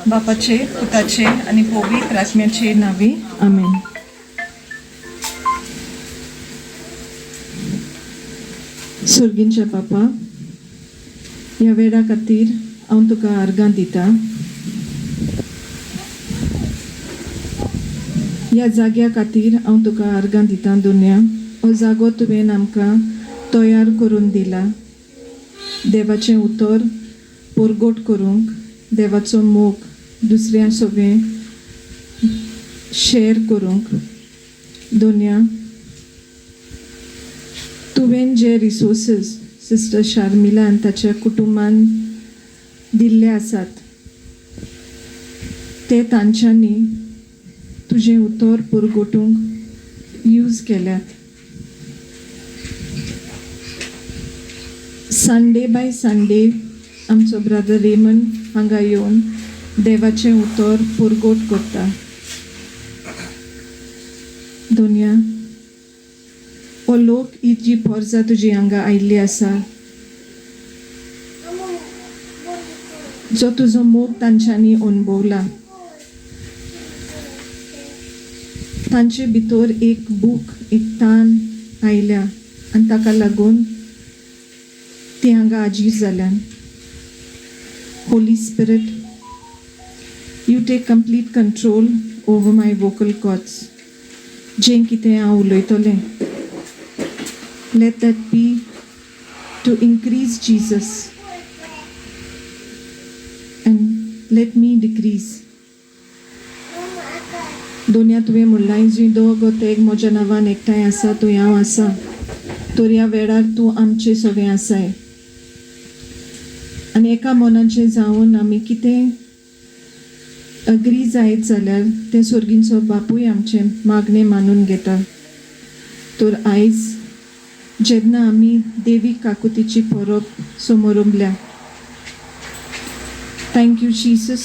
बापाचे, पुताचे आनी पवित्र आत्म्याचे नांवी, आमेन. सुर्गींच्या बापा, ह्या वेळा खातीर हांव तुका आर्गां दिता. ह्या जाग्या खातीर हांव तुका आर्गां दिता. दुन्या, हो जागो तुवें आमकां तयार करून दिला देवाचें उतर परगट करूंक, देवाचो मोग दुसऱ्या सगळें शेअर करूंक. दोन्या, तुवें जे रिसोर्सीस सिस्टर शार्मिला आनी ताच्या कुटुंबान दिल्ले आसात, ते तांच्यांनी तुजें उतर पुरगोटूंक यूज केल्यात. संडे बाय संडे आमचो ब्रदर रेमन हांगा येवन देवाचें उतर पुरगोट करता. दोनया, हो लोक, ही जी पोरजा तुजी हांगा आयिल्ली आसा, जो तुजो मोग तांच्यांनी अणभवला, तांचे भितर एक भूक, एक तान आयल्या आनी ताका लागून ती हांगा हाजीर जाल्यान. Holy Spirit, you take complete control over my vocal cords. जें कितें हांव उलयतलें, let that be to increase Jesus and let me decrease. दोनया, तुवें म्हणलां, जी दोग तेग म्हज्या नांवान एकठांय आसा, थंय हांव आसा. तर ह्या वेळार तूं आमचे सगळें आसाय आनी एका मनाचें जावन आमी कितें अग्री जायत जाल्यार तें सोर्गींचो बापूय आमचें मागणें मानून घेता. तर आयज जेन्ना आमी देवी काकुतीची परब समोरंबल्या, thank you Jesus.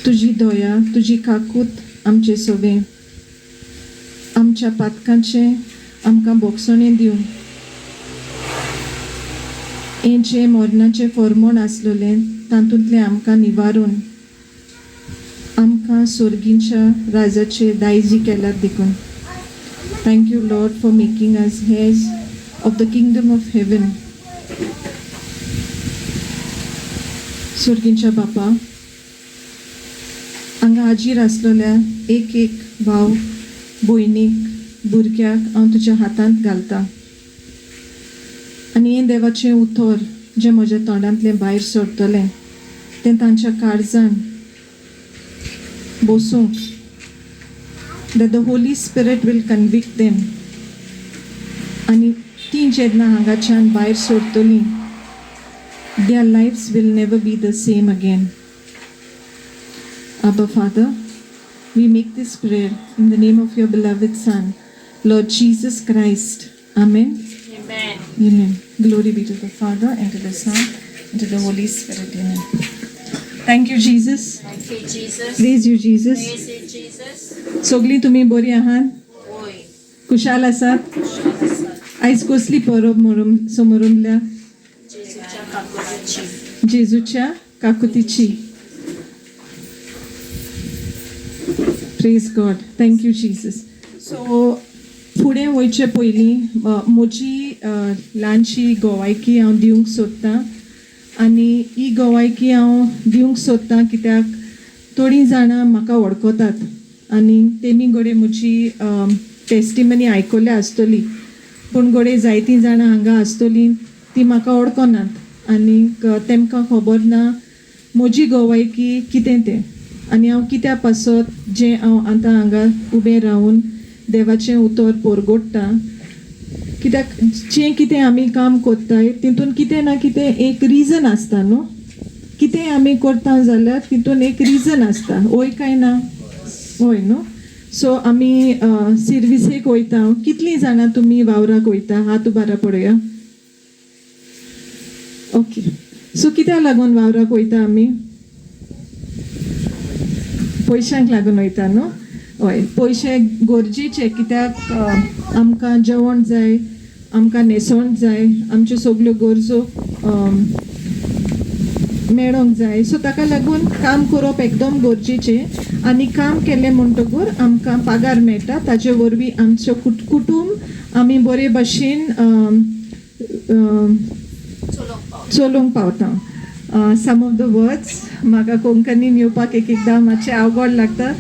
तुजी दया, तुजी काकूत आमचे सगळें, आमच्या पातकांचें आमकां बोगसणें दिवन, हें जें मरणाचें फॉर्मोण आसलेलें, तातूंतलें आमकां निवारून आमकां सोर्गींच्या राजाचे दायजी केल्यात देखून thank you, Lord, for making us heirs of the kingdom of heaven. सोर्गींच्या बापा, हांगा हाजीर आसलेल्या एक एक भाव, भयणीक, भुरग्याक हांव तुज्या हातांत घालता आनी हें देवाचें उतर जें म्हज्या तोंडांतलें भायर सरतलें, तें तांच्या काळजान बसूंक, that the Holy Spirit will convict them आनी ती जेन्ना हांगाच्यान भायर सरतलीं, their lives will never be the same again. Abba Father, we make this prayer in the name of your beloved Son, Lord Jesus Christ. Amen. Amen. Amen. Glory be to the Father, and to the Son, and to the Holy Spirit. Amen. Thank you, Jesus. Thank you, Jesus. Praise you, Jesus. Praise you, Jesus. सगळीं तुमी बरी आहात? होय. कुशाल आसात? आयज कसली परब म्हणून समोरमल्या? जेजूच्या काकुतीची. जेजूच्या काकुतीची. Praise God. Thank you, Jesus. So फुडें वयचे पयलीं म्हजी ल्हानशी गोवायकी हांव दिवंक सोदतां आनी ही गोवायकी हांव दिवंक सोदतां कित्याक थोडीं जाणां म्हाका वळखतात आनी तेमी घडये म्हजी टेस्टिमनी आयकल्या आसतली, पूण घडये जायतीं जाणां हांगा आसतलीं ती म्हाका वळखनात आनीक तेमकां खबर ना म्हजी गोवायकी कितें तें आनी हांव कित्या पासत जें हांव आतां हांगा उबें रावन देवाचें उतर पोरगोडटा. कित्याक जें कितें आमी काम कोत्ताय, तितून कितें ना कितें एक रिजन आसता न्हू. कितें आमी करता जाल्यार तितून एक रिजन आसता, वय काय ना? वय न्हू? सो आमी सिर्विसेक वयता. कितलीं जाणां तुमी वावराक वयता? हात उबारा पळोवया. ओके, सो कित्याक लागून वावराक वयता आमी? पयशांक लागून वयता न्हू? हय, पयशे गरजेचे कित्याक आमकां जेवण जाय, आमकां न्हेसवण जाय, आमच्यो सगल्यो गरजो मेळोंक जाय. सो ताका लागून काम करप एकदम गरजेचें आनी काम केलें म्हणटकूर आमकां पगार मेळटा. ताजे वरवीं आमचो कुटूंब आमी बरे भशेन अम, अम, चलोवंक पावता. सम ऑफ the words म्हाका कोंकणीन येवपाक एक एकदां मातशें अवघड लागता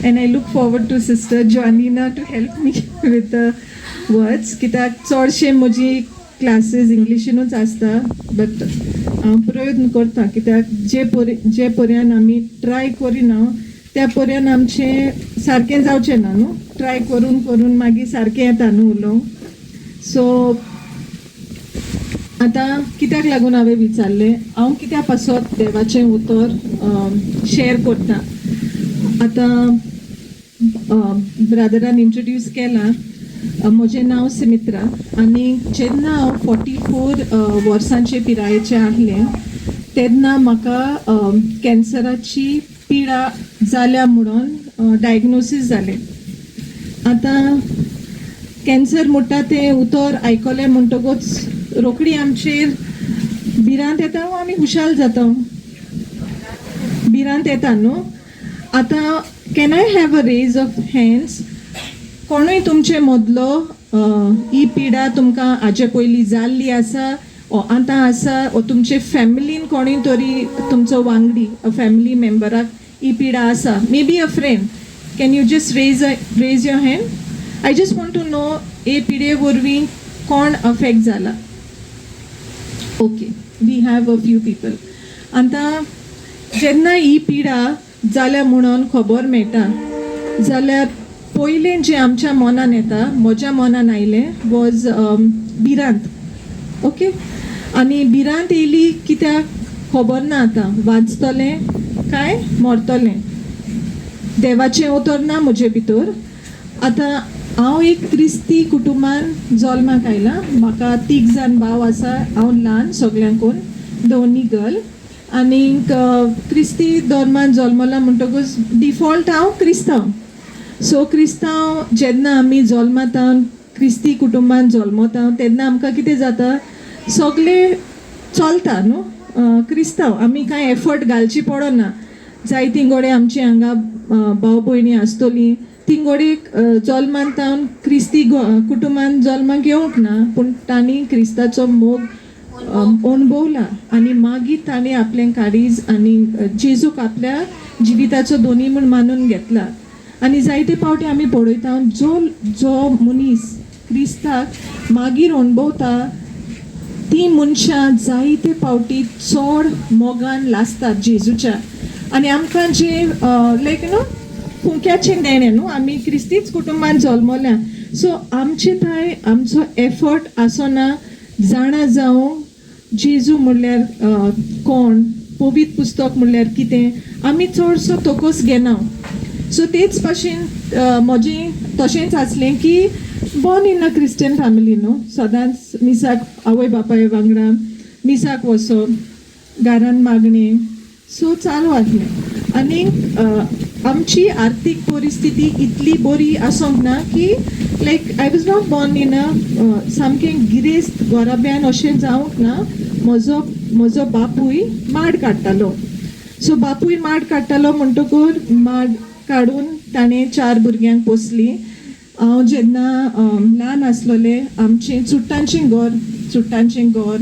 and I look forward to Sister Joanina to help me with the words, कित्याक चडशे म्हजी क्लासीस इंग्लिशीनूच आसता, बट हांव प्रयत्न करता, कित्याक जे पर्यंत आमी ट्राय करिना त्या पर्यंत आमचें सारकें जावचें ना न्हू. ट्राय करून करून मागीर सारकें येता न्हू उलोवंक. सो आतां कित्याक लागून हांवें विचारलें, हांव कित्या पासत देवाचें उतर शेअर करता? आतां ब्रादरान इंट्रोड्यूस केलां, म्हजें नांव सुमित्रा आनी जेन्ना हांव 44 वर्सांचे पिरायेचें आसलें तेन्ना म्हाका कॅन्सराची पिडा जाल्या म्हणून डायग्नोसीस जालें. आतां कॅन्सर म्हणटा तें उतर आयकलें म्हणटकूच रोखडी आमचेर भिरांत येता वो आमी खुशाल जाता? भिरांत येता न्हू. आतां can I have a raise of hands, कोणूय तुमचे मदलो ही पिडा तुमकां हाजे पयलीं जाल्ली आसा ओ आतां आसा ओ तुमचे फॅमिलीन कोणूय तरी तुमचो वांगडी, फॅमिली मेंबराक ही पिडा आसा, maybe a friend, can you just raise your hand? I just want to know हे पिडे वरवीं कोण अफेक्ट जाला. Okay, we have a few people. आतां जेन्ना ही पिडा जाल्या म्हणून खबर मेळटा जाल्यार पयलें जें आमच्या मनान येता, म्हज्या मनान आयलें, वॉज भिरांत. ओके, आनी भिरांत येयली कित्याक खबर ना. आतां वाचतलें काय मरतलें? देवाचें उतर ना म्हजे भितर. आतां हांव एक क्रिस्ती कुटुंबान जल्माक आयलां. म्हाका तीग जाण भाव आसा, हांव ल्हान सगल्यांकून, the only girl. आनीक क्रिस्ती धर्मान जल्मलां म्हणटकूच डिफॉल्ट हांव क्रिस्तांव. सो क्रिस्तांव जेन्ना आमी जल्माता, क्रिस्ती कुटुंबान जल्मता, तेन्ना आमकां कितें जाता, सगळें चलता न्हू. क्रिस्तांव आमी कांय एफर्ट घालची पडना. जायतीं गोडे आमची हांगा भाव भयणी आसतलीं, तीं गोडे जल्मान तावन क्रिस्ती कुटुंबान जल्माक येवंक ना, पूण तांणी क्रिस्ताचो मोग अणभवला आनी मागीर तांणी आपलें काळीज आनी जेजूक आपल्या जिविताचो धनी म्हूण मानून घेतला. आनी जायते फावटी आमी पळयता, जो जो मनीस क्रिस्ताक मागीर अणभवता ती मनशां जायते फावटी चड मोगान लासतात जेजूच्या. आनी आमकां जे लायक न्हू फुंक्याचें देणें न्हू, आमी क्रिस्तीच कुटुंबान जल्मल्या, सो आमचे थंय आमचो एफर्ट आसना जाणा जावंक जेजू म्हणल्यार कोण, पवित्र पुस्तक म्हणल्यार कितें, आमी चडसो तोकोस घेना. सो तेच भाशेन म्हजें तशेंच आसलें की born in a Christian family न्हू, सदांच मिसाक आवय बापाय वांगडा मिसाक वचप, घरान मागणें, सो चालू आसलें. आनी आमची आर्थीक परिस्थिती इतली बरी आसोंक ना की like I was not born in a सामकें गिरेस्त घराब्यान अशें जावंक ना. म्हजो बापूय माड काडटालो. सो बापूय माड काडटालो म्हणटकूर माड काडून ताणें चार भुरग्यांक पोसलीं. हांव जेन्ना ल्हान आसलोलें, आमचें चुट्टांचें घर,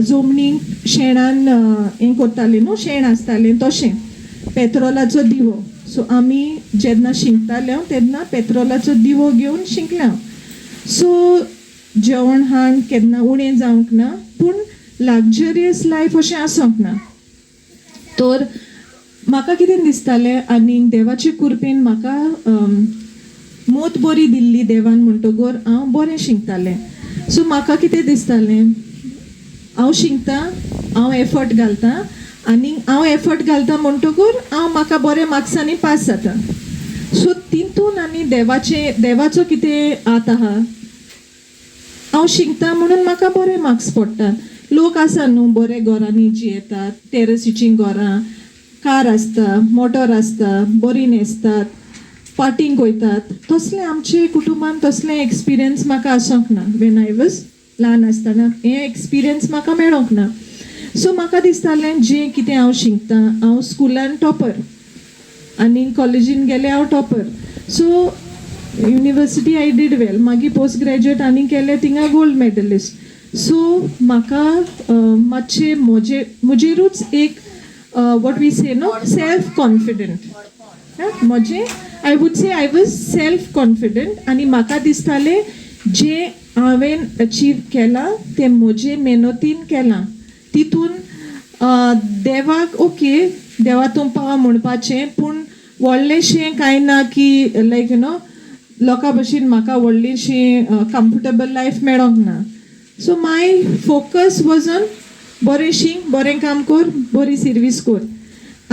जमनीक शेणान हें करतालें न्हू, शेण आसतालें तशें, पेत्रोलाचो दिवो. सो आमी जेन्ना शिंकताले तेन्ना पेत्रोलाचो दिवो घेवन शिंकले. सो जेवण खाण केन्ना उणें जावंक ना, पूण लग्जरियस लायफ अशें आसोंक ना. तर म्हाका कितें दिसतालें, आनी देवाचे कृपेन म्हाका मोत बरी दिल्ली देवान म्हणटगर हांव बरें शिंकतालें. सो म्हाका कितें दिसतालें, हांव शिंकता, हांव एफर्ट घालता आनी हांव एफर्ट घालता म्हणटकूर हांव म्हाका बरे मार्क्सांनी पास जाता. सो तितून आनी देवाचो कितें हात आहा? हांव शिकता म्हणून म्हाका बरे मार्क्स पडटात. लोक आसा न्हू बरे घरांनी जियेतात, टेरसीचीं घरां, कार आसता, मोटर आसता, बरी न्हेसतात, पार्टींक वयतात, तसलें आमचे कुटुंबान तसलें एक्सपिरियन्स म्हाका आसोंक ना. When I was ल्हान आसतना हें एक्सपिरियन्स म्हाका मेळोंक ना. सो म्हाका दिसतालें जें कितें हांव शिकतां, हांव स्कुलान टॉपर आनी कॉलेजीन गेलें हांव topper. So university I did well. मागीर पोस्ट ग्रॅज्युएट आनी केलें, थिंगा गोल्ड मेडलिस्ट. सो म्हाका मातशें म्हजे म्हजेरूच एक, what we say, no, self confident म्हजें. I would say I was self confident आनी म्हाका दिसतालें जें हांवें अचीव केलां तें म्हजे मेहनतीन केलां. तितून देवाक ओके, देवा तूं पाव म्हणपाचें, पूण व्हडलेंशें कांय ना की लायक you know लोकां भशेन म्हाका व्हडलीशी कम्फर्टेबल लायफ मेळोंक ना. So my focus was on बरें शीक, बरें काम कर, बरी सर्वीस कर.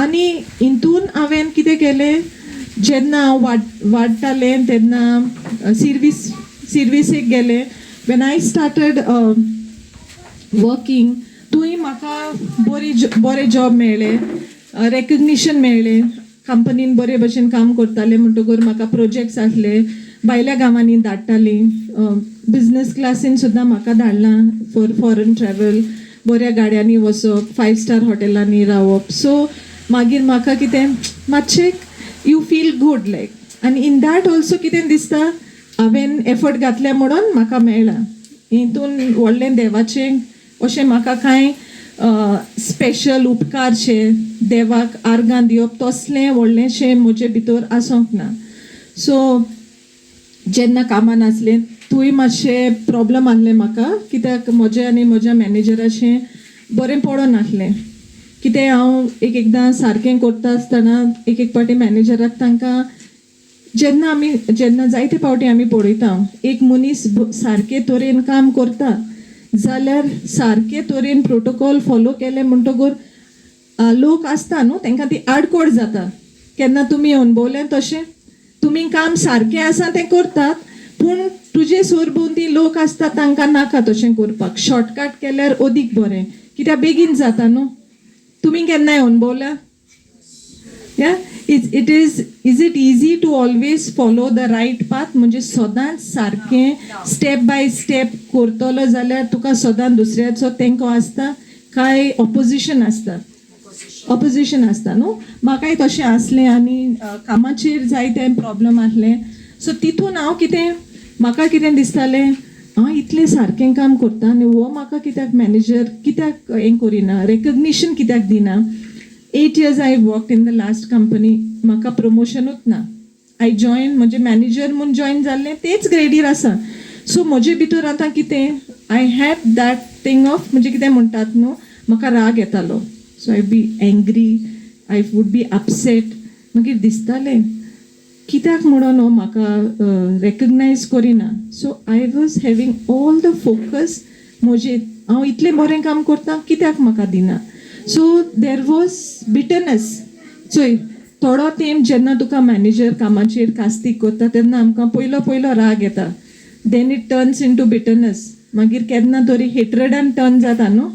आनी हितून हांवें कितें केलें, जेन्ना हांव वाडटालें तेन्ना सिर्वीसेक गेलें. When I started working, थंय म्हाका बरें जॉब मेळ्ळें, रेकग्निशन मेळ्ळें. कंपनीन बरे भशेन काम करतालें म्हणटकूर म्हाका प्रोजेक्ट्स आसले, भायल्या गांवांनी धाडटालीं. बिजनस क्लासीन सुद्दां म्हाका धाडलां फॉर फॉरन ट्रॅवल, बऱ्या गाडयांनी वचप, फायव स्टार हॉटेलांनी रावप. सो मागीर म्हाका कितें मातशें you feel good लायक. आनी इन that also कितें दिसता, हांवें एफर्ट घातले म्हणून म्हाका मेळ्ळां. हितून व्हडलें देवाचें अशें म्हाका कांय स्पेशल उपकारशे, देवाक आर्गां दिवप तसलें व्हडलेंशें म्हजे भितर आसोंक ना. सो जेन्ना कामान आसलें थंय मातशें प्रॉब्लम आहलें म्हाका, कित्याक म्हजें आनी म्हज्या मॅनेजराचें बरें पडोनासलें. कितें हांव एक एकदां सारकें करता आसतना एक एक पावटी मॅनेजराक तांकां, जेन्ना आमी जेन्ना जायते फावटी आमी पळयता, एक मनीस सारके तरेन काम करता जाल्यार, सारके तरेन प्रोटोकॉल फॉलो केले म्हणटकूर लोक आसता न्हू, तांकां ती आडकोड जाता. केन्ना तुमी अणभवलें तशें? तुमी काम सारकें आसा तें करतात, पूण तुजे सरभोंवती लोक आसता, तांकां नाका तशें करपाक. शॉर्टकट केल्यार अदीक बरें, कित्याक बेगीन जाता न्हू. तुमी केन्नाय अणभवल्या? Yeah, it is it easy to always follow the right path? म्हणजे सदांच सारकें स्टेप बाय स्टेप करतलो जाल्यार तुका सदांच दुसऱ्याचो तेंको आसता काय ऑपोजिशन आसता? ऑपोजिशन आसता न्हू. म्हाकाय तशें आसलें आनी कामाचेर जायते प्रॉब्लम आसलें. सो तितून हांव कितें, म्हाका कितें दिसतालें, हांव इतलें सारकें काम करता आनी हो म्हाका कित्याक, मॅनेजर कित्याक हें करिना, रेकग्निशन कित्याक दिना? 8 years I work in the last company, म्हाका प्रमोशनूच ना. I join, म्हणजे मॅनेजर म्हूण जॉयन जाल्लें, तेच ग्रेडीर आसा. सो म्हजे भितर आतां कितें, I had that thing of, म्हणजे कितें म्हणटात न्हू, म्हाका राग येतालो. So I be angry, I would be upset. मागीर दिसतालें कित्याक म्हणून हो म्हाका रेकग्नायज करिना. So I was having all the focus म्हजे, हांव इतलें बरें काम करता, कित्याक म्हाका दिना? So there was bitterness. चोय, थोडो तेंप जेन्ना तुका मॅनेजर कामाचेर कास्तीक करता तेन्ना आमकां पयलो पयलो राग येता. Then it turns into bitterness. मागीर केन्ना तरी हेट्रडान टर्न जाता न्हू.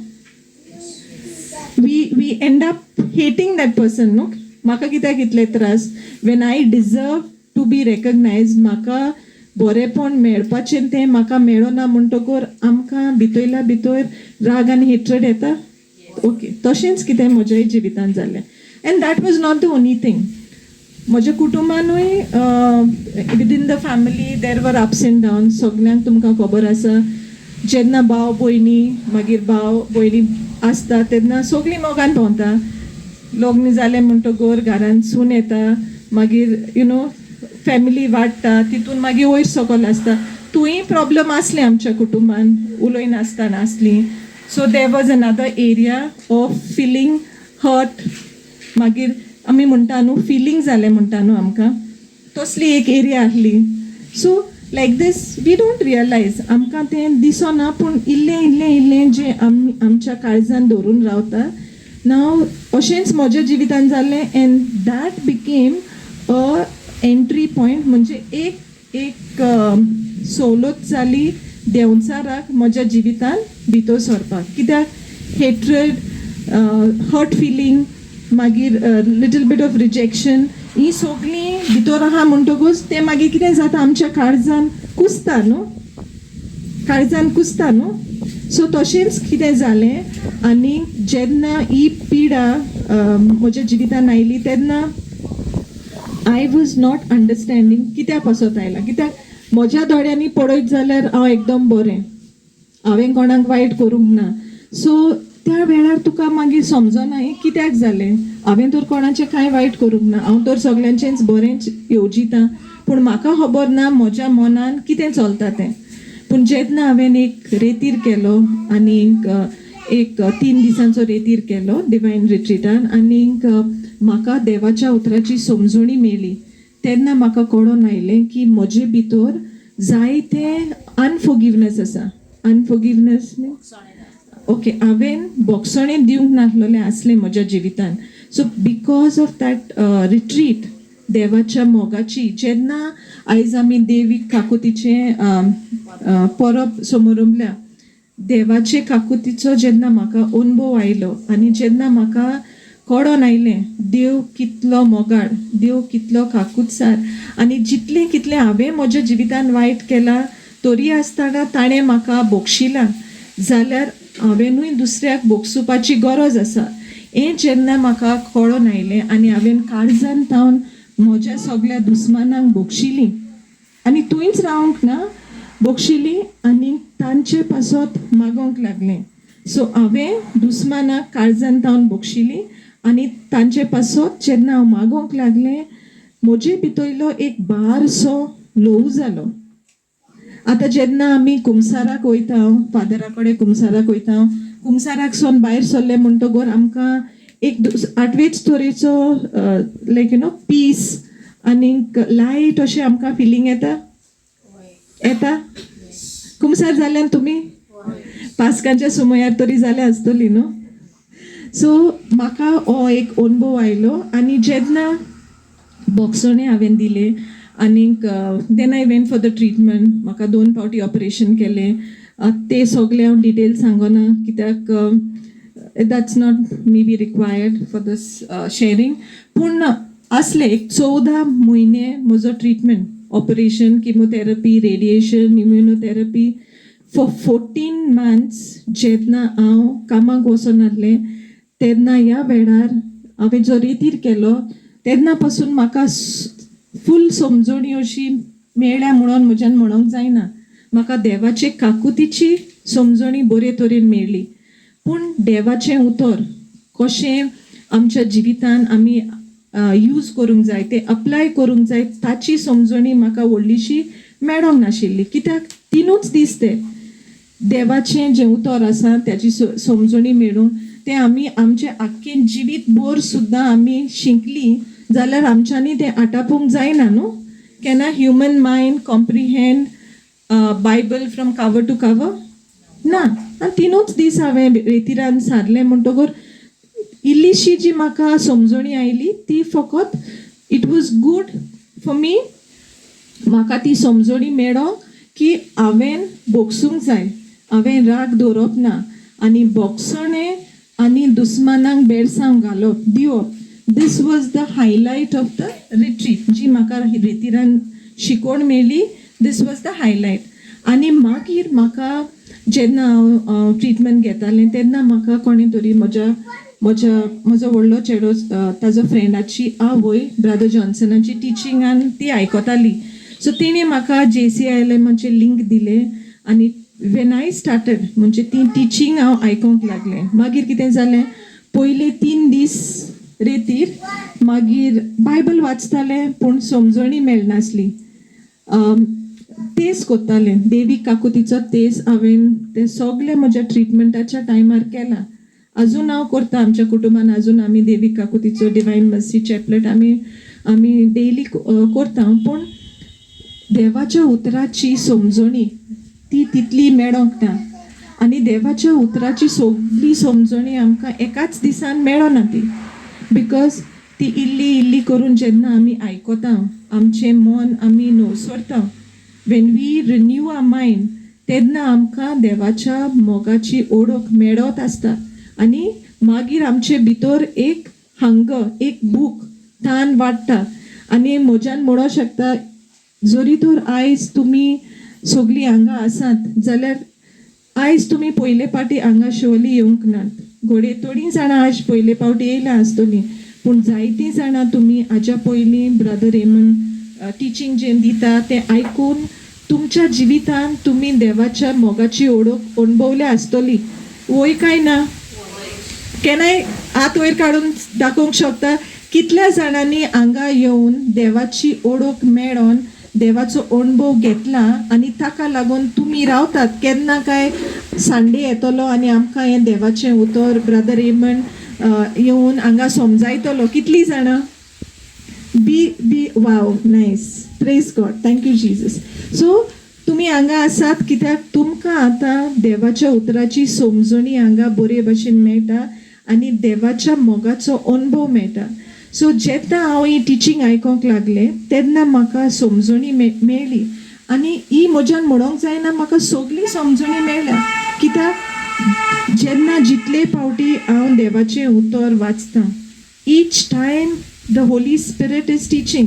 We end up hating that person न्हू. म्हाका कित्याक इतले त्रास when I deserve to be recognize? म्हाका बरेंपण मेळपाचें तें म्हाका मेळना म्हणटकर आमकां भितरल्या भितर राग आनी हेट्रड येता. ओके, तशेंच कितें म्हज्याय जिवितांत जालें. And that was not the only thing. म्हज्या कुटुंबानूय, within the family there were ups and down. सगल्यांक तुमकां खबर आसा, जेन्ना भाव भयणी, मागीर भाव भयणी आसता तेन्ना सगळीं मोगान भोंवता. लग्न जालें म्हणटकर घरान सून येता, मागीर you know family वाडटा, तितून मागीर वयर सकयल आसता. थंय प्रॉब्लम आसलें आमच्या कुटुंबान, उलयनासतना आसली. So there was another area of feeling hurt. मागीर आमी म्हणटा न्हू, फिलींग जालें म्हणटा न्हू आमकां, तसली एक एरिया आसली. So like this, we don't realize, आमकां तें दिसना, पूण इल्लें इल्लें इल्लें जें आमी आमच्या काळजान धरून रावता नाव, अशेंच म्हज्या जिवितान जालें. And that became a entry point, म्हणजे एक एक सवलत जाली देंवचाराक म्हज्या जिवितान भितर सरपाक. कित्याक हेट्रड, हर्ट फिलींग, मागीर लिटल बीट ऑफ रिजेक्शन, ही सगळीं भितर आहा म्हणटकूच तें मागीर कितें जाता, आमच्या काळजान कुसता न्हू, काळजान कुसता न्हू. सो तशेंच कितें जालें आनी जेन्ना ही पिडा म्हज्या जिवितान आयली तेन्ना I was not understanding कित्या पासत आयला. कित्याक म्हज्या दोळ्यांनी पळयत जाल्यार हांव एकदम बरें, हांवें कोणाक वायट करूंक ना. सो त्या वेळार तुका मागीर समजना हें कित्याक जालें. हांवें तर कोणाचें कांय वायट करूंक ना, हांव तर सगल्यांचेंच बरेंच येवजिता, पूण म्हाका खबर ना म्हज्या मनान कितें चलता तें. पूण जेन्ना हांवें एक रेतीर केलो आनीक एक 3 दिसांचो रेतीर केलो डिवायन रिट्रिटान आनीक म्हाका देवाच्या उतराची समजणी मेळ्ळी, तेन्ना म्हाका कळोन आयलें की म्हजे भितर जायते अनफोगिवनस आसा. अनफोगिवनस मिन्स, ओके, हांवें बोगसणें दिवंक नासलेलें आसलें म्हज्या जिवितान. So because of that retreat, देवाच्या मोगाची, जेन्ना आयज आमी देवीक काकुतीचें परब समरंभल्या, देवाचे काकुतीचो जेन्ना म्हाका अनुभव आयलो आनी जेन्ना म्हाका कळोन आयलें देव कितलो मोगाळ, देव कितलो काकुतसार आनी जितलें कितलें हांवें म्हज्या जिवितान वायट केलां तरी आसतना ताणें म्हाका बक्षिलां, जाल्यार हांवेनूय दुसऱ्याक बोगसुपाची गरज आसा, हें जेन्ना म्हाका कळोन आयलें आनी हांवें काळजान तावन म्हज्या सगळ्या दुस्मानांक बक्षिलीं आनी थंयच रावंक ना, बक्षिली आनी तांचे पासत मागोंक लागलें. सो हांवें दुस्मानाक काळजान तावन बक्षिली आनी तांचे पासत जेन्ना हांव मागोंक लागलें, म्हजे भितरलो एक भारसो ल्हवू जालो. आतां जेन्ना आमी कुमसाराक वयता, फादरा कडेन कुमसाराक वयता, कुमसाराक सावन भायर सरले म्हणटगर आमकां एक आठवेच तरेचो लायक you know piece आनीक लायट अशें आमकां फिलींग येता. येता कुमसार जाल्यान तुमी पास्कांच्या सुमयार तरी जाल्या आसतली न्हू. सो म्हाका हो एक अनुभव आयलो आनी जेन्ना बोगसणे हांवें दिले आनीक then I went for the treatment. म्हाका दोन फावटी ऑपरेशन केलें. ते सगळे हांव डिटेल सांगना कित्याक that's not maybe required for this sharing. पूण आसले एक 14 म्हयने म्हजो treatment, operation, chemotherapy, radiation, immunotherapy for 14 months. जेन्ना हांव कामाक वचनासलें तेन्ना ह्या वेळार हांवें जो रेतीर केलो तेन्ना पासून म्हाका फूल समजणी अशी मेळ्ळ्या म्हणून म्हज्यान म्हणूंक जायना. म्हाका देवाचे काकुतीची समजणी बरे तरेन मेळ्ळी, पूण देवाचें उतर कशें आमच्या जिवितान आमी यूज करूंक जाय, तें अप्लाय करूंक जाय, ताची समजणी म्हाका व्हडलीशी मेळोंक नाशिल्ली. कित्याक तिनूच दीस ते देवाचें जें उतर आसा त्याची समजणी मेळूंक, तें आमी आमचें आख्खें जिवीत भर सुद्दां आमी शिकलीं जाल्यार आमच्यांनी तें आटापूंक जायना न्हू. Can a human mind comprehend Bible from cover to cover? ना. आनी तिनूच दीस हांवें रेतिरान सारलें म्हणटकर इल्लीशी जी म्हाका समजणी आयली ती फकत it was good for me. म्हाका ती समजणी मेळोंक की हांवें बोगसूंक जाय, हांवें राग दवरप ना आनी बोगसणें आनी दुस्मानाक बेळसांव घालप दिवप, this was the highlight of the retreat. जी म्हाका रेतिरान शिकवण मेळ्ळी, this was the highlight. आनी मागीर म्हाका जेन्ना हांव ट्रिटमेंट घेतालें तेन्ना म्हाका कोणें तरी म्हज्या म्हज्या म्हजो व्हडलो चेडो, ताजो फ्रेंडाची आवय ब्रदर जॉन्सनाची टिचिंगान ती आयकताली. सो तिणें म्हाका जेसीआयएलएमाचे लिंक दिले आनी when I started, म्हणजे ती टिचींग हांव आयकोंक लागलें. मागीर कितें जालें, पयले 3 दीस रेतीर, मागीर बायबल वाचतालें पूण समजणी मेळनासली. तेस कोत्तालें, देवी काकुतीचो तेस हांवें ते सगळे म्हज्या ट्रिटमेंटाच्या टायमार केला. अजून हांव करता. आमच्या कुटुंबान अजून आमी देवी काकुतीचो डिवायन मर्सी चॅपलेट आमी डेली करता. पूण देवाच्या उतराची समजणी ती तितली मेळोंक ना आनी देवाच्या उतराची सगळी समजणी आमकां एकाच दिसान मेळना ती, because ती इल्ली इल्ली करून जेन्ना आमी आयकता, आमचें मन आमी नवसरता, when we renew our mind, तेन्ना आमकां देवाच्या मोगाची ओळख मेळत आसता आनी मागीर आमचे भितर एक हंगर, एक भूक, तान वाडटा. आनी म्हज्यान म्हणूंक शकता, जरी तर आयज तुमी सगळीं हांगा आसात जाल्यार आयज तुमी पयले पावटी हांगा शिवोली येवंक नात. घडये थोडीं जाणां आज पयले पावटी येयल्या आसतलीं, पूण जायतीं जाणां तुमी हाज्या पयलीं ब्रदर रेमन टिचींग जें दिता तें आयकून तुमच्या जिवितांत तुमी देवाच्या मोगाची ओळख अणभवल्या आसतली. वय काय ना? केन्नाय हात वयर काडून दाखोवंक शकता, कितल्या जाणांनी हांगा येवन देवाची ओळख मेळोन देवाचो अणभव घेतला आनी ताका लागून तुमी रावतात, केन्ना काय संडे येतलो आनी आमकां हें देवाचें उतर ब्रदर रेमन येवन हांगा समजायतलो? कितलीं जाणां? Be wow, nice. Praise God. Thank you, Jesus. So तुमी हांगा आसात कित्याक तुमकां आतां देवाच्या उतराची समजणी हांगा बरे भशेन मेळटा आनी देवाच्या मोगाचो अणभव मेळटा. सो जेन्ना हांव ही टिचींग आयकोंक लागलें तेन्ना म्हाका समजणी मेळ्ळी आनी ही म्हज्यान म्हणोंक जायना म्हाका सगळी समजणी मेळ्ळ्या, कित्याक जेन्ना जितले फावटी हांव देवाचें उतर वाचतां, each time the Holy Spirit is teaching.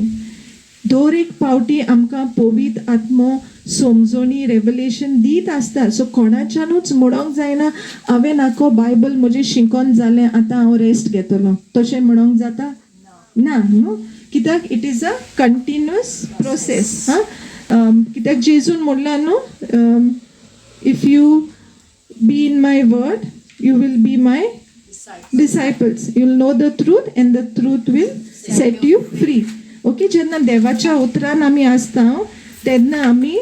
दर एक पावटी आमकां पवित्र आत्मो समजणी, रेवलेशन दीत आसता. सो कोणाच्यानूच म्हणोंक जायना, हांवें नाको बायबल म्हजें शिकोन जालें, आतां हांव रेस्ट घेतलो. तशें म्हणोंक जाता ना न्हू, कित्याक it is a continuous process. हां, कित्याक जेजून म्हणलां न्हू, "If you be in my word, you will be my disciples. You will know the truth and the truth will set you free." Okay, जेन्ना देवाच्या उतरान आमी आसता तेन्ना आमी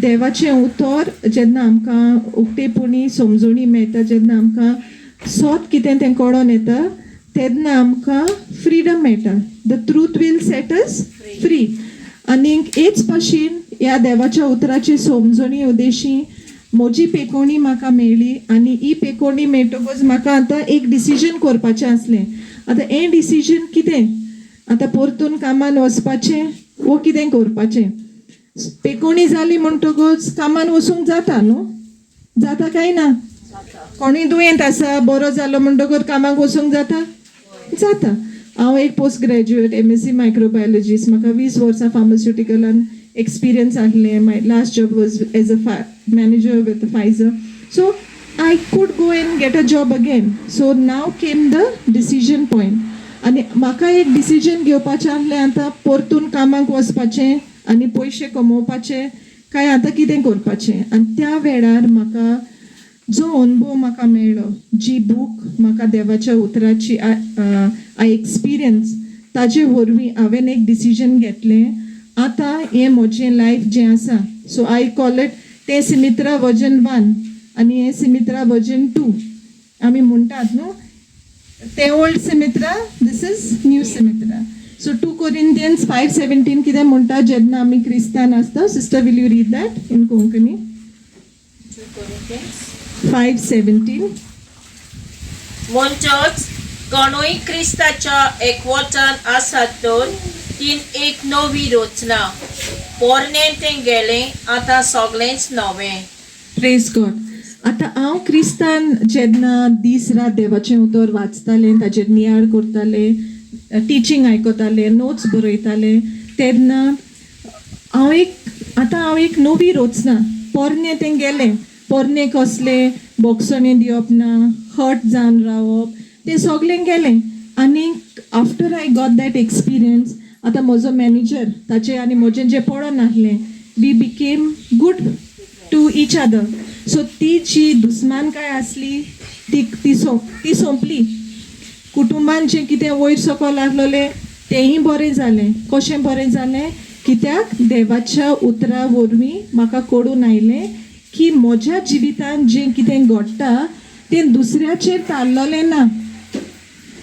देवाचें उतर जेन्ना आमकां उक्तेपणी समजणी मेळटा, जेन्ना आमकां सत कितें तें कळोन येता, तेन्ना आमकां फ्रिडम मेळटा. The truth will set us free. आनीक हेच भाशेन ह्या देवाच्या उतराची समजणी उद्देशी म्हजी पेकोवणी म्हाका मेळ्ळी आनी ही पेकोवणी मेळटकच म्हाका आतां एक डिसिजन करपाचें आसलें. आतां हें डिसिजन कितें? आतां परतून कामान वचपाचें वो कितें करपाचें? पेकोवणी जाली म्हणटकच कामान वचूंक जाता न्हू? जाता काय ना? कोणूय दुयेंत आसा, बरो जालो म्हणटकच कामाक वचूंक जाता? जाता. हांव एक पोस्ट ग्रॅज्युएट, एमएससी मायक्रोबायोलॉजिस्ट. म्हाका 20 वर्सां फार्मास्युटिकलान एक्सपिरियन्स आसलें. My last job was as a manager with Pfizer, so I could go and get a job again. So now came the decision point आनी म्हाका एक डिसिजन घेवपाचें आसलें, आतां परतून कामाक वचपाचें आनी पयशे कमोवपाचे काय आतां कितें करपाचें? आनी त्या वेळार म्हाका जो अनुभव म्हाका मेळ्ळो, जी बूक म्हाका देवाच्या उतराची I experience, ताजे वरवीं हांवें एक डिसिजन घेतलें. आतां हें म्हजें लायफ जें आसा, सो I call it तें सिमित्रा वर्जन 1 आनी हें सिमित्रा वर्जन 2. आमी म्हणटात न्हू, तें old Sumitra, this is new Sumitra. So 2 Corinthians 5:17 कितें म्हणटा जेन्ना आमी क्रिस्तान आसता? Sister, will you read that in Konkani? 2 Corinthians 5:17. म्हणटच कोणूय क्रिस्ताच्या एकवटान आसात तर तीन एक नवी रचना, पोरणें तें गेलें, आतां सगळेंच नवें. Praise God. आतां हांव क्रिस्तान जेन्ना दीस रात देवाचें उतर वाचतालें, ताजेर नियाळ करतालें, टिचींग आयकतालें, नोट्स बरयतालें, तेन्ना हांव एक आतां हांव एक नवी रचना. पोरणें तें गेलें. पोरणें कसलें? बोगसणें दिवप ना, हर्ट जावन रावप, तें सगळें गेलें. आनी after I got that experience, आतां म्हजो मॅनेजर, ताचें आनी म्हजें जें पडोन आसलें, we became good to each other. So ती जी दुस्मानकाय आसली ती सोंपली. कुटुंबान जें कितें वयर सकयल आसलेलें तेंय बरें जालें. कशें बरें जालें? कित्याक देवाच्या उतरा वरवीं म्हाका कळून आयलें की म्हज्या जिवितांत जें कितें घडटा तें दुसऱ्याचेर थारलोलें ना.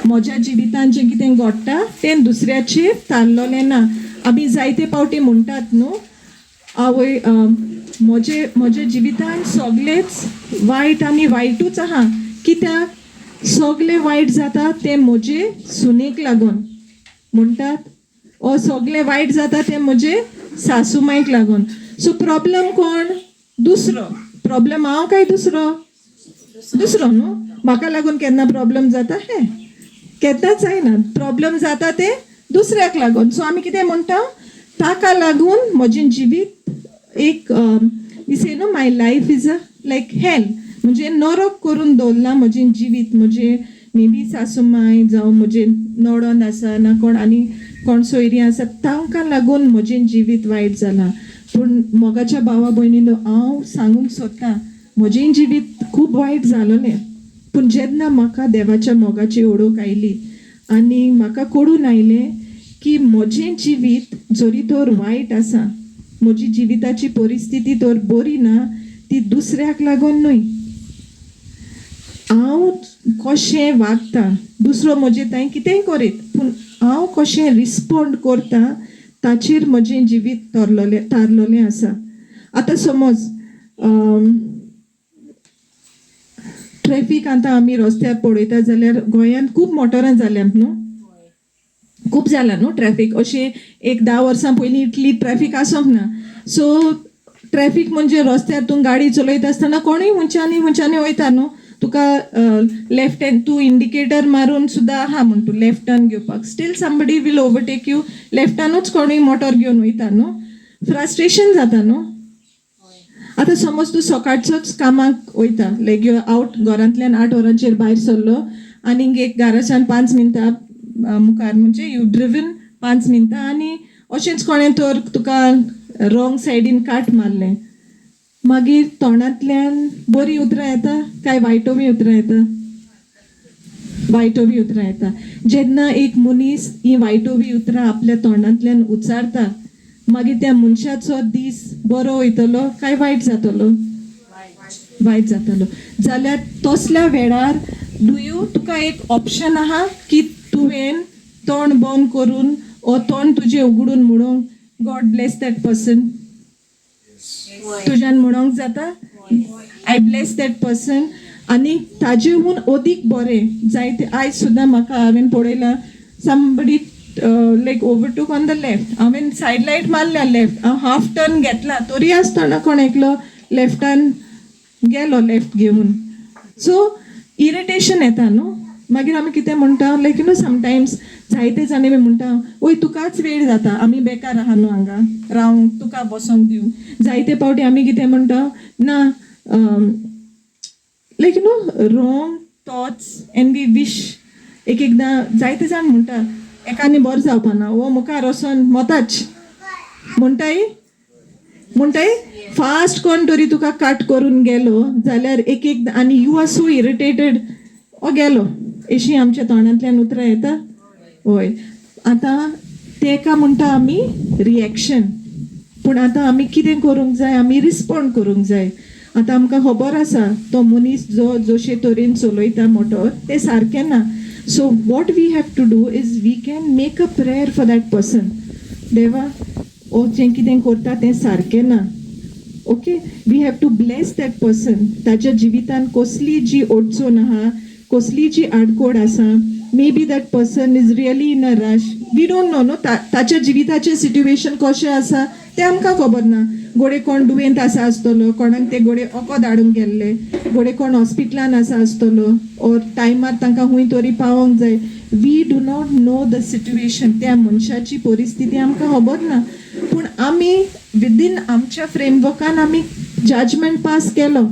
म्हज्या जिवितांत जें कितें घडटा तें दुसऱ्याचेर थारलोलें ना. आमी जायते फावटी म्हणटात न्हू, आवय, म्हजे जिवितांत सगळेच वायट आनी वायटूच आहा, कित्याक सगळें वायट जाता तें म्हजे सुनेक लागून म्हणटात, ओ सगळें वायट जाता तें म्हजे सासू मायक लागून. सो प्रॉब्लम कोण? दुसरो. प्रॉब्लम हांव काय दुसरो? दुसरो न्हू. म्हाका लागून केन्ना प्रॉब्लम जाता? हें केन्नाच जायना. प्रॉब्लम जाता ते दुसऱ्याक लागून. सो आमी कितें म्हणटा? ताका लागून म्हजें जिवीत एक, we say, no, my life is a like hell. म्हणजे नरक करून दवरलां म्हजें जिवीत. म्हजें मे बी सासू माय जावं म्हजें नोडोंद आसा ना कोण आनी कोण सोयरीं आसा, तांकां लागून म्हजें जिवीत वायट जालां. पूण मोगाच्या भावा भयणीनो, हांव सांगूंक सोदतां, म्हजें जिवीत खूब वायट जालोलें, पूण जेन्ना म्हाका देवाच्या मोगाची ओळख आयली आनी म्हाका कळून आयलें की म्हजें जिवीत जरी तर वायट आसा, म्हजी जिविताची परिस्थिती तर बरी ना, ती दुसऱ्याक लागून न्हय. हांव कशें वागता, दुसरो म्हजे थंय कितेंय करीत, पूण हांव कशें रिस्पोंड करता ताचेर म्हजें जिवीत तरलोलें थारलोलें आसा. आतां समज ट्रॅफीक आतां आमी रस्त्यार पळयता जाल्यार गोंयांत खूब मोटरां जाल्यांत न्हू, खूब जालां न्हू ट्रॅफीक. अशें एक 10 वर्सां पयलीं इतली ट्रॅफीक आसोंक ना. सो ट्रॅफीक म्हणजे रस्त्यार तूं गाडी चलयता आसतना कोणूय खंयच्यानी खंयच्यानी वयता न्हू. तुका लेफ्ट हँड तूं इंडिकेटर मारून सुद्दां आहा म्हण तूं लेफ्ट टर्न घेवपाक, still somebody will overtake you. लेफ्टानूच कोणूय मोटर घेवन वयता न्हू, फ्रस्ट्रेशन जाता न्हू. आतां समज तूं सकाळचोच कामाक वयता, लायक you out, घरांतल्यान 8 वरांचेर भायर सरलो आनी एक घराच्यान 5 मिनटां मुखार, म्हणजे you driven 5 मिनटां आनी अशेंच कोणें तर तुका रॉंग सायडीन काट मारलें, मागीर तोंडांतल्यान बरीं उतरां येता काय वायटोवी उतरां येता? वायटोवी उतरां येता. जेन्ना एक मनीस ही वायटोवी उतरां आपल्या तोंडांतल्यान उच्चारता, मागीर त्या मनशाचो दीस बरो वयतलो काय वायट जातलो? वायट जातलो. जाल्यार तसल्या वेळार do you तुका एक ऑप्शन आहा की तुवें तोंड बंद करून ओ तोंड तुजें उगडून म्हणूंक, "God bless that person"? तुज्यान म्हणोंक जाता, "I bless that person"? आनी ताजेहून अदीक बरें जायते आयज सुद्दां म्हाका हांवें पळयलां, somebody like overtook on the left. हांवें सायड लायट मारल्या लेफ्ट, हांव हाफ टर्न घेतला, तरी आसतना कोण एकलो लेफ्टान गेलो लेफ्ट घेवन. सो इरिटेशन येता न्हू. मागीर आमी कितें म्हणटा, लायक you know sometimes जायते जाण आमी म्हणटा, "वय, तुकाच वेळ जाता, आमी बेकार आहा न्हू हांगा रावंक, तुका बसोंक दिवं." जायते पावटी आमी कितें म्हणटा ना, like wrong thoughts and we wish. एक एकदां जायते जाण म्हणटा, एकानी बरें जावपाना, वो मुखार वचोन मोताच म्हणटाय म्हणटाय. फास्ट कोण तरी तुका काट करून गेलो जाल्यार एक एकदां आनी you are so irritated, ओ गेलो, अशी आमच्या तोंडांतल्यान उतरां येता. हय, आतां तेका म्हणटा आमी रिएक्शन. पूण आतां आमी कितें करूंक जाय? आमी रिस्पोंड करूंक जाय. आतां आमकां खबर आसा तो मनीस जो जशे तरेन चलयता मोटर तें सारकें ना. So what we have to do is we can make a prayer for that person. देवा, ओ जें कितें करता तें सारकें ना. Okay, we have to bless that person. ताच्या जिवितान कसली जी अडचण आहा, कसली जी आडकोड आसा, maybe that person is really in a rush, we don't know न्हू. ताच्या जिविताचें सिट्युएशन कशें आसा तें आमकां खबर ना. गोडे कोण दुयेंत आसा आसतलो, कोणाक ते गोडे वखद हाडूंक गेल्ले, गोडे कोण हॉस्पिटलान आसा आसतलो ओर टायमार तांकां खूंय तरी पावोंक जाय. We do not know the situation. त्या मनशाची परिस्थिती आमकां खबर ना, पूण आमी विदीन आमच्या फ्रेमवर्कान आमी जजमेंट पास केलो.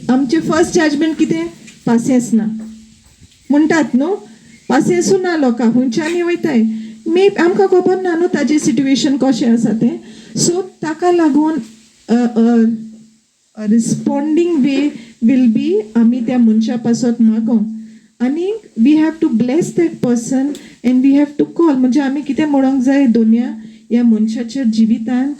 आमचें फर्स्ट जजमेंट कितें? पासियेंस ना म्हणटात न्हू. पासियेंसूय ना लोकांक, खंयच्यानी वयताय. मे आमकां खबर ना न्हू ताजें सिट्युएशन कशें आसा तें. सो ताका लागून रिस्पॉन्डींग वे will be आमी त्या मनशा पासत मागोंक आनी we have to bless that person and we have to call. म्हणजे आमी कितें म्हणोंक जाय, दोनया, ह्या मनशाच्या जिवितान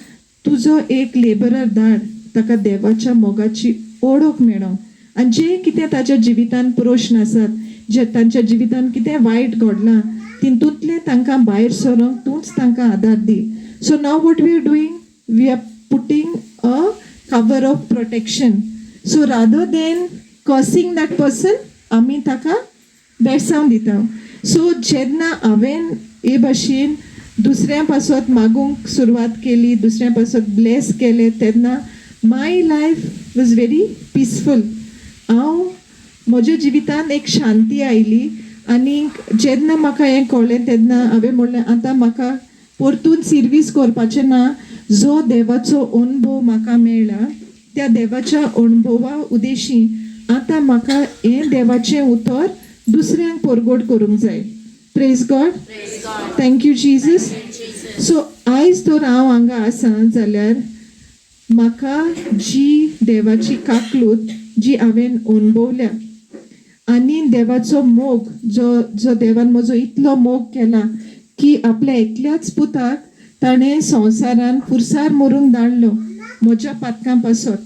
तुजो एक लेबरर धाड, ताका देवाच्या मोगाची ओळख मेळोंक आनी जे कितें ताच्या जिवितान प्रश्न आसात, जे तांच्या जिवितान कितें वायट घडलां, तितूंतलें तांकां भायर सरोंक तूंच तांकां आदार दी. So now what we are doing, we are putting a cover of protection. So rather than cursing that person, आमी ताका बेसांव दिता. सो जेन्ना हांवें हे भाशेन दुसऱ्या पासत मागूंक सुरवात केली, दुसऱ्या पासत ब्लेस केलें, तेन्ना my life was very peaceful. हांव म्हज्या जिवितांत एक शांती आयली. आनी जेन्ना म्हाका हें कळ्ळें तेन्ना हांवें म्हणलें, आतां म्हाका परतून सिर्वीस करपाचें ना. जो देवाचो अणभव म्हाका मेळ्ळा त्या देवाच्या अणभवा उदेशी आतां म्हाका हें देवाचें उतर दुसऱ्यांक परगट करूंक जाय. Praise God. Thank you Jesus. So आयज तर हांव हांगा आसा जाल्यार म्हाका जी देवाची काकलूत जी हांवें अणभवल्या आनी देवाचो मोग जो जो देवान म्हजो इतलो मोग केला की आपल्या एकल्याच पुताक ताणें संवसारान पुरसार मरूंक धाडलो म्हज्या पातकां पासत.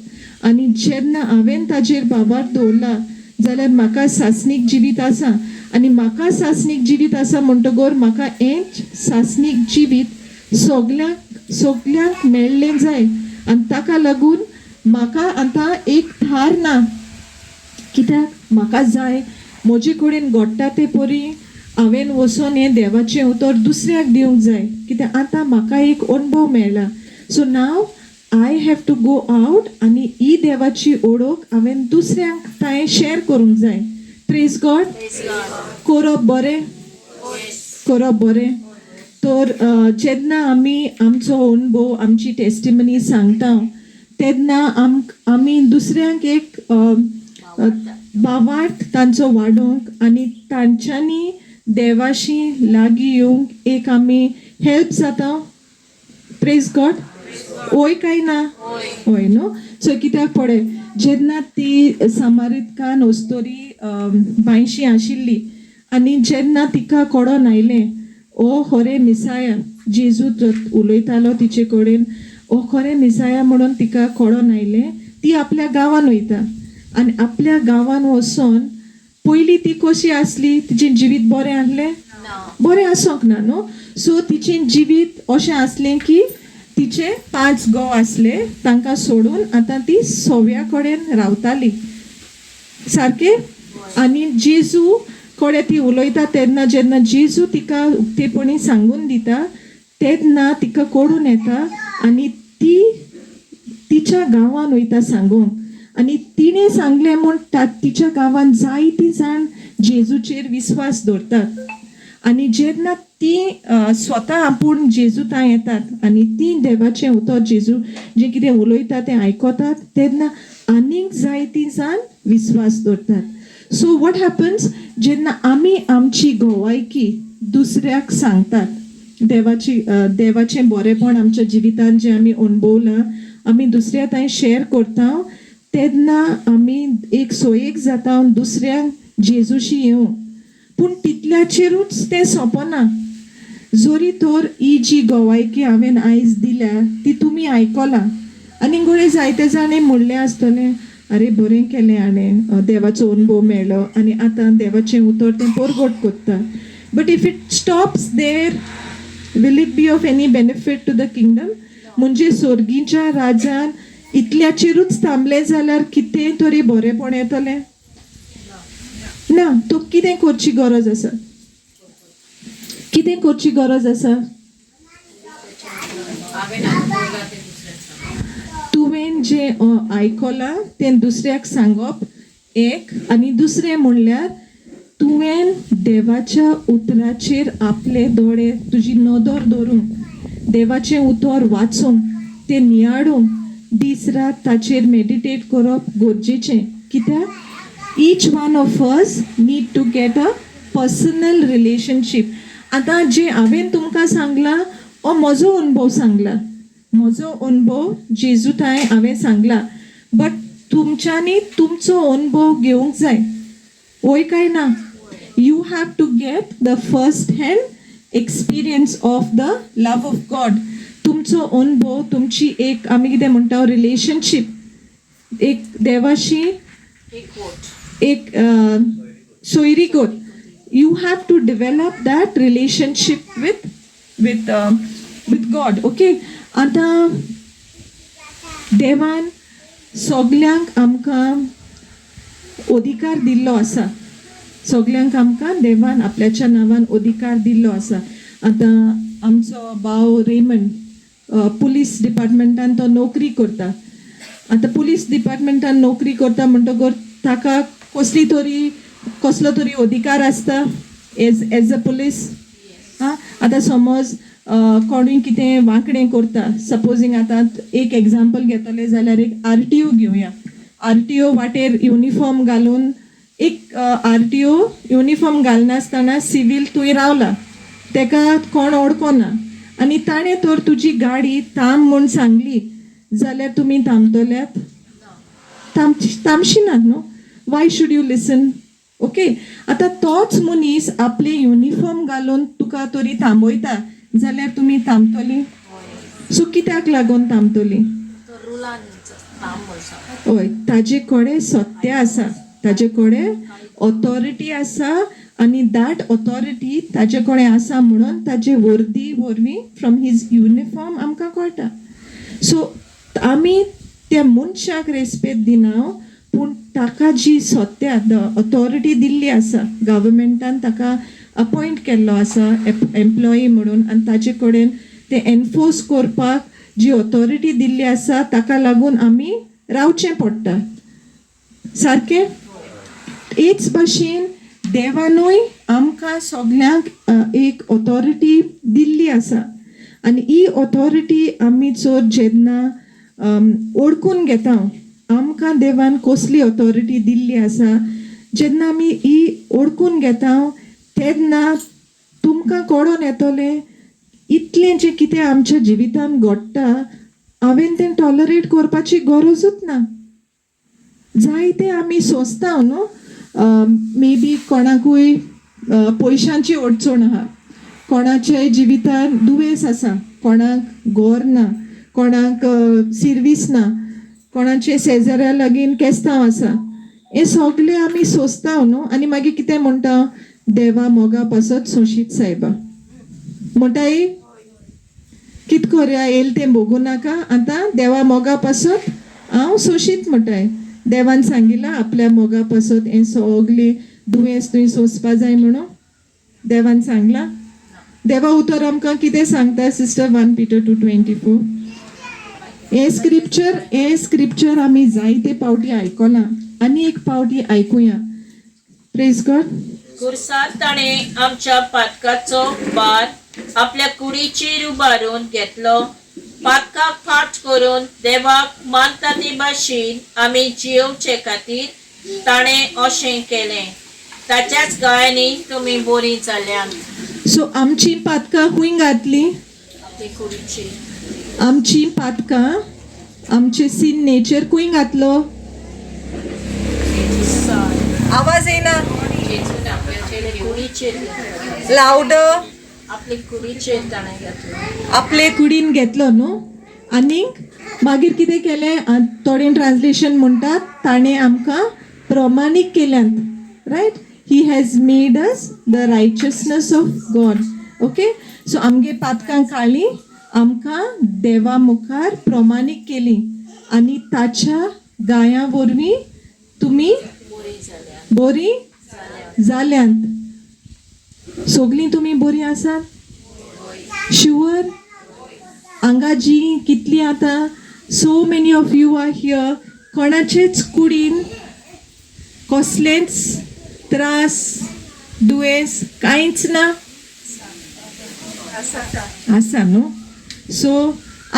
आनी जेन्ना हांवें ताजेर भावार दवरला जाल्यार म्हाका सासणीक जिवीत आसा. आनी म्हाका सासणीक जिवीत आसा म्हणटगर म्हाका हेंच सासणीक जिवीत सगल्यांक सगल्यांक मेळ्ळें जाय. आनी ताका लागून म्हाका आतां एक थार ना, कित्याक म्हाका जाय म्हजे कडेन घडटा ते परी हांवें वचोन हें देवाचें उतर दुसऱ्याक दिवंक जाय, कित्याक आतां म्हाका एक अणभव मेळ्ळा. So now I have to go out आनी ही देवाची ओळख हांवें दुसऱ्यांक तांय शेअर करूंक जाय. Praise God. करप बरें, करप बरें. तर जेन्ना आमी आमचो अणभव आमची टेस्टिमनी सांगता तेन्ना आमी दुसऱ्यांक एक भावार्थ तांचो वाडोवंक आनी तांच्यांनी देवाशी लागीं येवंक एक आमी हेल्प जाता. Praise God. वय काय ना? हय न्हू. सो कित्याक पळय जेन्ना ती सामारितकान अस्तोरी बांयशी आशिल्ली आनी जेन्ना तिका कोडोन आयलें ओ खरें मिसाया, जेजू उलयतालो तिचे कडेन, ओ खरें मिसाया म्हणून तिका कोडोन आयलें. ती आपल्या गांवान वयता आनी आपल्या गांवान वचोन पयलीं ती कशी आसली, तिचें जिवीत बरें आसलें? बरें आसोंक ना न्हू. सो तिचें जिवीत अशें आसलें की तिचे 5 घोव आसले, तांकां सोडून आतां ती सव्या कडेन रावताली सारकें. आनी जेजू कडेन ती उलयता तेन्ना जेन्ना जेजू तिका उक्तेपणी सांगून दिता तेन्ना तिका कोडून येता आनी ती तिच्या गांवान वयता सांगूंक. आनी तिणें सांगलें म्हूण तिच्या गांवान जायतीं जाण जेजूचेर विस्वास दवरतात. आनी जेन्ना ती स्वता आपूण जेजू थंय येतात आनी ती देवाचें उतर जेजू जें कितें उलयता तें आयकतात तेन्ना आनीक जायतीं जाण विस्वास दवरतात. सो what happens जेन्ना आमी आमची गोवायकी दुसऱ्याक सांगतात, देवाची देवाचें बरेंपण आमच्या जिवितान जें आमी अणभवलां आमी दुसऱ्या थंय शेअर करता तेन्ना आमी एक सोयेक जाता दुसऱ्यांक जेजूशी येवंक. पूण तितल्याचेरूच तें सोंपना. जरी तर ही जी गोवायकी हांवें आयज दिल्या ती तुमी आयकलां आनी घडये जायते जाणें म्हणलें आसतलें, अरे बरें केलें हाणें, देवाचो अणभव मेळ्ळो आनी आतां देवाचें उतर तें परगट करता. But if it stops there, will it be of any benefit to the kingdom? म्हणजे सोर्गीच्या राजान इतल्याचेरूच थांबलें जाल्यार कितेंय तरी बरेंपण येतलें ना. तो कितें करची गरज आसा? कितें करची गरज आसा? तुवें जें आयकलां तें दुसऱ्याक सांगप एक, आनी दुसरें म्हणल्यार तुवें देवाच्या उतराचेर आपले दोळे तुजी नदर दवरूंक, देवाचें उतर वाचूंक, तें नियाळूंक, दीस रात ताचेर मेडिटेट करप गरजेचें. कित्याक each one of us need to get a personal relationship. आतां जें हांवें तुमकां सांगलां हो म्हजो अणभव सांगला, म्हजो अणभव जेजू थांय हांवें सांगला. बट तुमच्यांनी तुमचो अणभव घेवंक जाय, वय काय ना? You have to get the first hand experience of the love of God. तुमचो अणभव, तुमची एक आमी कितें म्हणटा रिलेशनशीप, एक देवाशी एक सोयरीगत. You have to develop that relationship with with with God. Okay, आतां देवान सगल्यांक आमकां अधिकार दिल्लो आसा, सगल्यांक आमकां देवान आपल्याच्या नांवान अधिकार दिल्लो आसा. आतां आमचो भाव रेमंड पुलीस डिपार्टमेंटान तो नोकरी करता. आतां पुलीस डिपार्टमेंटान नोकरी करता म्हणटकर ताका कसली तरी कसलो तरी अधिकार आसता एज एज अ पुलीस. आं, आतां समज कोणूय कितें वांकडें करता, सपोजींग आतां एक एग्जाम्पल घेतलें जाल्यार एक आरटीओ घेवया. आरटीओ वाटेर युनिफॉर्म घालून एक आरटीओ युनिफॉर्म घालनासतना सिवील थंय रावला, तेका कोण ओडकोना आनी ताणें तर तुजी गाडी थांब म्हूण सांगली जाल्यार तुमी थांबतल्यात? तामशी नात न्हू? Why should you listen? Okay, आतां तोच मनीस आपले युनिफॉर्म घालून तुका तरी थांबयता जाल्यार तुमी थांबतली? सो कित्याक लागून थांबतली? हय, ताजे कडेन सत्य आसा, ताजे कडेन ऑथॉरिटी आसा आनी that authority ताजे कडेन आसा म्हणून ताजे वर्दी वरवीं फ्रॉम his uniform आमकां कळटा. सो आमी त्या मनशाक रेस्पेद दिना, पूण ताका जी सत्या the authority दिल्ली आसा, गव्हर्मेंटान ताका अपॉयंट केल्लो आसा एम्प्लॉई म्हणून आनी ताजे कडेन ते एनफोर्स करपाक जी ऑथॉरिटी दिल्ली आसा ताका लागून आमी रावचें पडटा सारकें. हेच भशेन देवानूय आमकां सगल्यांक एक ऑथॉरिटी दिल्ली आसा आनी ही ऑथॉरिटी आमी चड जेन्ना ओळखून घेता आमकां देवान कसली ऑथॉरिटी दिल्ली आसा, जेन्ना आमी ही ओळखून घेता तेन्ना तुमकां कळोन येतलें इतलें जें कितें आमच्या जिवितान घडटा हांवें तें टॉलरेट करपाची गरजूच ना. जायते आमी सोंसता न्हू, मे बी कोणाकूय पयशांची अडचण आहा, कोणाच्या जिवितान दुयेंस आसा, कोणाक घोर ना, कोणाक सिर्वीस ना, कोणाचे शेजाऱ्या लागीं केस्तांव आसा, हें सगळें आमी सोंसता न्हू. आनी मागीर कितें म्हणटा, देवा मोगा पासत सोंशीत सायबा म्हणटाय. कित करया येयल तें भोगूं नाका, आतां देवा मोगा पासत हांव सोंशीत म्हणटाय. देवान सांगिलां आपल्या मोगा पासत हें सगळें दुयेंस तुवें सोंसपा जाय म्हणून देवान सांगलां. देवा उतर आमकां कितें सांगता सिस्टर? 1 Peter 2:24. हें स्क्रिप्चर, हें स्क्रिप्चर आमी जायते पावटी आयकलां आनी एक पावटी आयकुया. Praise God. खुर्सार ताणें आमच्या पातकाचो भार आपल्या कुडीचेर उबारून घेतलो, पातकाक फाट करून देवाक मानता ते भाशेन आमी जियोवचे खातीर ताणें अशें केलें. ताच्याच गायांनी तुमी बरीं जाल्यांत. सो आमची पातकां खंय घातली? आपले कुडीचेर. आमची पातकां, आमचे सीन नेचर खंय घातलो? आवाज येना. आपले कुडीचेर. लावड. आपले कुडीचेर ताणें घेतलो. आपले कुडीन घेतलो न्हू. आनीक मागीर कितें केलें? थोडे ट्रान्सलेशन म्हणटात ताणें आमकां प्रमाणीक केल्यात, right? He has made us the righteousness of God. Okay, so आमगे पातकां काडलीं, आमकां देवा मुखार प्रमाणीक केली आनी ताच्या गाया वरवीं तुमी बरीं जाल्यांत. बरीं जाल्यांत. सगळीं तुमी बरीं आसात? शुअर? हांगा जी कितली आतां so many of you are here, कोणाचेच कुडीन कसलेंच त्रास दुयेंस कांयच ना आसा न्हू? सो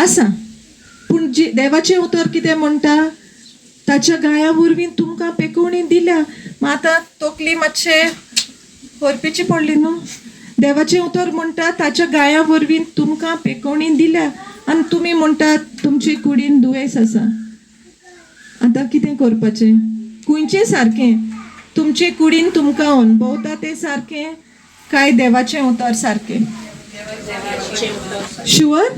आसा, पूण जी देवाचें उतर कितें म्हणटा, ताच्या गाया वरवीं तुमकां पेकोवणी दिल्या. आतां तकली मातशें व्हरपेची पडली न्हू. देवाचें उतर म्हणटा ताच्या गाया वरवीं तुमकां पेकोवणी दिल्या आनी तुमी म्हणटात तुमचे कुडीन दुयेंस आसा. आतां कितें करपाचें? खंयचें सारकें? तुमचे कुडीन तुमकां अणभवता तें सारकें काय देवाचें उतर सारकें? देवाचें उतर. शुअर?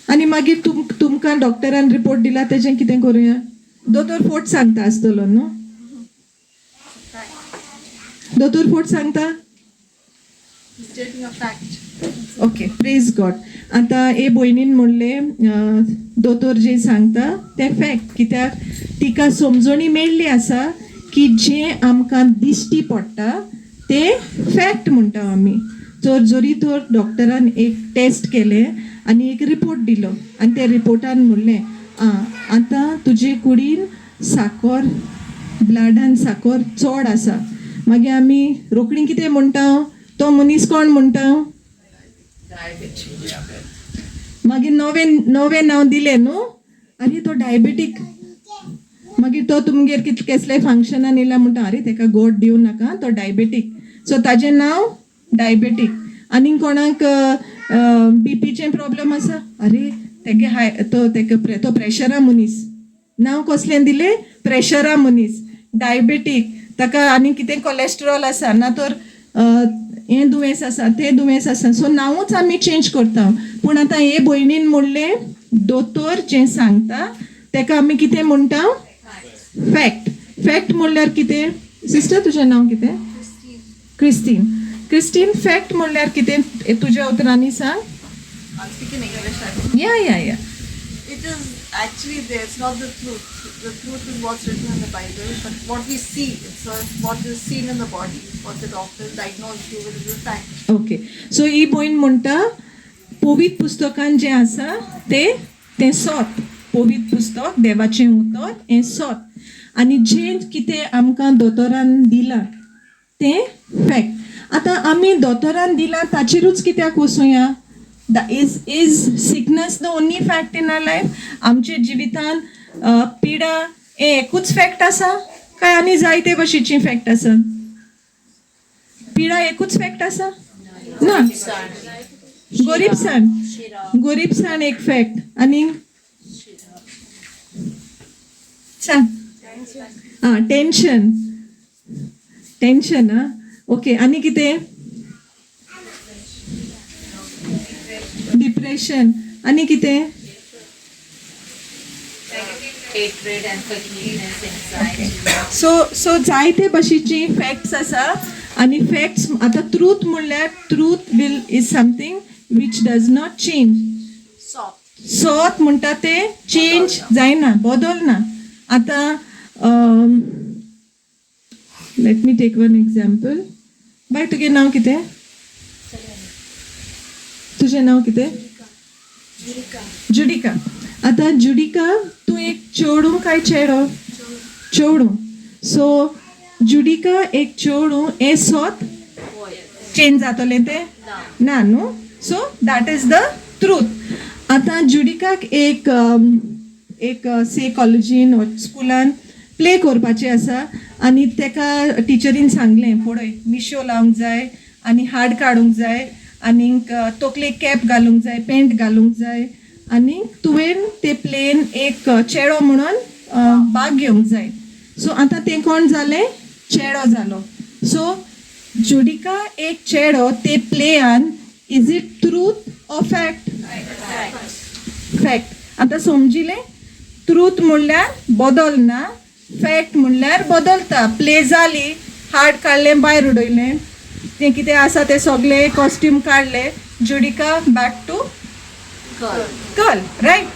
आनी मागीर तुमकां डॉक्टरान रिपोर्ट दिला तेजें कितें करुया? दोतोर फोट सांगता आसतलो न्हू? दोतोर फोट सांगता? Okay, praise God. आतां हे भयणीन म्हणलें दोतोर जें सांगता तें फॅक्ट, कित्याक तिका समजणी मेळ्ळी आसा की जें आमकां दिश्टी पडटा तें फॅक्ट म्हणटा आमी. तर जरी तर डॉक्टरान एक टेस्ट केलें आनी एक रिपोर्ट दिलो आनी त्या रिपोर्टान म्हणलें आं आतां तुजे कुडीन साकर, ब्लडान साकर चड आसा, मागीर आमी रोखडी कितें म्हणटा? तो मनीस कोण म्हणटा? मागीर नवें नवें नांव दिलें न्हू, आनी तो डायबेटीक. मागीर तो तुमगेर कितले केसले फंक्शनान येयला म्हणटा, अरे तेका गोड दिवं नाका, तो डायबेटीक. सो ताजें नांव डायबेटीक. आनी कोणाक बीपीचें प्रॉब्लम आसा, अरे तेगे हाय तो तेका तो प्रेशरा मनीस. नांव कसलें दिलें? प्रेशरा मनीस, डायबेटीक, ताका आनी कितें कोलेस्ट्रॉल आसा, ना तर हें दुयेंस आसा, तें दुयेंस आसा. सो नांवूच आमी चेंज करता. पूण आतां हे भयणीन म्हणलें, दोतोर जें सांगता तेका आमी कितें म्हणटा? फॅक्ट. फॅक्ट म्हणल्यार कितें? सिस्टर, तुजें नांव कितें? क्रिस्टीन. क्रिस्टीन, फॅक्ट म्हणल्यार कितें तुज्या उतरांनी सांग. I'll speak in English. I think. Yeah. It is actually there. It's not the truth. The truth is what's written in the Bible, but what we see, it's what is seen in the body, what the doctors diagnose you with is a fact. Okay, so ही भयण म्हणटा, पवित्र पुस्तकान जें आसा तें तें सोत. पवित्र पुस्तक, देवाचें उतर हें सोत, आनी जें कितें आमकां दोतोरान दिलां तें फॅक्ट. आतां आमी दोतोरान दिलां ताचेरूच कित्याक वचुया? Is sickness the only fact in our life? आमच्या जिवितान पिडा हें एकूच फॅक्ट आसा काय आनी जायते भशेची फॅक्ट आसा? पिडा एकूच फॅक्ट आसा ना. गोरीबसाण, गोरीबसाण एक फॅक्ट. आनी सांग. आं, टेन्शन, टेन्शन. आं, ओके. आनी कितें? डिप्रेशन. आनी कितें? Hatred and forgiveness, anxiety. So जायते भशेची फॅक्ट्स आसा. आनी फॅक्ट्स आतां ट्रूथ म्हणल्यार, truth will is something which does not change. Soft. सोत म्हणटा ते चेंज जायना, बदलना. आतां let me take one example. बाय, तुगे नांव कितें? तुजें नांव कितें? जुडिका. आतां जुडिका, तूं एक चेडूं काय चेडो? चेडूं. सो जुडिका एक चेडूं हें सोत चेंज जातलें तें ना न्हू? So that is the truth. आतां जुडिकाक एक एक से कॉलेजीन स्कुलान प्ले करपाचें आसा, आनी तेका टिचरीन सांगलें, पळय मिशो लावंक जाय आनी हाड काडूंक जाय आनीक तकलेक कॅप घालूंक जाय, पेंट घालूंक जाय, आनी तुवें ते प्लेन एक चेडो म्हणून भाग घेवंक जाय. सो आतां तें कोण जालें? चेडो जालो. सो जुडिका एक चेडो ते प्लेयान, is it truth or fact? Fact. आतां समजिलें? ट्रूथ म्हणल्यार बदलना, फॅक्ट म्हणल्यार बदलता. प्ले जाली, हाड काडलें, भायर उडयलें, तें कितें आसा तें सगळें कॉस्ट्यूम काडलें, जुडिका बॅक टू गर्ल, रायट?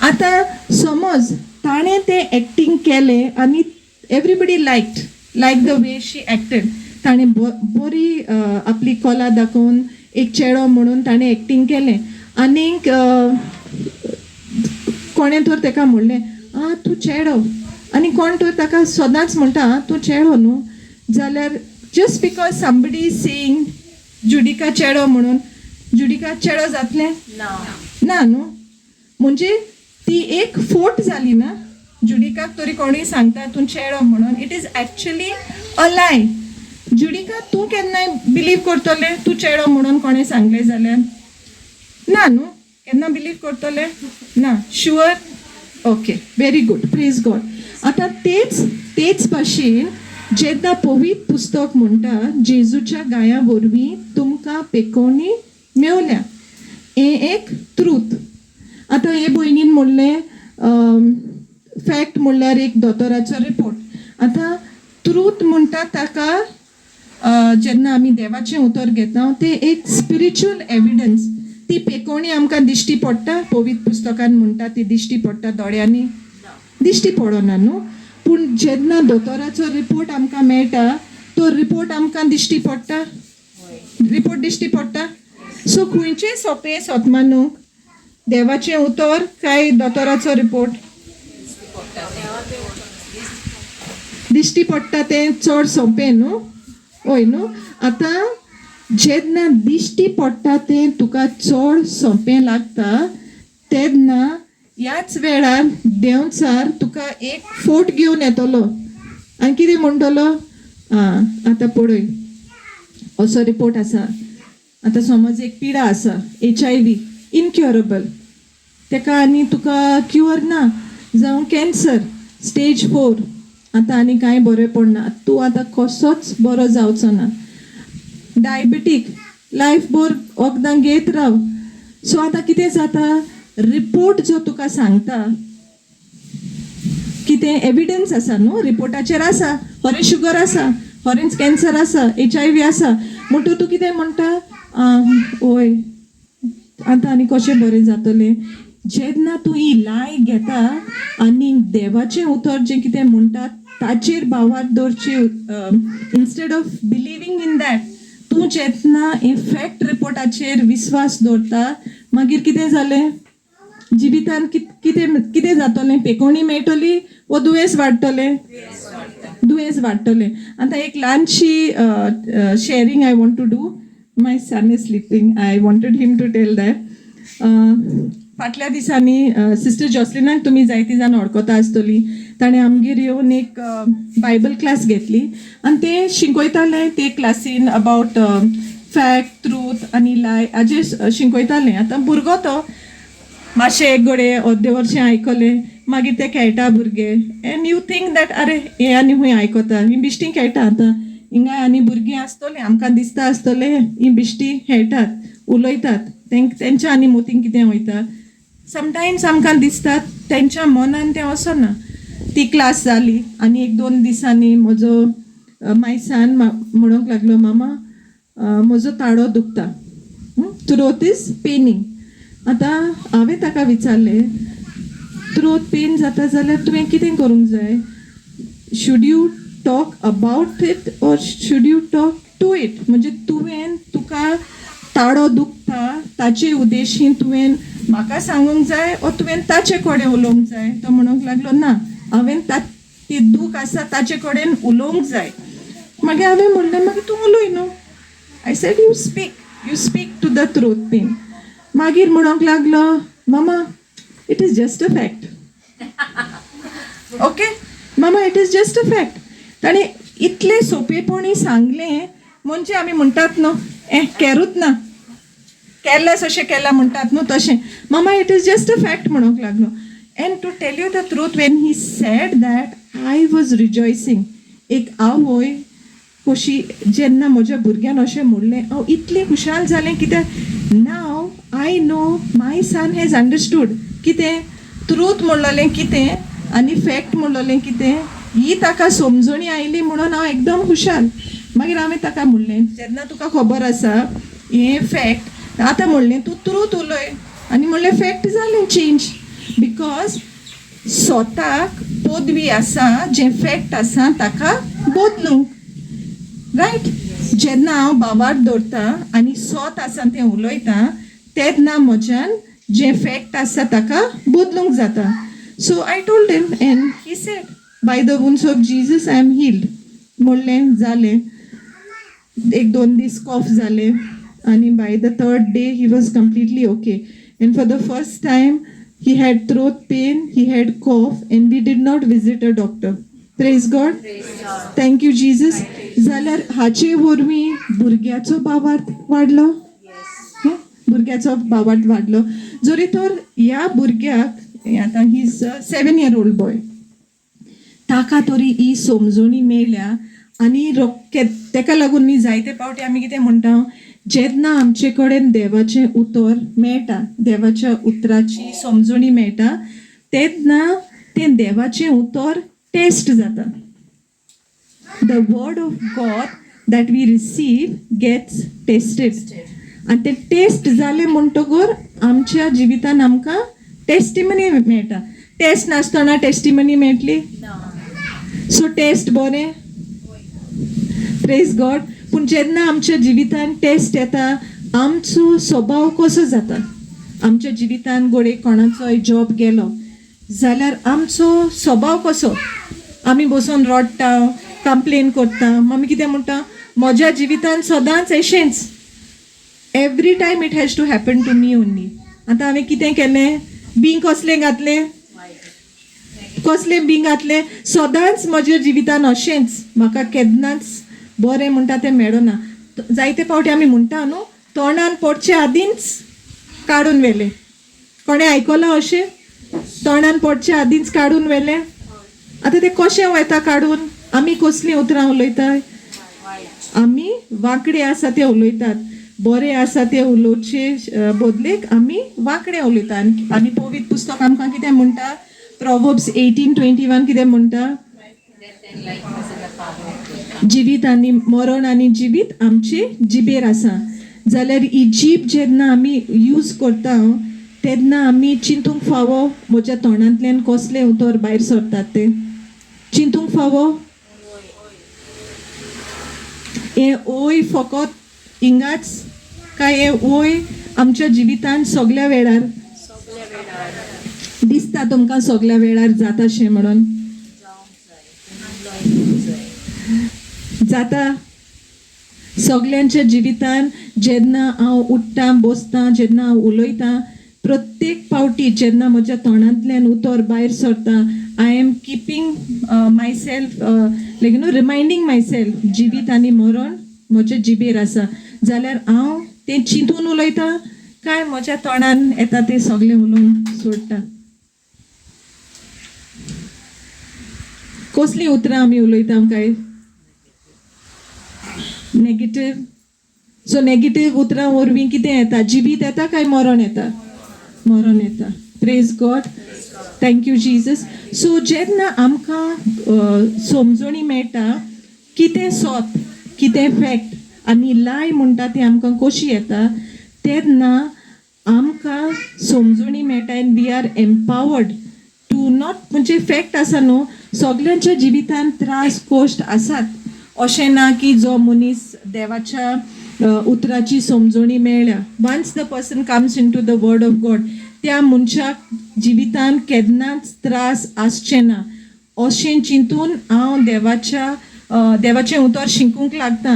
आतां समज ताणें तें एक्टींग केलें आनी everybody like the way she acted. ताणें बरी आपली कला दाखोवन एक चेडो म्हणून ताणें एक्टींग केलें. आनीक कोणें तर तेका म्हणलें, आं, तूं चेडो. आनी कोण तर ताका सदांच म्हणटा, आं, तूं चेडो न्हू, जाल्यार just because somebody saying Judika चेडो म्हणून जुडिका चेडो जातलें ना न्हू? म्हणजे ती एक फोट जाली ना. जुडिकाक तरी कोणूय सांगता तूं चेडो म्हणून, it is actually a lie. Judika, तूं केन्नाय बिलीव करतलें तूं चेडो म्हणून कोणें सांगलें जाल्यार? ना न्हू? केन्ना बिलीव करतलें ना? Sure? Okay, very good, praise God. आतां तेच तेच भाशेन जेन्ना पवित्र पुस्तक म्हणटा, जेजूच्या गाया वरवीं तुमकां पेकोवणी मेवल्या, हें एक ट्रूथ. आतां हे भयणीन म्हणलें, फॅक्ट म्हणल्यार एक दोतोराचो रिपोर्ट. आतां ट्रूथ म्हणटा ताका जेन्ना आमी देवाचें उतर घेता तें एक स्पिरिच्युअल एविडन्स. ती पेकोवणी आमकां दिश्टी पडटा? पवित्र पुस्तकान म्हणटा ती दिश्टी पडटा दोळ्यांनी? दिश्टी पडना न्हू? पूण जेन्ना दोतोराचो रिपोर्ट आमकां मेळटा, तो रिपोर्ट आमकां दिश्टी पडटा. रिपोर्ट दिश्टी पडटा. सो खंयचें सोंपें सोत मानूंक, देवाचें उतर काय दोतोराचो रिपोर्ट? दिश्टी पडटा तें चड सोंपें न्हू? हय न्हू? आतां जेन्ना दिश्टी पडटा तें तुका चड सोंपें लागता, तेन्ना ह्याच वेळार देंवचार तुका एक फोट घेवन येतलो आनी कितें म्हणटलो, आं आतां पळय असो रिपोर्ट आसा. आतां समज एक पिडा आसा HIV इनक्युरेबल, तेका आनी तुका क्युअर ना, जावं कॅन्सर स्टेज 4, आतां आनी कांय बरें पडना, तूं आतां कसोच बरो जावचो ना, डायबेटीक लायफ भर वखदां घेत राव. सो आतां कितें जाता, रिपोर्ट जो तुका सांगता कितें एविडन्स आसा न्हू, रिपोर्टाचेर आसा खरें शुगर आसा, खरेंच कॅन्सर आसा, HIV आसा, म्हणटकीर तूं कितें म्हणटा, हय आतां आनी कशें बरें जातलें. जेन्ना तूं ही लाय घेता आनी देवाचें उतर जें कितें म्हणटा ताचेर भावार्थ दवरची, instead of believing in that, तूं जेन्ना हे फॅक्ट रिपोर्टाचेर विस्वास दवरता, मागीर कितें जालें जिवितान, कितें कितें जातलें, पेकोणी मेळटली वो दुयेंस वाडटलें, दुयेंस वाडटलें. आतां एक ल्हानशी sharing I want to do. My son is sleeping, I wanted him to tell that. फाटल्या दिसांनी सिस्टर जॉसलिनाक तुमी जायतीं जाण वळखता आसतली. ताणें आमगेर येवन एक बायबल क्लास घेतली आनी ते शिकयताले ते क्लासीन अबावट फॅक्ट, ट्रूथ आनी लाय हाजेर शिकयताले. आतां भुरगो तो मातशें एक घडये अर्दे वर्शें आयकलें, मागीर ते खेळटा भुरगे, एंड you think that अरे हे आनी खूंय आयकता, ही बिश्टी खेळटा. आतां हिंगा आनी भुरगीं आसतलीं, आमकां दिसता आसतलें ही बिश्टी खेळटात, उलयतात, तेंच्या आनी मोतीन कितें वयता. समटायम्स आमकां दिसता तेंच्या मनान तें वचना. ती क्लास जाली आनी एक दोन दिसांनी म्हजो माय सन म्हणूंक लागलो, मामा म्हजो ताळो दुखता, थ्रोट is Penning. आतां हांवें ताका विचारलें, थ्रोट पेन जाता जाल्यार तुवें कितें करूंक जाय, should you talk about it or should you talk to it? म्हणजे तुवें तुका ताळो दुखता ताचे उद्देशीन तुवें म्हाका सांगूंक जाय ओ तुवें ताचे कडेन उलोवंक जाय? तो म्हणूंक लागलो, ना, हांवें ती दूख आसा ताचे कडेन उलोवंक जाय. मागीर हांवें म्हणलें, मागीर तूं उलय न्हू. I said, you speak, you speak to the throat pain. मागीर म्हणूंक लागलो, मामा, it is just a fact, okay mama, it is just a fact. ताणें इतलें सोंपेपणी सांगलें, म्हणजे आमी म्हणटात न्हू, ए केरूच ना, केरलेस अशें केलां म्हणटात न्हू तशें, मामा it is just a fact म्हणूंक लागलो. And to tell you the truth, when he said that, I was rejoicing. एक आवय कशी जेन्ना म्हज्या भुरग्यान अशें म्हणलें, हांव इतलें खुशाल जालें, कित्याक now I know my son has understood कितें ट्रूथ म्हणलेलें कितें आनी फॅक्ट म्हणलेलें कितें, ही ताका समजणी आयली म्हणून हांव एकदम खुशाल. मागीर हांवें ताका म्हणलें, जेन्ना तुका खबर आसा हें फॅक्ट, आतां म्हणलें तूं ट्रूथ उलय, आनी म्हणलें फॅक्ट जालें चेंज, because स्वताक पदवी आसा जें फॅक्ट आसा ताका बदलूंक, रायट? जेन्ना हांव भावार्थ दवरता आनी सत आसा तें उलयता, तेन्ना म्हज्यान जें फॅक्ट आसा ताका बदलूंक जाता. So I told him and he said, by the wounds of Jesus I am healed. म्हणलें जालें, एक दोन दीस कॉफ जाले आनी by the third day he was completely okay, and for the first time he had throat pain, he had cough, and we did not visit a doctor. Praise God. Thank you, Jesus. जाल्यार हाचे वरवीं भुरग्याचो भावार्थ वाडलो, हं? भुरग्याचो भावार्थ वाडलो. जरी तर ह्या भुरग्याक आतां, he is 7 year old boy, ताका तरी ही समजणी मेळ्ळ्या. आनी तेका लागून न्ही जायते फावटी आमी कितें म्हणटा, जेन्ना आमचे कडेन देवाचें उतर मेळटा, देवाच्या उतराची समजणी मेळटा, तेन्ना तें देवाचें उतर टेस्ट जाता. The word of God that we receive gets tested, आनी तें टेस्ट जालें म्हणटकर आमच्या जिवितान आमकां टेस्टिमनी मेळटा. टेस्ट नासतना टेस्टिमनी मेळटली? सो टेस्ट बरें, प्रेज गॉड. पूण जेन्ना आमच्या जिवितान टेस्ट येता, आमचो स्वभाव कसो जाता? आमच्या जिवितान घडये कोणाचोय जॉब गेलो जाल्यार आमचो स्वभाव कसो? आमी बसून रडटा, कंप्लेन करता. आमी कितें म्हणटा, म्हज्या जिवितान सदांच अशेंच, every time it has to happen to me only. आतां हांवें कितें केलें? बीं कसलें घातलें? कसलें बीं घातलें? सदांच म्हज्या जिवितान अशेंच म्हाका केन्नाच बरें म्हणटा तें मेळना. जायते फावटी आमी म्हणटा न्हू, तोंडान पडचे आदींच काडून व्हेलें. कोणें आयकलां अशें? तोंडान पडचे आदींच काडून व्हेलें. आतां तें कशें वयता काडून? आमी कसलीं उतरां उलयतात? आमी वांकडे आसा ते उलयतात, बरें आसा ते उलोवचे बदलेक आमी वांकडे उलयता. आनी पवित्र पुस्तक आमकां कितें म्हणटा? प्रोवर्ब्स 18:21 कितें म्हणटा? जिवीत आनी मरण आनी जिवीत आमचे जिबेर आसा. जाल्यार ही जीब जेन्ना आमी यूज करता तेन्ना आमी चिंतूंक फावो म्हज्या तोंडांतल्यान कसलें उतर भायर सरतात तें चिंतूंक फावो. हें ओय फकत हिंगाच काय हें ओय आमच्या जिवितान सगल्या वेळार दिसता तुमकां? सगल्या वेळार जाता शें म्हणून जाता सगल्यांच्या जिवितान? जेन्ना हांव उठ्ठा बसता, जेन्ना हांव उलयतां, प्रत्येक फावटी जेन्ना म्हज्या तोंडांतल्यान उतर भायर सरता, I am keeping myself, like you know reminding myself, जिवीत आनी मरण म्हज्या जिबेर आसा. जाल्यार हांव तें चिंतून उलयता काय म्हज्या तोंडान येता तें सगळें उलोवन सोडटा? कसलीं उतरां आमी उलयता काय? नेगेटीव. सो नेगेटीव उतरां वरवीं कितें येता? जिवीत येता काय मरण येता? मरण येता. Praise God, thank you Jesus. So जेन्ना आमकां समजणी मेळटा कितें सत, कितें फॅक्ट आनी लाय म्हणटा ती आमकां कशी येता, तेन्ना आमकां समजणी मेळटा and we are empowered to not, म्हणजे फॅक्ट आसा न्हू, सगल्यांच्या जिवितान त्रास कश्ट आसात. अशें ना की जो मनीस देवाच्या उतराची समजणी मेळ्ळ्या, once the person comes into the word of God, त्या मनशाक जिवितान केन्नाच त्रास आसचे ना अशें चिंतून हांव देवाचें उतर शिकूंक लागता,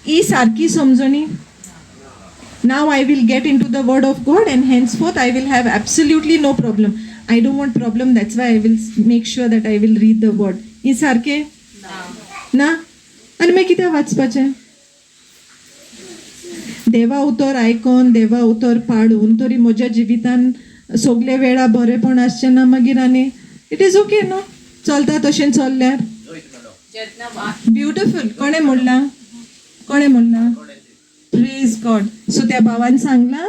ही सारकी समजणी? Now I will get into the word of God and henceforth I will have absolutely no problem. I don't want problem, that's why I will make sure that I will read the word. ही सारकें ना? आनी मागीर कितें वाचपाचें? देवा उतर आयकोन, देवा उतर पाडून तरी म्हज्या जिवितान सगळे वेळा बरेंपण आसचें ना मागीर. आनी it is okay न्हू, चलता तशें चल्ल्यार. ब्युटिफूल. कोणें म्हणलां? कोणें म्हणलां? Praise God. सो त्या भावान सांगलां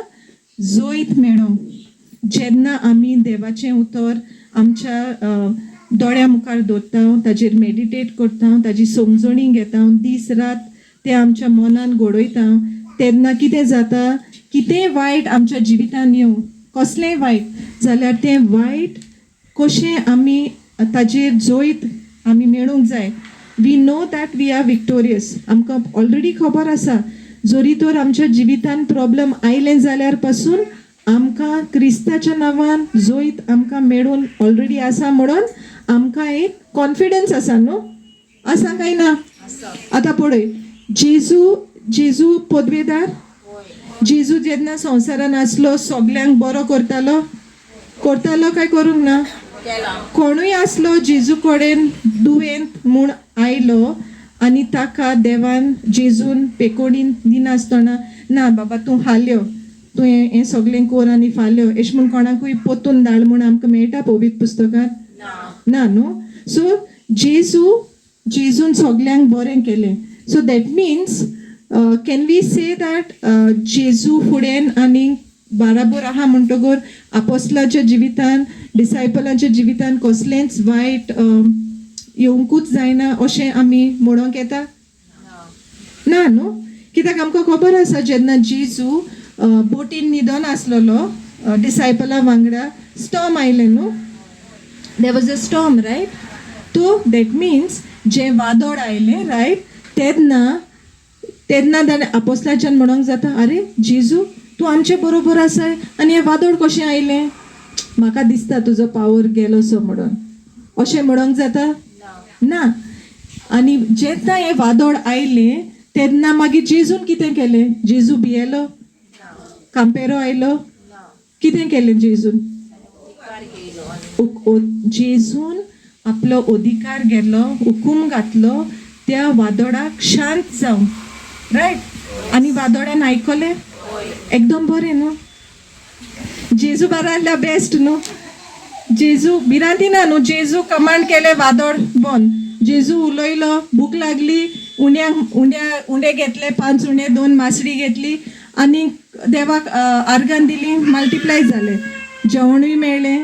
जैत मेळो जेन्ना आमी देवाचें उतर आमच्या दोळ्या मुखार दवरता, ताजेर मेडिटेट करता, ताजी समजणी घेता, दीस रात तें आमच्या मनान घडयता, तेन्ना कितें जाता? कितेंय वायट आमच्या जिवितान येवं, कसलेंय वायट जाल्यार तें वायट कशें आमी ताजेर जैत आमी मेळूंक जाय. We know that we are victorious. आमकां ऑलरेडी खबर आसा, जरी तर आमच्या जिवितान प्रॉब्लम आयलें जाल्यार पासून आमकां क्रिस्ताच्या नांवान जैत आमकां मेळून ऑलरेडी आसा म्हणून आमकां एक कॉन्फिडन्स आसा न्हू? आसा काय ना? आतां पळय, जेजू, जेजू पदवेदार. जेजू जेन्ना संवसारान आसलो, सगल्यांक बरो करतालो. करतालो काय करूंक ना? कोणूय आसलो जेजू कडेन दुयेंत म्हूण आयलो आनी ताका देवान, जेजून पेकोडीन दिनासतना, ना बाबा तूं हाल्यो, तूं हें हें सगळें कर आनी फाल्यो, अशें म्हूण कोणाकूय पोतून धाड म्हूण आमकां मेळटा पवित्र पुस्तकांत? ना न्हू? सो जेजू, जेजून सगल्यांक बरें केलें. So that means, can we say that जेजू फुडें आनी बाराबोर आहा म्हणटगर आपोस्लाच्या जिवितान, डिसायपलांच्या जिवितान कसलेंच वायट येवंकूच जायना अशें आमी म्हणोंक येता? ना न्हू? कित्याक आमकां खबर आसा, जेन्ना जेजू बोटीन न्हिदोन आसलेलो डिसायपलां वांगडा, स्टॉर्म आयलें न्हू? There was a storm, right? So that means जें वादळ आयलें, रायट, तेन्ना तेन्ना ताणें आपोस्लाच्यान म्हणोंक जाता, अरे जेजू, तूं आमचे बरोबर आसाय आनी हें वादळ कशें आयलें? म्हाका दिसता तुजो पावर गेलो सो म्हणून. अशें म्हणोंक जाता? ना. आनी जेन्ना हें वादळ आयलें तेन्ना मागीर जेजून कितें केलें? जेजू भियेलो? कांपेरो आयलो? कितें केलें जेजून? जेजून आपलो अधिकार घेतलो, हुकूम घातलो त्या वादोडाक शांत जावं, रायट? आनी वादोड्यान आयकलें, एकदम बरें न्हू? जेजू बरो आहल्यार बेस्ट न्हू? जेजू भिरांती ना न्हू? जेजू कमांड केलें, वादोड बंद. जेजू उलयलो, भूक लागली, उंड्यांक उंड्या उंडे घेतले, 5 उंडे 2 मासडी घेतली आनी देवाक आर्गान दिली, मल्टिप्लाय जालें. जेवणूय मेळ्ळें,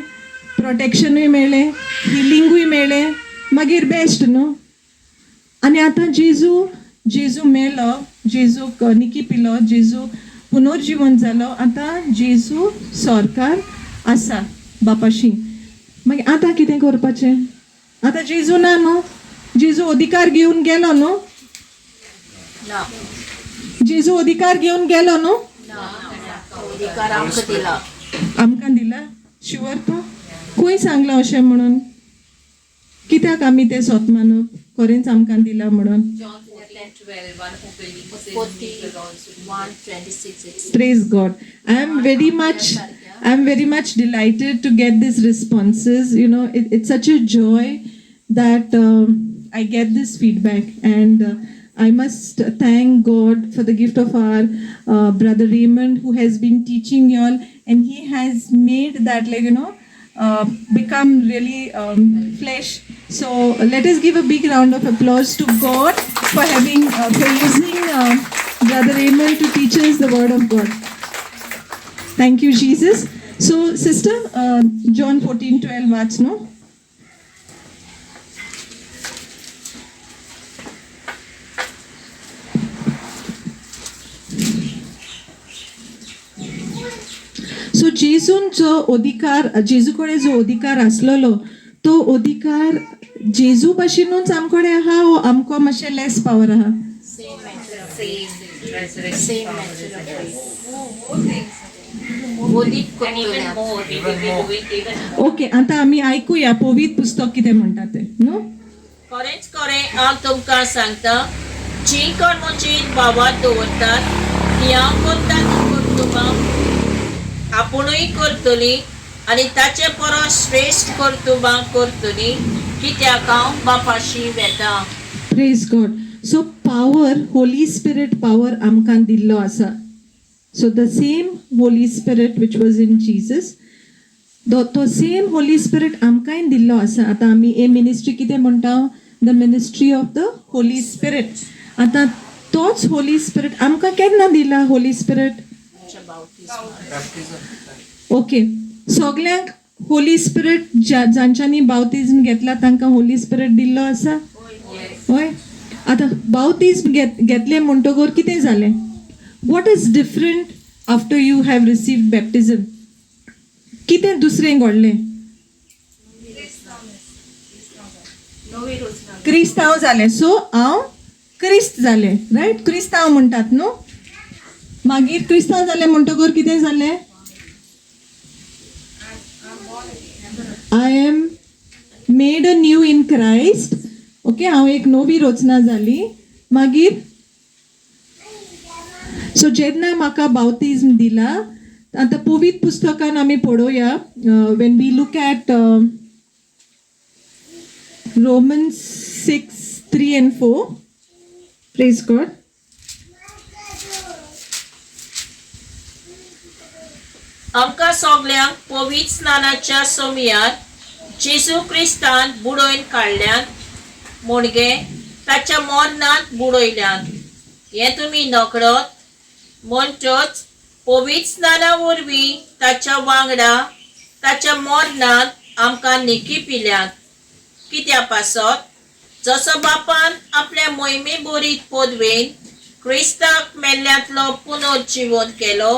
प्रोटेक्शनूय मेळ्ळें, हिलिंगूय मेळ्ळें, मागीर बेस्ट न्हू? आनी आतां जेजू जेजू मेलो, जेजूक निकी पिलो, जेजू पुनर्जिवन जालो, आतां जेजू सरकार आसा बापाशी. मागीर आतां कितें करपाचें? आतां जेजू ना न्हू? जेजू अधिकार घेवन गेलो न्हू? जेजू अधिकार घेवन गेलो न्हू? अधिकार आमकां दिला. आमकां दिला? शुवर तूं? खंय सांगलां अशें म्हणून? कित्याक आमी तें सोत मानप खरेंच आमकां दिला म्हणून? Praise God. I am very much delighted to get these responses. You know, it's such a joy that I get this feedback, and I must thank God for the gift of our brother Raymond, who has been teaching you all, and he has made that, like, you know, become really flesh. So let us give a big round of applause to God for having, for using Brother Raymond to teach us the word of God. Thank you, Jesus. So, sister, John 14:12, वाच no? So जेजून जो अधिकार, जेजू कडेन जो अधिकार आसलेलो तो अधिकार जेजू भाशेनूच आमकडे आहा, वो आमकां मातशें लेस पावर आहा? Same. Okay, आतां आमी आयकुया पवित्र पुस्तक कितें म्हणटा तें न्हू? खरेंच खरें हांव तुमकां सांगता, जी कोण म्हजी भावात दवरतात ती हांव करता ती कर्तुबां आपुणूय करतली आनी ताचे परस श्रेश्ठ कर्तुबां करतली, कित्याक हांव बापाशी वेता. Praise God. So power, Holy Spirit power आमकां दिल्लो आसा. So the same Holy Spirit which was in Jesus, तो सेम होली स्पिरिट आमकांय दिल्लो आसा. आतां आमी हे मिनिस्ट्री कितें म्हणटा? The ministry of the Holy Spirit. आतां तोच होली स्पिरिट आमकां केन्ना दिला होली स्पिरिट? ओके, सगल्यांक होली स्पिरिट जांच्यांनी बावतिज्म घेतला तांकां होली स्पिरिट दिल्लो आसा? हय. आतां बावतिज्म घेतलें म्हणटकर कितें जालें? What is different after you have received baptism? कितें दुसरें घडलें? क्रिस्तांव जालें. सो हांव क्रिस्त जालें, रायट? क्रिस्तांव म्हणटात न्हू? मागीर क्रिस्तांव जालें म्हणटकर कितें जालें? I am made a new in Christ. Okay, हांव एक नवी रचना जाली. मागीर सो जेन्ना म्हाका बावतिज्म दिला, आतां पवित्र पुस्तकान आमी पळोवया, when we look at Romans 6:3 and 4. Praise God. आमकां सगल्यांक पवित्र स्नानाच्या सोमयार जेजू क्रिस्तान बुडोवन काडल्यात, मुणगे ताच्या मरणांत बुडयल्यात हें तुमी नकळत, म्हणटच पवित्र स्नाना वरवीं ताच्या वांगडा ताच्या मरणांत आमकां निकी पिल्यात, कित्या पासत जसो बापान आपल्या मोहिमे बोरीत पदवेन क्रिस्ताक मेल्ल्यांतलो पुनर्जिवन केलो,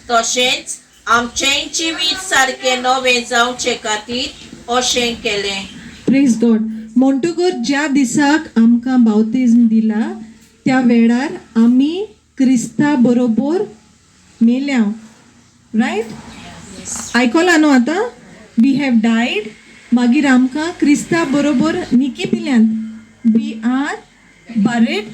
तशेंच आमचेंय जिवीत सारकें नवें जावचे खातीर अशें केलें. Praise God. म्हणटकर ज्या दिसाक आमकां बावतिज्म दिला त्या वेळार आमी क्रिस्ता बरोबर मेल्या, रायट? आयकलां न्हू आतां? We have died. मागीर आमकां क्रिस्ता बरोबर निकी पिल्यान, we are buried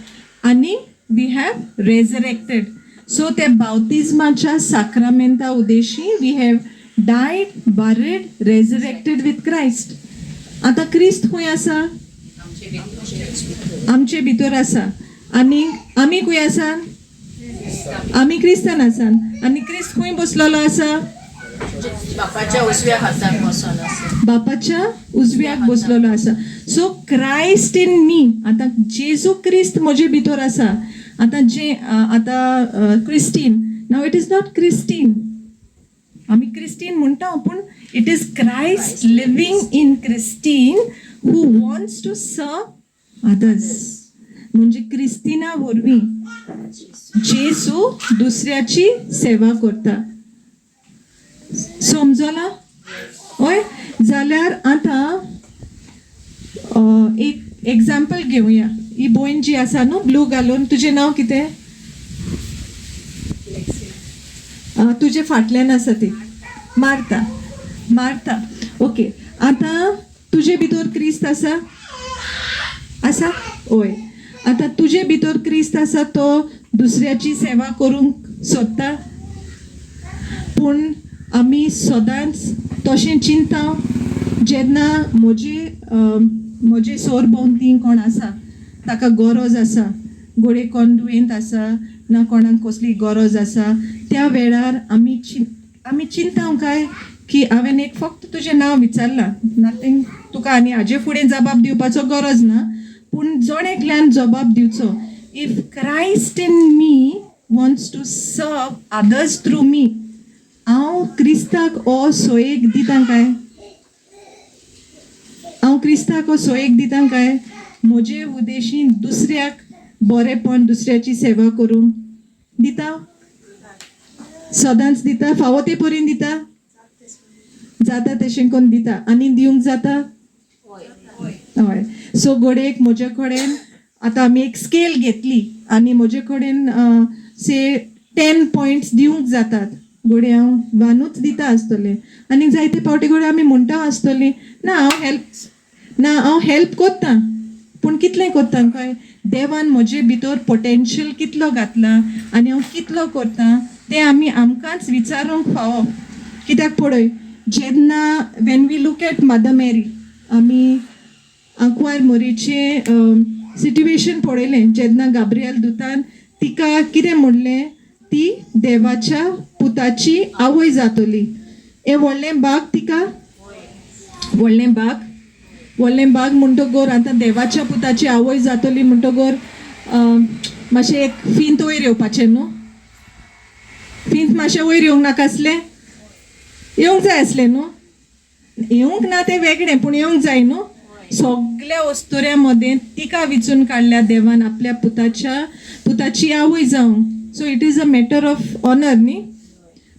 आनी we have रेजरेक्टेड. सो त्या बावतिज्माच्या साक्रामेंता उद्देशी we have Died, buried, resurrected with Christ. आतां क्रिस्त खंय आसा? आमचे भितर आसा. आनी आमी खंय आसा? आमी क्रिस्तान आसा. आनी क्रिस्त खंय बसलेलो आसा? बापाच्या उजव्या हाताक बसून आसा. बापाच्या उजव्याक बसलेलो आसा. सो क्रायस्ट इन मी. आतां जेजू क्रिस्त म्हजे भितर आसा. आतां जे आतां Christine, now it is not Christine, आमी क्रिस्टीन म्हणटा पूण it is Christ living in Christine who wants to serve others. म्हणजे क्रिस्तिना वरवीं जेजू दुसऱ्याची सेवा करता. समजला? हय. जाल्यार आतां एक एग्जाम्पल घेवया. ही भयण जी आसा न्हू ब्लू घालून, तुजें नांव कितें? तुजे फाटल्यान आसा ती मार्ता. Marta, okay. आतां तुजे भितर क्रिस्त आसा? आसा? हय. आतां तुजे भितर क्रिस्त आसा, तो दुसऱ्याची सेवा करूंक सोदता. पूण आमी सदांच तशें चिंता जेन्ना म्हजे सोर भोंवती कोण आसा, ताका गरज आसा, घडये कोण दुयेंत आसा ना कोणाक कसली गरज आसा, त्या वेळार आमी चिंता काय की हांवें एक फक्त तुजें नांव विचारलां, नथींग, तुका आनी हाजे फुडें जबाब दिवपाचो गरज ना, पूण जण एकल्यान जबाब दिवचो. If Christ in me wants to serve others through me, हांव क्रिस्ताक हो सोयेक दिता काय? हांव क्रिस्ताक हो सोयेक दिता काय म्हजे उद्देशी दुसऱ्याक बरेंपण, दुसऱ्याची सेवा करूंक दिता? सदांच दिता? फावो ते परीन दिता? जाता तशें करून दिता आनी दिवंक जाता? हय. सो घडयेक म्हजे कडेन आतां आमी एक स्केल घेतली आनी म्हजे कडेन से 10 पॉयंट्स दिवंक जातात, घडये हांव वनूच दिता आसतलें. आनी जायते फावटी घडये आमी म्हणटा आसतलीं, ना हांव हेल्प कोत्ता, पूण कितलें कोत्ता कळ्ळें? देवान म्हजे भितर पोटेन्शियल कितलो घातला आनी हांव कितलो करता तें आमी आमकांच विचारूंक फावो. कित्याक पळय, जेन्ना when we look at Mother Mary, आमी आंकवार मोरीचें सिट्युएशन पळयलें, जेन्ना गाब्रियल दुतान तिका कितें म्हणलें, ती देवाच्या पुताची आवय जातली. हें व्हडलें भाग तिका, व्हडलें भाग, व्हडलें भाग म्हणटकर आतां देवाच्या पुताची आवय जातली म्हणटकर मातशें एक फिंत वयर येवपाचें न्हू? फिंत मातशें वयर येवंक नाका आसलें? येवंक जाय आसलें न्हू? येवंक ना तें वेगळें, पूण येवंक जाय न्हू? सगल्या अस्तुऱ्यां मदें तिका विचून काडल्या देवान आपल्या पुताची आवय जावंक. So it is a matter of honour न्ही?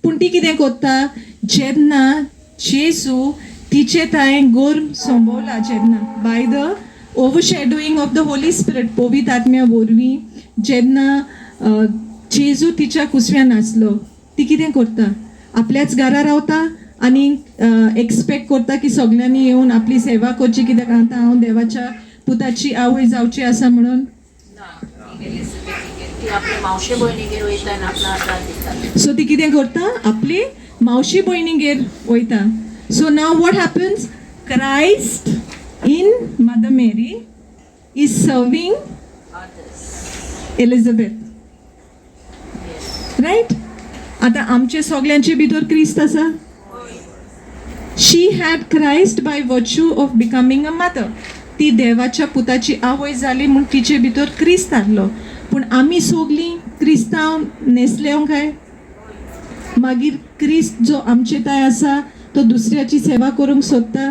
पूण ती कितें कोत्ता? जेन्ना जेजू तिचे तांय गोर्भ संभवला, जेन्ना by the overshadowing of the Holy Spirit, पवित्र आत्म्या वरवीं जेन्ना जेजू तिच्या कुसव्यान आसलो, ती कितें करता? आपल्याच घरा रावता आनी एक्सपेक्ट करता की सगल्यांनी येवन आपली सेवा करची, कित्याक आतां हांव देवाच्या पुताची आवय जावची आसा म्हणून? ना, ती आपल्या मावशे भयणीगेर वयता आनी आपलो आदार दिता. सो ती कितें करता? आपली मावशी भयणीगेर वयता. So now what happens? Christ in Mother Mary is serving Elizabeth, right? आतां आमचे सगल्यांचे भितर क्रिस्त आसा. She had Christ by virtue of becoming a mother. ती देवाच्या पुताची आवय जाली म्हूण तिचे भितर क्रिस्त आहलो. पूण आमी सगलीं क्रिस्तांव न्हेसले काय? मागीर क्रिस्त जो आमचे ताय आसा तो दुसऱ्याची सेवा करूंक सोदता,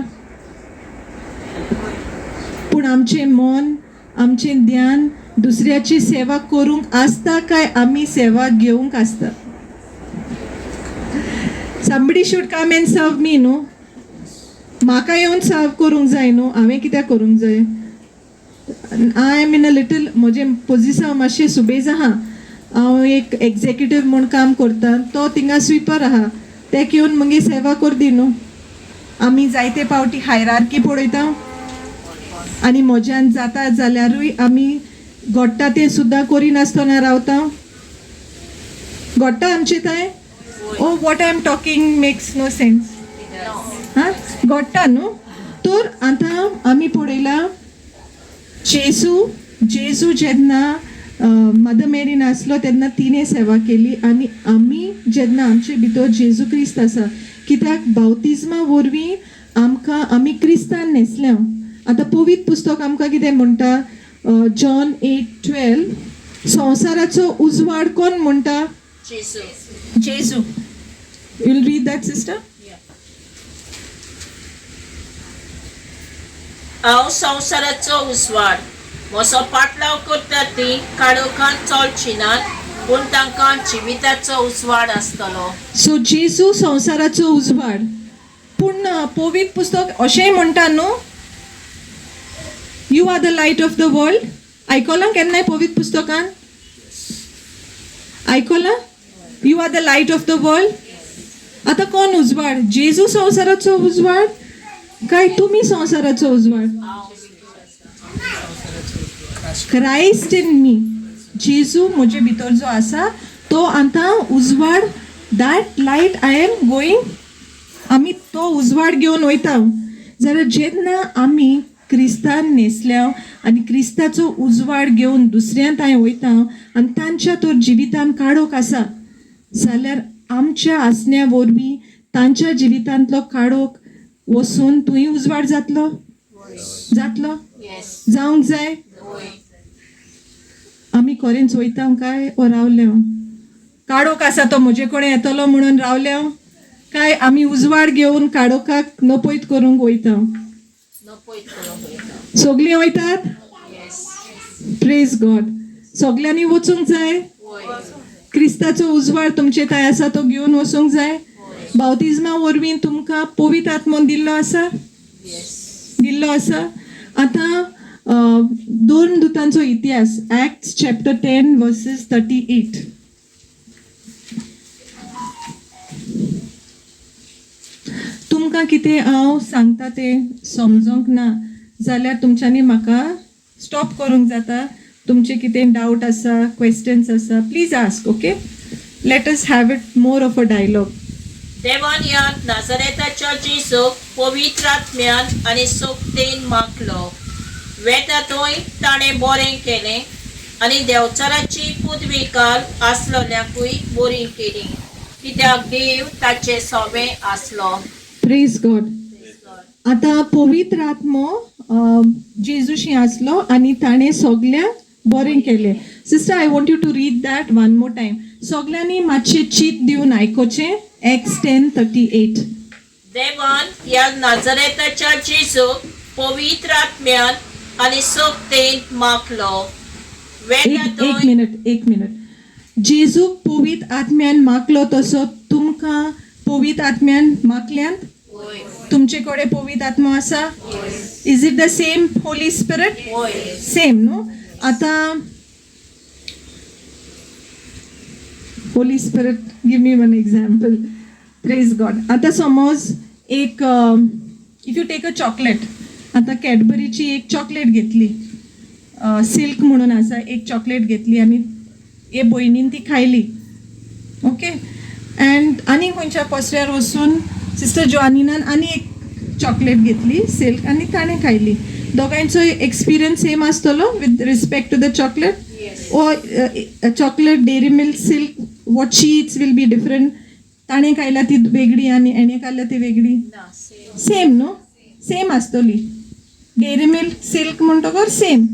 पूण आमचें मन, आमचें ध्यान दुसऱ्याची सेवा करूंक आसता काय आमी सेवा घेवंक आसता? Somebody should come and serve me न्हू? म्हाका येवन सर्व करूंक जाय न्हू? हांवें कित्याक करूंक जाय? I am in a little, म्हजें पोजिसांव मातशें सुबेज आहा. हांव एक एग्जेक्युटीव म्हूण काम करता, तो थिंगा स्विपर आहा, तेक येवन मागीर सेवा कर दी न्हू. आमी जायते फावटी हायरार्की पळयता आनी म्हज्यान जाता जाल्यारूय आमी घडटा तें सुद्दां करिनासतना रावता. घडटा आमचें थंय. Oh, what I am talking makes no sense. हां, घडटा न्हू. तर आतां आमी पळयलां, जेजू जेजू जेन्ना मदर मेरीन आसलो तेन्ना तिणें सेवा केली आनी आमी जेन्ना आमचे भितर जेजू क्रिस्त आसा, कित्याक बावतिज्मा वरवीं आमकां आमी क्रिस्तान न्हेसल्या. आतां पवित्र पुस्तक आमकां कितें म्हणटा? जॉन 8:12. संवसाराचो उजवाड कोण म्हणटा? जेजू. जेजू. You'll read that, sister? हांव संवसाराचो उजवाड. म्हजो पाटलाव करतात ती काळोखान चलची नात, पूण तांकां जिविताचो उजवाड आसतलो. सो जेजू संवसाराचो उजवाड, पूण पवित्र पुस्तक अशेंय म्हणटा न्हू, "You are the light of the world"? आयकलां केन्नाय पवित्र पुस्तकान? आयकलां, "You are the light of the world"? आतां कोण उजवाड? जेजू संवसाराचो उजवाड काय तुमी संवसाराचो उजवाड? क्रायस्ट इन मी, जेजू म्हजे भितर जो आसा तो आतां उजवाड. That light I am going, आमी तो उजवाड घेवन वयता. जाल्यार जेन्ना आमी क्रिस्तान न्हेसल्या आनी क्रिस्ताचो उजवाड घेवन दुसऱ्या थंय वयता आनी तांच्या तर जिवितान काळोख आसा जाल्यार आमच्या आसण्या वरवीं तांच्या जिवितांतलो काळोख वचून तुंय उजवाड जातलो, जातलो. येस. जावंक जाय. वय. आमी कोरेंच वयता काय ओ रावले? काळोख आसा तो म्हजे कडेन येतलो म्हणून रावले काय आमी उजवाड घेवन काळोखाक नपयत करूंक वयता? नपयत करूंक वयता. सगलीं वयतात? येस. प्रेज गॉड. सगल्यांनी वचूंक जाय. वय. क्रिस्ताचो उजवाड तुमचे थंय आसा तो घेवन वचूंक जाय. बावतिज्मा वरवीं तुमकां पवित्र आत्मो दिल्लो आसा. येस. दिल्लो आसा. आतां दोन दुतांचो इतिहास, Acts chapter 10 verses 38. तुमकां कितें हांव सांगता तें समजोंक ना जाल्यार तुमच्यांनी म्हाका स्टॉप करूंक जाता. तुमचे कितें डावट आसा, क्वेश्चन्स आसा, please ask, okay? Let us have it more of a dialogue. देवान ह्या नाझरेताच्या जेजूक पवित्र आत्म्यान आनी सोकतेन माखलो. वेता थंय ताणें बरें केलें आनी देंवचाराची पुदविकाल आसलोल्यांकूय बरी केली, कित्याक देव ताचे सोबे आसलो. प्रेज गॉड. आतां पवित्र आत्मो जेजूशी आसलो आनी ताणें सगल्यांक बरें केलें. Sister, I want you to read that one more time. सगल्यांनी मातशें चीत दिवन आयकोचें. एक्ट्स 10:38. देवान ह्या नाझरेताच्या जेजूक पवित्र आत्म्यान आनी सोकतेन माखलो. वेता एक एक थंय मिनट, एक मिनट. जेजूक पवित्र आत्म्यान माखलो तसो तुमकां पवित्र आत्म्यान माखल्यांत? वय. तुमचे कडेन पवित्र आत्मो आसा? Is it the same Holy Spirit? वय. सेम न्हू? आतां Holy Spirit, give me one example. Praise God. आतां समज एक, if you take a chocolate, आतां कॅडबरीची एक चॉकलेट घेतली, सिल्क म्हणून आसा, एक चॉकलेट घेतली आनी हे भयणीन ती खायली, ओके? अँड आनी खंयच्या पसऱ्यार वचून सिस्टर जॉनिनान आनी एक चॉकलेट घेतली सिल्क आनी ताणें खायली. दोगांयचो एक्सपिरियन्स सेम आसतलो with respect to the chocolate? Yes. Or chocolate Dairy Milk Silk, what she eats will be different? ताणें खायल्या ती वेगळी आनी हेणें खायल्या ती वेगळी? ना, सेम. सेम न्हू? सेम आसतली. डेअरी मिल्क सिल्क म्हणटकर सेम.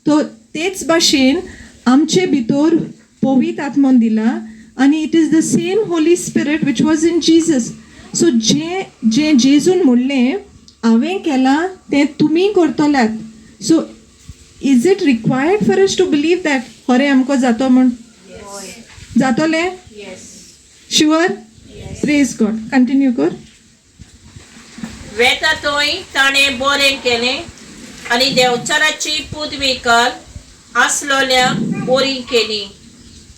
तो तेच भाशेन आमचे भितर पवित्र आत्मोन दिला आनी it is the same Holy Spirit which was in Jesus. So जे जे जेजून म्हणलें, हांवें केलां तें तुमी करतल्यात. So is it required for us to believe that खरें आमकां जातो म्हूण? जातोलें? येस. Sure? Praise God. Continue कर. वेता थंय ताणें बरें केलें आनी देंवचाराची पुदविकाल आसलोल्यांक बरी केली,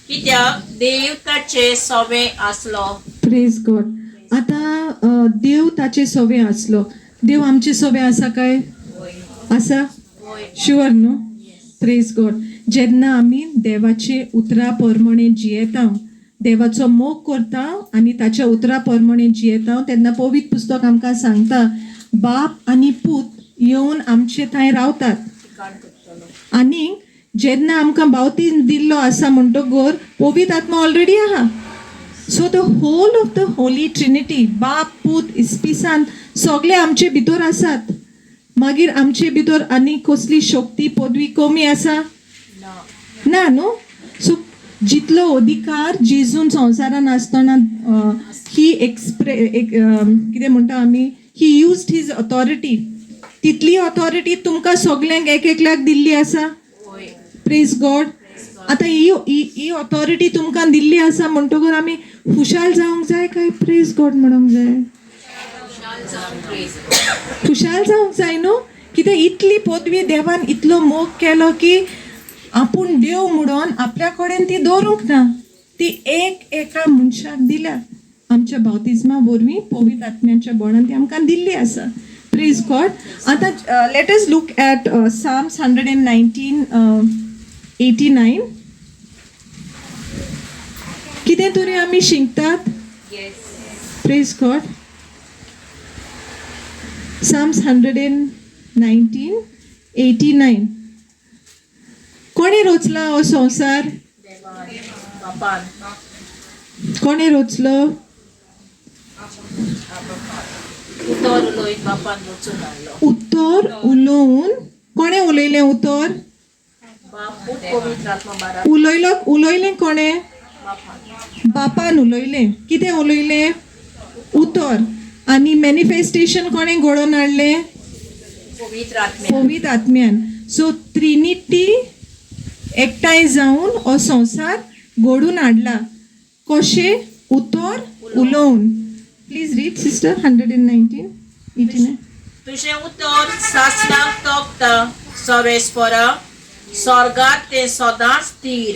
कित्याक देव ताचे सोबे आसलो. प्रेज गॉड. आतां देव ताचे सोबे आसलो. देव आमचे सोबे आसा काय आसा? वय. शुअर न्हू? प्रेज गॉड. जेन्ना आमी देवाचे उतरा प्रमाणे जियेता देवाचो मोग करता आनी ताच्या उतरा प्रमाणे जियेता तेन्ना पवित्र पुस्तक आमकां सांगता, बाप आनी पूत येवन आमचे थंय रावतात. आनी जेन्ना आमकां बावतीन दिल्लो आसा म्हणटकर पवित्र आत्मा ऑलरेडी आहा. So the whole of the Holy Trinity, बाप, पूत, इस्पिसान सगळे आमचे भितर आसात. मागीर आमचे भितर आनी कसली शक्ती पदवी कमी आसा ना न्हू? सो जितलो अधिकार जेजून संवसारान आसतना ही एक्सप्रे एक कितें म्हणटा आमी, ही युज्ड his authority, तितली ऑथॉरिटी तुमकां सगल्यांक एक एकल्याक दिल्ली आसा. Praise God. आतां ही ही ही ऑथॉरिटी तुमकां दिल्ली आसा म्हणटकर आमी खुशाल जावंक जाय काय प्रेज गॉड म्हणूंक जाय? खुशाल जावंक जाय न्हू? कित्याक इतली पदवी देवान इतलो मोग केलो की आपूण देव म्हणून आपल्या कडेन ती दवरूंक ना, ती एक एका मनशाक दिल्या. आमच्या बावतिज्मा वरवीं पवित्र आत्म्याच्या बळान ती आमकां दिल्ली आसा. Praise God. आतां let us look at Psalms 119:89. कितें तरी आमी शिकतात. Praise God. Psalms 119:89. कोणें रचला हो संवसार? बापान. कोणें रचलो? उतर उलयत बापान वचून हाडलो. उतर उलोवन. कोणें उलयलें उतर? बाप, पूत, पवित्र आत्मा बारा. उलयलो, उलयलें कोणें? बापान. बापान उलयलें. कितें उलयलें? उतर. आनी मॅनिफेस्टेशन कोणें घडोवन हाडलें? पवित्र आत्म्या. पवित्र आत्म्यान. सो ट्रिनिटी एकठांय जावन हो संवसार घडून हाडला. कशें? उतर उलोवन. Please read, sister, 119:89. तुजें उतर सासणाक तोपता सर्वेस्परा, स्वर्गात तें सदांच स्थीर.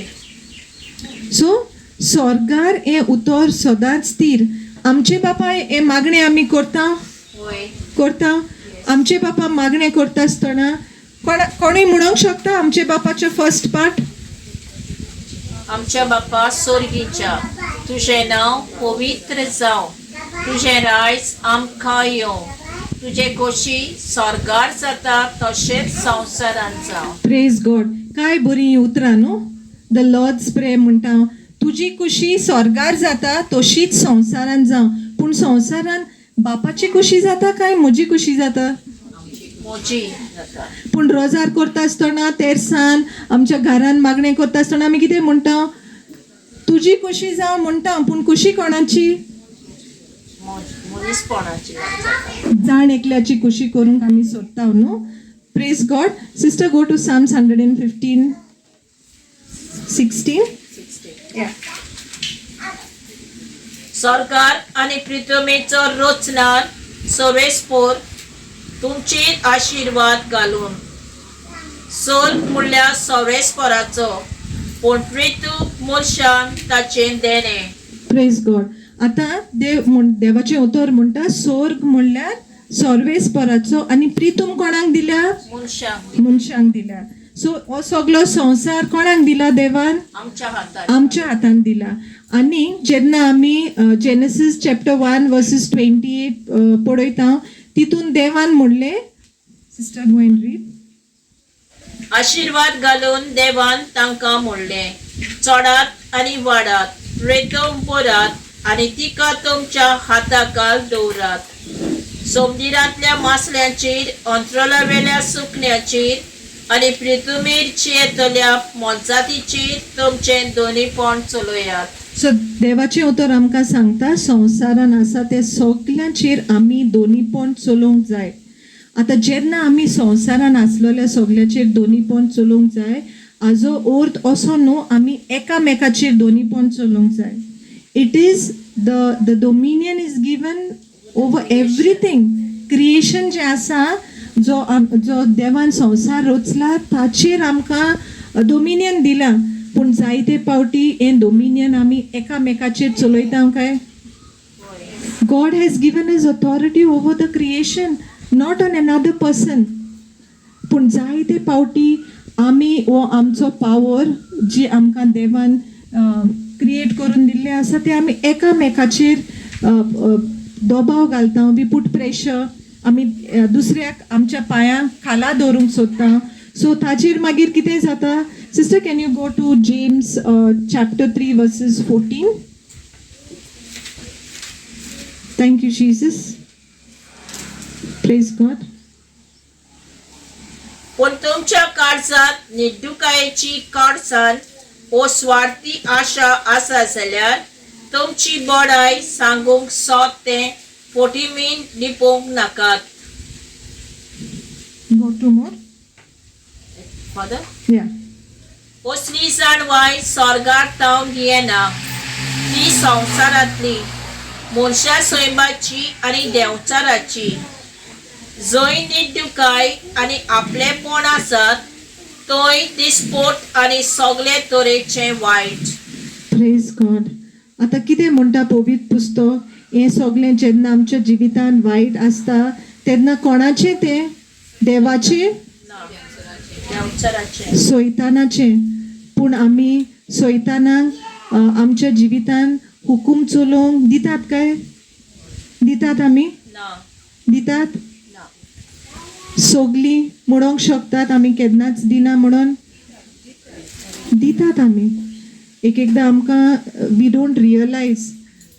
सो स्वर्गार हें उतर सदांच स्थीर. आमचे बापा हें मागणें आमी करता? वय. करता. आमचे बापा मागणें करता आसतना कोण कोणूय म्हणूंक शकता आमचे बापाचें फर्स्ट पार्ट? आमच्या बापा सोर्गीच्या, तुजें नांव पवित्र जावं, तुजें रायज आमकां येवं, तुजे खोशी स्वर्गार जाता तशेंच संवसारांत जावं. Praise God. काय बरी हीं उतरां न्हू? The Lord's prayer म्हणटा, तुजी कुशी स्वर्गार जाता तशीच संवसारांत जावं. पूण संवसारांत बापाची कुशी जाता काय म्हजी कुशी जाता? मोजी जाता. पूण रोजार करता आसतना तेरसान आमच्या घरान मागणें करता आसतना आमी कितें म्हणटा? तुजी कुशी जावं म्हणटा, पूण कुशी कोणाची? मनीसपणाची जाता. जाण एकल्याची कुशी करूंक आमी सोदता न्हू? Praise God. Sister, go to Psalms 115:16. सरकार आनी प्रितमेचो रचणार सर्वेस्पोर तुमचेर आशिर्वाद घालून. सोल म्हणल्यार सर्वेस्पराचो, पूण प्रितू मनशान ताचें देणें. प्रेज गॉड. आतां देव म्हण देवाचें उतर म्हणटा, सोर्ग म्हणल्यार सर्वेस्पराचो आनी प्रितूम कोणाक दिल्या? मनशांक. मनशांक दिल्या. सो हो सगलो संवसार कोणाक दिला देवान? आमच्या हातार. आमच्या हातान दिला. आनी जेन्ना आमी Genesis chapter 1 verses 28 पळयता, तितून देवान म्हणलें, sister, go and read. आशिर्वाद घालून देवान तांकां म्हणलें, चडात आनी वाडात, रेतम भरात आनी तिका तुमच्या हाताखाल दवरात. समुद्रांतल्या मासल्यांचेर, अंतराळावेल्या सुकण्याचेर आनी पृथ्वीर येतल्या मोनजातीचेर तुमचें दोनीपण चलयात. सो देवाचें उतर आमकां सांगता, संवसारान आसा ते सगल्यांचेर आमी दोनीपण चलोवंक जाय. आतां जेन्ना आमी संवसारान आसलेल्या सगल्याचेर दोनीपण चलोवंक जाय, हाजो अर्थ असो न्हू आमी एकामेकाचेर दोनीपण चलोवंक जाय. It is the dominion is given over everything. Creation जें आसा, जो देवान संवसार रचला ताचेर आमकां डोमिनियन दिलां. पूण जायते पावटी हें डोमिनियन आमी एकामेकाचेर चलयता काय? God has given us authority over the creation, not on another person. पूण जायते पावटी आमी हो आमचो पावर जी आमकां देवान क्रिएट करून दिल्लें आसा तें आमी एकामेकाचेर दबाव घालता. We put pressure. आमी दुसऱ्याक आमच्या पांयां खाला दवरूंक सोदता. सो ताचेर मागीर कितें जाता? Sister, can you go to James chapter 3 verses 14? Thank you, Jesus. Praise God. पूण तुमच्या काळजांत निड्डुकायेची काळसान ओ स्वार्थी आशा आसा जाल्यार तुमची बडाय सांगूंक सोद तें फोटीमीन लिपोवंक नाकात. Go to more. Father. Yeah. असली जाणवाय स्वर्गार तावन येना, ती संवसारांतली, मनशा सैमाची आनी देंवचाराची. जंय निड्डुकाय आनी आपलेपण आसात थंय दिसपोट आनी सगळे तरेचें वायट. Praise God. आतां कितें म्हणटा पवित्र पुस्तक? हें सगळें जेन्ना आमच्या जिवितान वायट आसता तेन्ना कोणाचें तें? देवाचें? ना, देंवचाराचें. सैतानाचें. पूण आमी सैतानाक आमच्या जिवितान हुकूम चलोवंक दितात काय? दितात आमी? ना. दितात? ना. सगलीं म्हणोंक शकतात आमी केन्नाच दिना म्हणून? दितात आमी. एक एकदां आमकां we don't realise.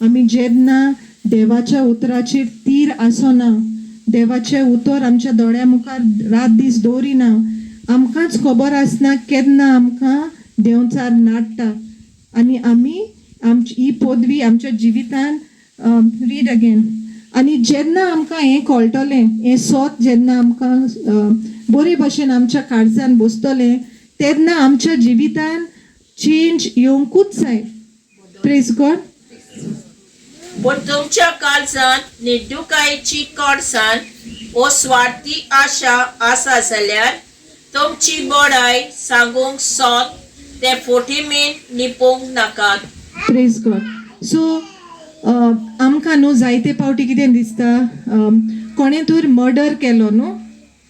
आमी जेन्ना देवाच्या उतराचेर तीर आसना, देवाचें उतर आमच्या दोळ्या मुखार रात दीस दवरिना, आमकांच खबर आसना केन्ना आमकां देंवचार नाडटा आनी आमी आमची ही पदवी आमच्या जिवितान. Read again. आनी जेन्ना आमकां हें कळटलें, हें सोत जेन्ना आमकां बरे भशेन आमच्या काळजान बसतलें, तेन्ना आमच्या जिवितान चेंज येवंकूच जाय. Praise God. पूण तुमच्या काळजांत निड्डुकायेची कडसाण ओ स्वार्थी आशा आसा जाल्यार तुमची बडाय सांगूंक सोद तें फोटीमीन लिपोवंक नाकात. Praise God. सो आमकां न्हू जायते फावटी कितें दिसता, कोणें तर मर्डर केलो न्हू,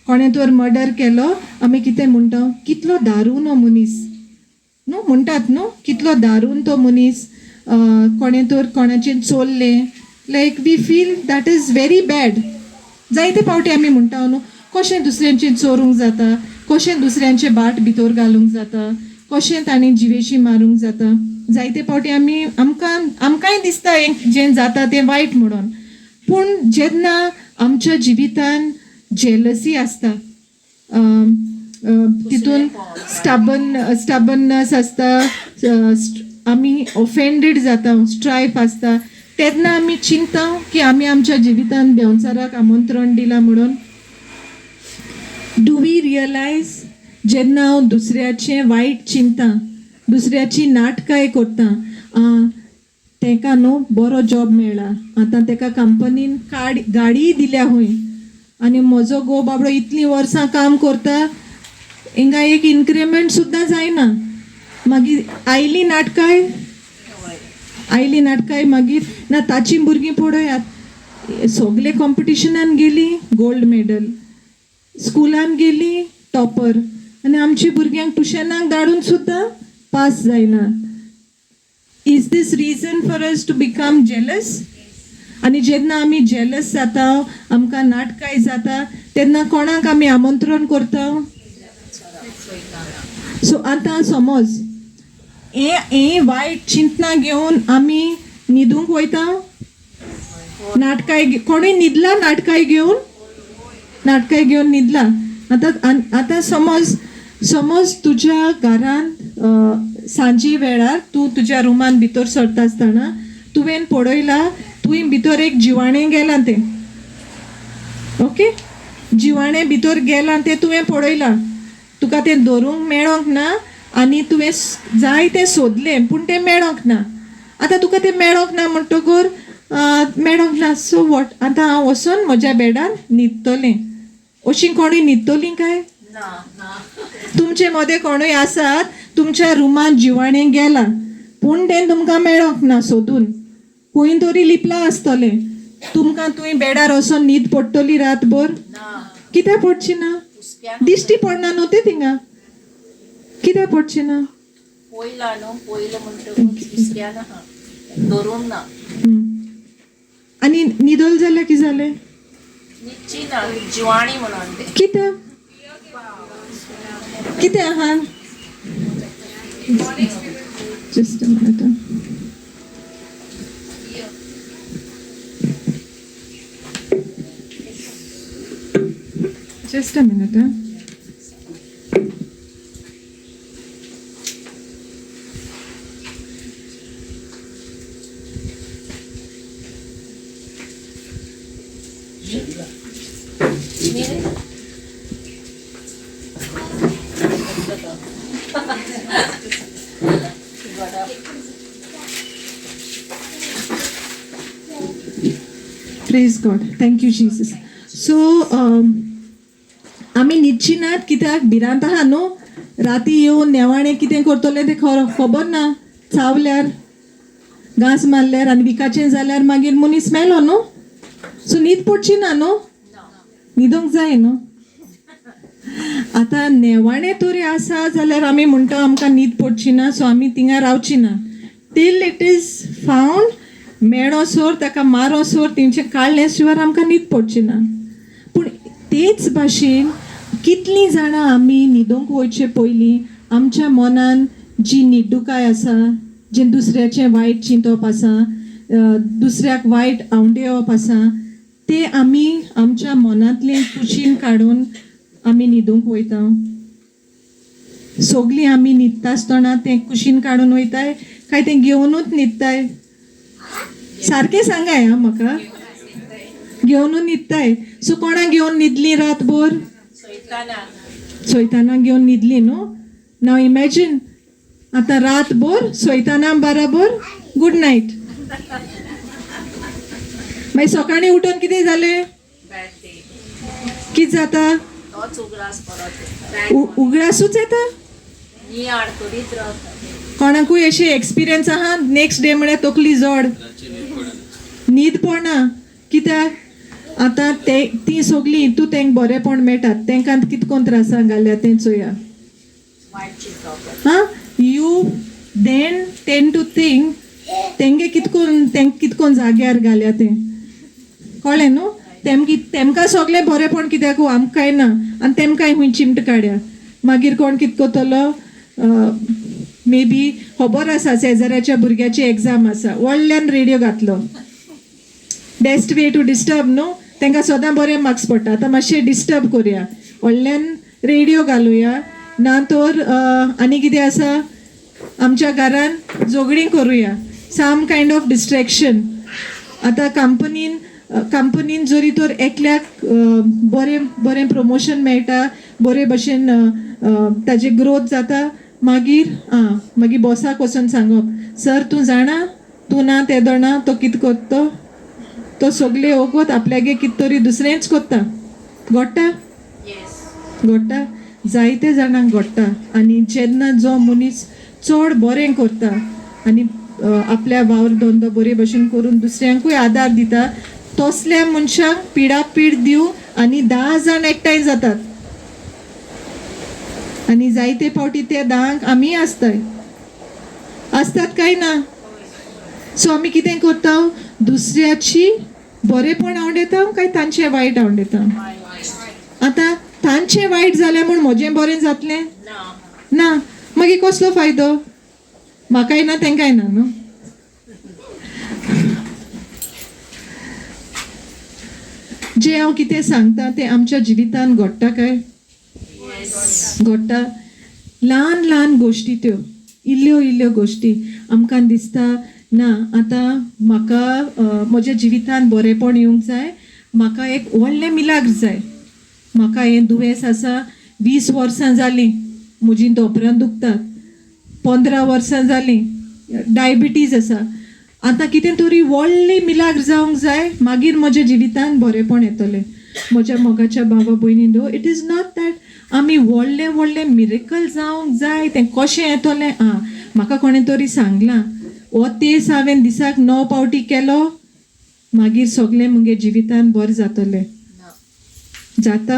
कोणें तर मर्डर केलो, आमी कितें म्हणटा? कितलो दारून हो मनीस न्हू म्हणटात न्हू, कितलो दारून तो मनीस. कोणें तर कोणाचें चोरलें, like we feel that is very bad. जायते फावटी आमी म्हणटा न्हू, कशें दुसऱ्यांचें चोरूंक जाता, कशें दुसऱ्यांचें बाट भितर घालूंक जाता, कशें ताणें जिवेशी मारूंक जाता. जायते फावटी आमी आमकां आमकांय दिसता हें जें जाता तें वायट म्हणून. पूण जेन्ना आमच्या जिवितान जेलसी आसता, अम, अम, तितून स्टबननेस आसता, आमी ऑफेंडेड जाता, स्ट्रायफ आसता, तेन्ना आमी चिंता की आमी आमच्या जिवितान देंवचाराक आमंत्रण दिलां म्हणून. Do we realise, जेन्ना हांव दुसऱ्याचें वायट चिंता, दुसऱ्याची नाटकाय करता, तेका न्हू बरो जॉब मेळ्ळा आतां, तेका कंपनीन गाडीय दिल्या खंय, आनी म्हजो घोव बाबडो इतलीं वर्सां काम करता, हिंगा एक इन्क्रिमेंट सुद्दां जायना. मागीर आयली नाटकाय, आयली नाटकाय मागीर. ना ताची भुरगीं पळयात, सगले कॉम्पिटिशनान गेली गोल्ड मेडल, स्कुलान गेली टॉपर, आनी आमची भुरग्यांक ट्युशनाक धाडून सुद्दां पास जायना. Is this reason for us to become jealous? आनी जेन्ना आमी जेलस जाता, आमकां नाटकाय जाता, तेन्ना कोणाक आमी आमंत्रण करता? सो आतां समज हें हें वायट चिंतना घेवन आमी न्हिदूंक वयता, नाटकाय कोणूय न्हिदला नाटकाय घेवन? नाटकाय घेवन न्हिदला. आतां आतां समज समज तुज्या घरांत सांजे वेळार तूं तुज्या रुमान भितर सरता आसतना तुवें पळयला, तुवें भितर एक जिवाणें गेलां तें. ओके, जिवाणें भितर गेलां तें तुवें पळयलां, तुका तें धरूंक मेळोंक ना आनी तुवें जाय तें सोदलें पूण तें मेळोंक ना. आतां तुका तें मेळोंक ना म्हणटकर मेळोंक ना, सो what? आतां हांव वचोन म्हज्या बेडान न्हिदतलें. अशीं कोणूय न्हिदतलीं काय? ना ना. तुमचे मदें कोणूय आसात, तुमच्या रुमांत जिवाणें गेलां पूण तें तुमकां मेळोंक ना सोदून, खंय तरी लिपलां आसतलें, तुमकां तुवें बेडार वचोन न्हीद पडटली रातभर? ना. कित्याक पडची ना? हुस्क्यान. दिश्टी पडना न्हू तें थिंगा. कित्याक पडची ना? पयला न्हू, पयलें म्हणटकूच दुसऱ्यान आहा धरून ना. आनी न्हिदल जाल्यार कितें जालें? न्हिदची ना, जिवाणी म्हणून तें. कितें कितें आहा? Just a minute. Just a minute. Huh? Praise God. Thank you, Jesus. So, आमी न्हिदची नात कित्याक भिरांत आहा न्हू, राती येवन नेवाणें कितें करतलें तें खबर ना. चावल्यार, घांस मारल्यार आनी विकाचें जाल्यार मागीर मनीस मेलो न्हू. सो न्हीद पडची ना न्हू, न्हिदोंक जाय न्हू. आतां नेवाणें तरी आसा जाल्यार आमी म्हणटा आमकां न्हीद पडची ना, सो आमी थिंगा रावची ना टील it is found. मेळोसर ताका मारोसर तेंचें काडलें शिवाय आमकां न्हीद पडची ना. पूण तेच भाशेन कितलीं जाणां आमी न्हिदोंक वयचे पयलीं आमच्या मनान जी निड्डुकाय आसा, जें दुसऱ्याचें वायट चिंतप आसा, दुसऱ्याक वायट आवंडेवप आसा, ते आमी आमच्या मनांतलें कुशीन काडून आमी न्हिदूंक वयता. सगलीं आमी न्हिदता आसतना तें कुशीन काडून वयताय काय तें घेवनूच न्हिदताय? सारकें सांगाय आं म्हाका. घेवनूच न्हिदताय. सो कोणाक घेवन न्हिदलीं रातभर? सैतानाक घेवन न्हिदलीं न्हू. नाव इमॅजीन आतां रातभर सैताना बराबर गूड नायट. मागीर सकाळीं उठून कितें जालें? कितें जाता? उगडासूच येता. कोणाकूय अशी एक्सपिरियन्स आहा नेक्स्ट डे म्हळ्यार तकली जड, न्हीद पडना. कित्याक आतां ते ती सगलीं तूं तेंक बरेंपण मेळटात, तेंकां कितें कोन्न त्रासां घाल्या तें चोया. हां, you then tend to think तेंगे कितें कोन्न तेंक कितें कोन्न जाग्यार घाल्या तें, कळ्ळें न्हू? तेमकी तेमकां सगळें बरेंपण कित्याक आमकांय ना, आनी तेमकांय खूंय चिमट काड्या. मागीर कोण कितें करतलो? मे बी खबर आसा शेजाऱ्याच्या भुरग्याची एग्जाम आसा, व्हडल्यान रेडियो घातलो. बेस्ट वे टू डिस्टर्ब न्हू, तांकां सदां बरे मार्क्स पडटा. आतां मातशें डिस्टर्ब करुया, व्हडल्यान रेडियो घालुया, ना तर आनी कितें आसा आमच्या घरान झगडीं करुया, सम कायंड ऑफ डिस्ट्रेक्शन. आतां कंपनीन जरी तर एकल्याक बरें बरें प्रमोशन मेळटा, बरे भशेन ताजे ग्रोथ जाता, मागीर आं मागीर बॉसाक वचोन सांगप, सर तूं जाणा, तूं ना तेदोणा तो कितें करता, तो सगळे वगत आपल्यागे कितें तरी दुसरेंच करता. घडटा? घडटा, जायते जाणांक घडटा. आनी जेन्ना जो मनीस चड बरें करता आनी आपल्या वावर धंदो बरे भशेन करून दुसऱ्यांकूय आदार दिता, तसल्या मनशांक पिडापीड दिवं आनी 10 जाण एकठांय जातात. आनी जायते फावटी त्या 10 आमी आसताय, आसतात काय ना? सो आमी कितें करता? दुसऱ्याची बरेंपण आवडटा काय तांचें वायट आवडटा? आतां तांचें वायट जालें म्हूण म्हजें बरें जातलें ना, मागीर कसलो फायदो? म्हाकाय ना तेंकाय ना न्हू. जें हांव कितें सांगता तें आमच्या जिवितान घडटा काय? घडटा. ल्हान ल्हान गोश्टी त्यो, इल्ल्यो इल्ल्यो गोश्टी आमकां दिसता ना आतां म्हाका म्हज्या जिवितान बरेंपण येवंक जाय, म्हाका एक व्हडलें मिलाग्र जाय, म्हाका हें दुयेंस आसा, 20 वर्सां जालीं म्हजीं धोंपरां दुखतात, 15 वर्सां जालीं डायबिटीज आसा, आतां कितें तरी व्हडली मिलाग्र जावंक जाय, मागीर म्हज्या जिवितान बरेंपण येतलें. म्हज्या मोगाच्या बाबा भयणीनो, it is not that आमी व्हडलें व्हडलें मिरेकल जावंक जाय, तें कशें येतलें? आं म्हाका कोणें तरी सांगलां, हो तेस हांवें दिसाक 9 फावटी केलो, मागीर सगळें म्हगे जिवितान बरें जातलें. जाता?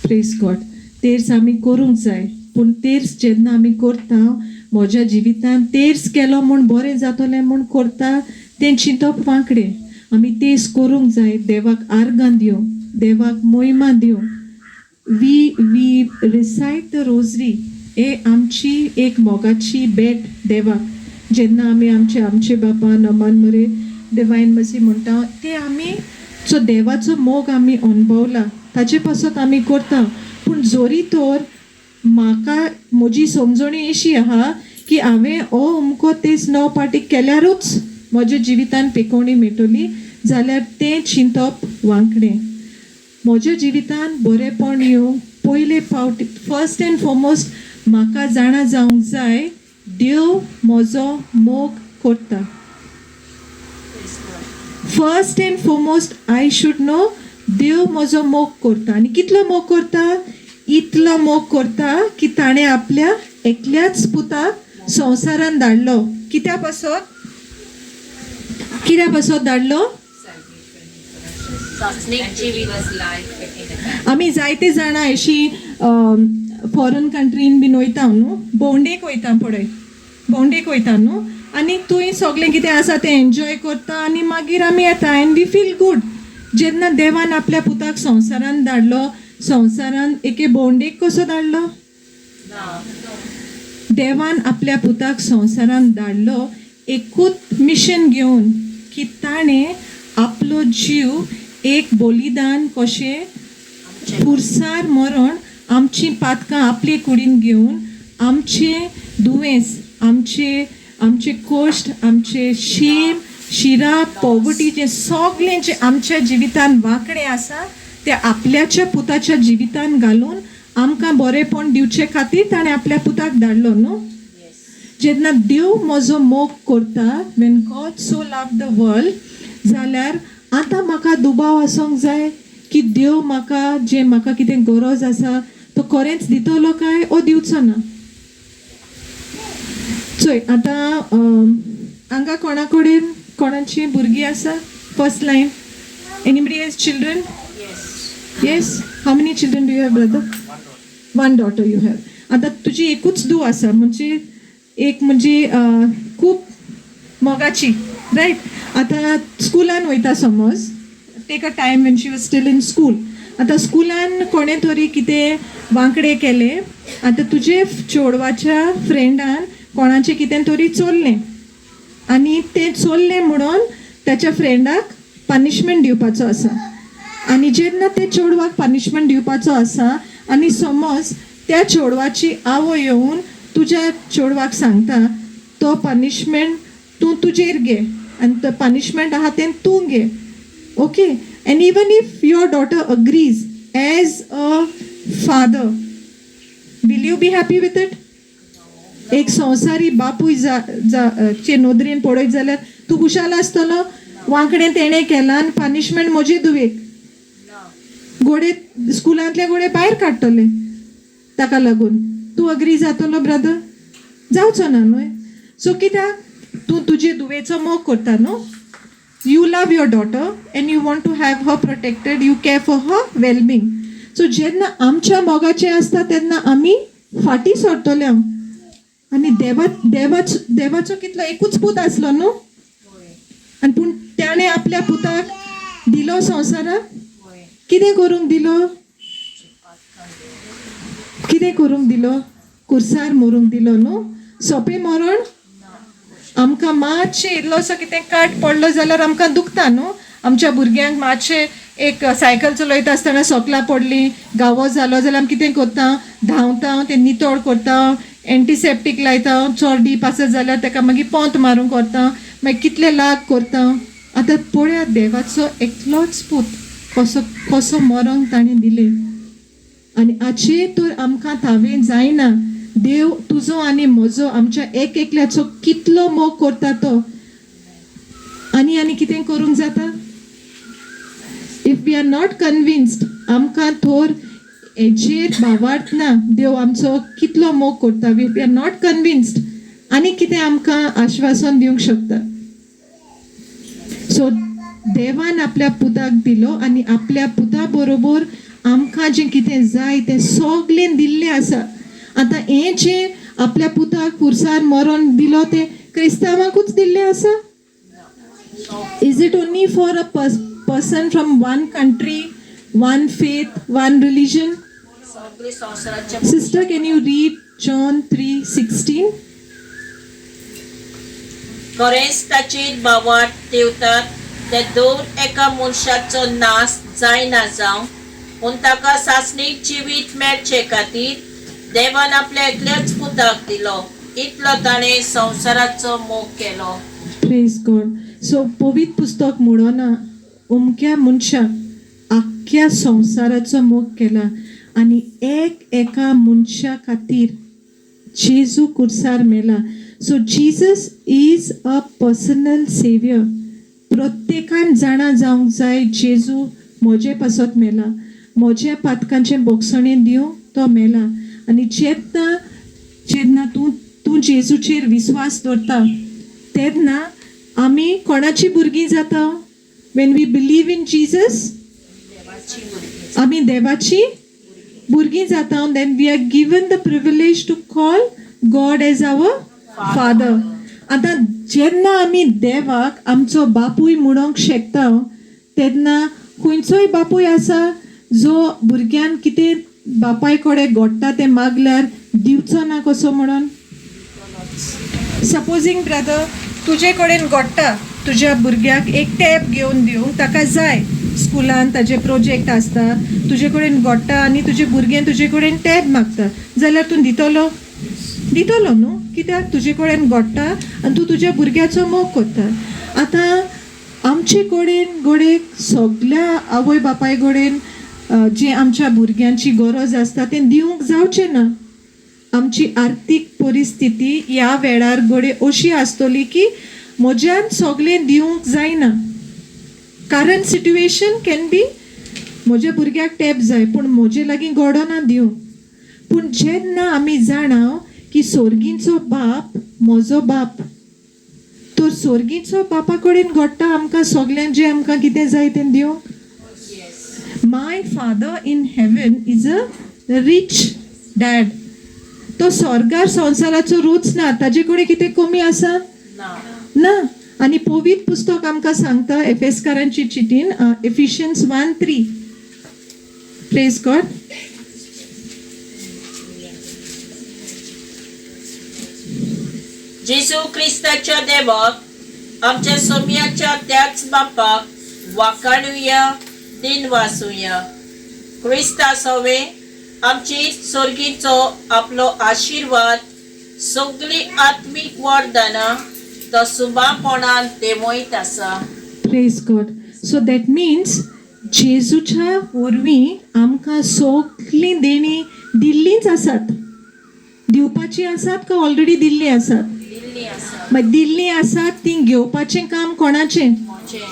Praise God. तेर्स आमी करूंक जाय, पूण पूण तेर्स जेन्ना आमी करता, म्हज्या जिवितान तेर्स केलो म्हूण बरें जातलें म्हूण करता तें चिंतप वांकडें. आमी तेर्स करूंक जाय देवाक आर्गां दिवंक, देवाक मोहिमा दिवंक. We recite the rosary. हे आमची एक मोगाची भेट देवाक. जेन्ना आमी आमचे आमचे बापा, नमन मरे, डिवायन मर्सी म्हणटा, ते आमी सो देवाचो मोग आमी अणभवला, ताचे पासत आमी करता. पूण जोरी तर म्हाका म्हजी समजणी अशी आहा की हांवें हो अमको तेच णव पाटी केल्यारूच म्हज्या जिवितान पेकोवणी मेळटली जाल्यार तें चिंतप वांकडें. म्हज्या जिवितान बरेंपण येवंक पयले फावट, फर्स्ट एंड फॉरमोस्ट, म्हाका जाणा जावंक जाय देव म्हजो मोग करता. First and foremost, I should know देव म्हजो मोग करता. आनी कितलो मोग करता? इतलो मोग करता की ताणें आपल्या एकल्याच पुताक संवसारान धाडलो. कित्या पासत? कित्या पासत धाडलो? सासणीक जिवीत. आमी जायते जाणां अशी फॉरन कंट्रीन बीन वयता न्हू, भोंवडेक वयता पळय, भोंवडेक वयता न्हू, आनी थंय सगळें कितें आसा तें एन्जॉय करता आनी मागीर आमी येता एंड we feel good. जेन्ना देवान आपल्या पुताक संवसारान धाडलो, संवसारान एके भोंवडेक कसो धाडलो? देवान आपल्या पुताक संवसारान धाडलो एकूच मिशन घेवन की ताणें आपलो जीव एक बलिदान कशें पुरसार मरण, आमची पातकां आपले कुडीन घेवन, आमचे दुयेंस, आमचे कश्ट, आमचे शेम, शिराप, पॉवर्टी, जें सगळें जें आमच्या जिवितान वांकडें आसा तें आपल्याच्या पुताच्या जिवितान घालून आमकां बरेंपण दिवचे खातीर ताणें आपल्या पुताक धाडलो न्हू. जेन्ना देव म्हजो मोग करता, when God so love the world, जाल्यार आतां म्हाका दुबाव आसूंक जाय की देव म्हाका जें म्हाका कितें गरज आसा तो खरेंच दितलो काय ओ दिवचो ना? चोय, आतां हांगा कोणा कडेन कोणाची भुरगीं आसा? First line, anybody has children? Yes. How many children do you have, brother? One daughter you have. आतां तुजी एकूच धूव आसा, म्हणजे एक म्हणजे खूब मोगाची, रायट? आतां स्कुलान वयता, समज take a time when she was still in school. आतां स्कुलान कोणें तरी कितें वांकडें केलें. आतां तुजे चेडवाच्या फ्रेंडान कोणाचें कितें तरी चोरलें आनी तें चोरलें म्हणून त्याच्या फ्रेंडाक पनिशमेंट दिवपाचो आसा. आनी जेन्ना ते चेडवाक पनिशमेंट दिवपाचो आसा आनी समज त्या चेडवाची आवय येवन तुज्या चेडवाक सांगता, तो पनिशमेंट तूं तुजेर घे आनी तो पनिशमेंट आहा तें तूं घे, okay? And even if your daughter agrees, as a father, will you be happy with it? एक संवसारी बापूय जा जा चे नदरेन पळयत जाल्यार तूं खुशाल आसतलो? वांकडें तेणें केलां आनी पनिशमेंट म्हजे धुवेक, गोडे स्कुलांतले गोडे भायर काडटले ताका लागून. तूं अग्री जातलो ब्रदर? जावचो ना न्हय? सो कित्याक? तूं तुजे धुवेचो मोग करता न्हू. You love your daughter and you want to have her protected, you care for her wellbeing. So जेन्ना आमच्या मोगाचें आसता तेन्ना आमी फाटीं सरतले. आनी देवाचो कितलो एकूच पूत आसलो न्हू, आनी पूण ताणें आपल्या पुताक दिलो संवसाराक. कितें करूंक दिलो? कितें करूंक दिलो? कुर्सार मरूंक दिलो न्हू. सोंपें मरण? आमकां मातशें इल्लोसो कितें काट पडलो जाल्यार आमकां दुखता न्हू. आमच्या भुरग्यांक मातशें एक सायकल चलयता आसतना सोकलां पडली, घावो जालो जाल्यार आमी कितें करता? धांवता, तें नितळ करता, एंटीसेप्टीक लायता. चड डीप आसत जाल्यार ताका मागीर पोंत मारूंक करता, मागीर कितले लाग करता. आतां पळयात, देवाचो एकलोच पूत कसो कसो मरोंक ताणें दिलें आनी आजचे तर आमकां थावें जायना देव तुजो आनी म्हजो, आमच्या एक एकल्याचो कितलो मोग करता तो. आनी आनी कितें करूंक जाता? If we are not convinced, आमकां थोर हेजेर भावार्थ ना, देव आमचो कितलो मोग करता, if we are not convinced, आनी कितें आमकां आश्वासन दिवंक शकता? सो देवान आपल्या पुताक दिलो आनी आपल्या पुता बरोबर आमकां जें कितें जाय तें सगळें दिल्लें आसा. आतां हें जें आपल्या पुताक खुर्सार मरोन दिलो तें क्रिस्तांवांकूच दिल्लें आसा? Is it only for a person from one country, one faith, one religion? सगळे संवसाराच्या. Sister, can you read John 3:16? खरेंच ताचेर भावार्थ देवतात ते दर एका मनशाचो नाश जायना जावं, पूण ताका सासणीक जिवीत मेळचे खातीर देवान आपल्या एकल्याच पुताक दिलो. इतलो ताणें संवसाराचो मोग केलो. प्रेज गॉड. सो पवित्र पुस्तक म्हणना अमक्या मनशाक, आख्ख्या संवसाराचो मोग केला आनी एक एका मनशा खातीर जेजू कुर्सार मेला. So Jesus is a personal saviour. प्रत्येकान जाणा जावंक जाय, जेजू म्हजे पासत मेला, म्हज्या पातकांचें बोगसणें दिवंक तो मेला. आनी जेन्ना जेन्ना तूं तूं जेजूचेर विस्वास दवरता तेन्ना आमी कोणाची भुरगीं जाता? When we believe in Jesus, देवाची भुरगीं. आमी देवाची भुरगीं जाता. Then we are given the privilege to call God as our father. आतां जेन्ना आमी देवाक आमचो बापूय म्हणोंक शकता तेन्ना खंयचोय बापूय आसा जो भुरग्यान कितें बापाय कडेन घडटा तें मागल्यार दिवचो ना कसो म्हणून? सपोजींग ब्रदर, तुजे कडेन घडटा तुज्या भुरग्याक एक टॅब घेवन दिवंक, ताका जाय, स्कुलान ताजे प्रोजेक्ट आसता. तुजे कडेन घडटा आनी तुजें भुरगें तुजे कडेन टॅब मागता जाल्यार तूं दितलो? दितलो न्हू? कित्याक? तुजे कडेन घडटा आनी तूं तुज्या भुरग्याचो मोग करता. आतां आमचे कडेन घडये सगल्या आवय बापाय कडेन जी आमच्या भुरग्यांची गरज आसता तें दिवंक जावचें ना. आमची आर्थीक परिस्थिती ह्या वेळार घडये अशी आसतली की म्हज्यान सगळें दिवंक जायना. कारण सिट्युएशन can be म्हज्या भुरग्याक टॅब जाय पूण म्हजे लागीं घडना दिवंक. पूण जेन्ना आमी जाणा की सोर्गींचो बाप म्हजो बाप, तर सोर्गीचो बापा कडेन घडटा आमकां सगल्यांक जें आमकां कितें जाय तें दिवंक. My father in heaven is a rich dad. तो स्वर्गार संवसाराचो रूच ना. ताजे कडेन कितें कमी आसा? ना. ना. आनी पवित्र पुस्तक आमकां सांगता एफेसकारांची चिटीन, Ephesians 1:3. Praise God. जेजू क्रिस्ताच्या देवाक, आमच्या सोम्याच्या त्याच बापाक वाकाणुया, दिनवासुया. क्रिस्ता सवे आमची सोर्गीचो आपलो आशिर्वाद, सगळी आत्मीक वरदानां तो सुबापणान देंवयत आसा. Praise God. So that means जेजूच्या वरवीं आमकां सगळीं देणीं दिल्लींच आसात. दिवपाचीं आसात काय ऑलरेडी दिल्लीं आसात? दिल्ली आसा. मागीर दिल्लीं आसात तीं घेवपाचें काम कोणाचें? म्हजें.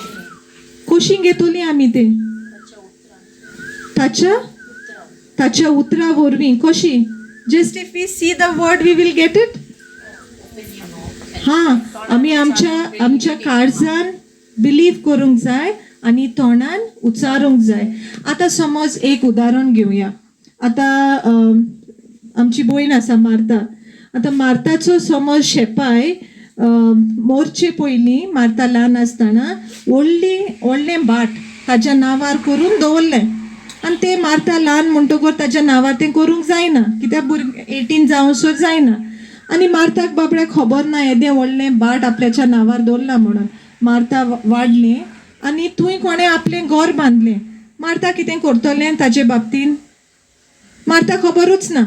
कशीं घेतलीं आमी तें? ताच्या उतरान. ताच्या उतरान. ताच्या उतरा वरवीं. कशी? Just if we see the word, we will get it. हां, आमी आमच्या आमच्या काळजान बिलीव करूंक जाय आनी तोंडान उच्चारूंक जाय. आतां समज एक उदाहरण घेवया. आतां आमची भयण आसा मार्ता. आतां मार्ताचो समज शेपाय मोरचे पयलीं, मार्ता ल्हान आसतना व्हडली व्हडलें भाट ताच्या नांवार करून दवरलें. आनी तें मार्ता ल्हान म्हणटकर ताच्या नांवार तें करूंक जायना, कित्याक भुरगें 18 जावसर जायना. आनी मार्ताक बाबड्याक खबर ना येदें व्हडलें भाट आपल्याच्या नांवार दवरलां म्हणून. मार्ता वाडलें आनी थंय कोणें आपलें घर बांदलें. मार्ता कितें करतलें ताजे बाबतीन? मार्ता खबरूच ना.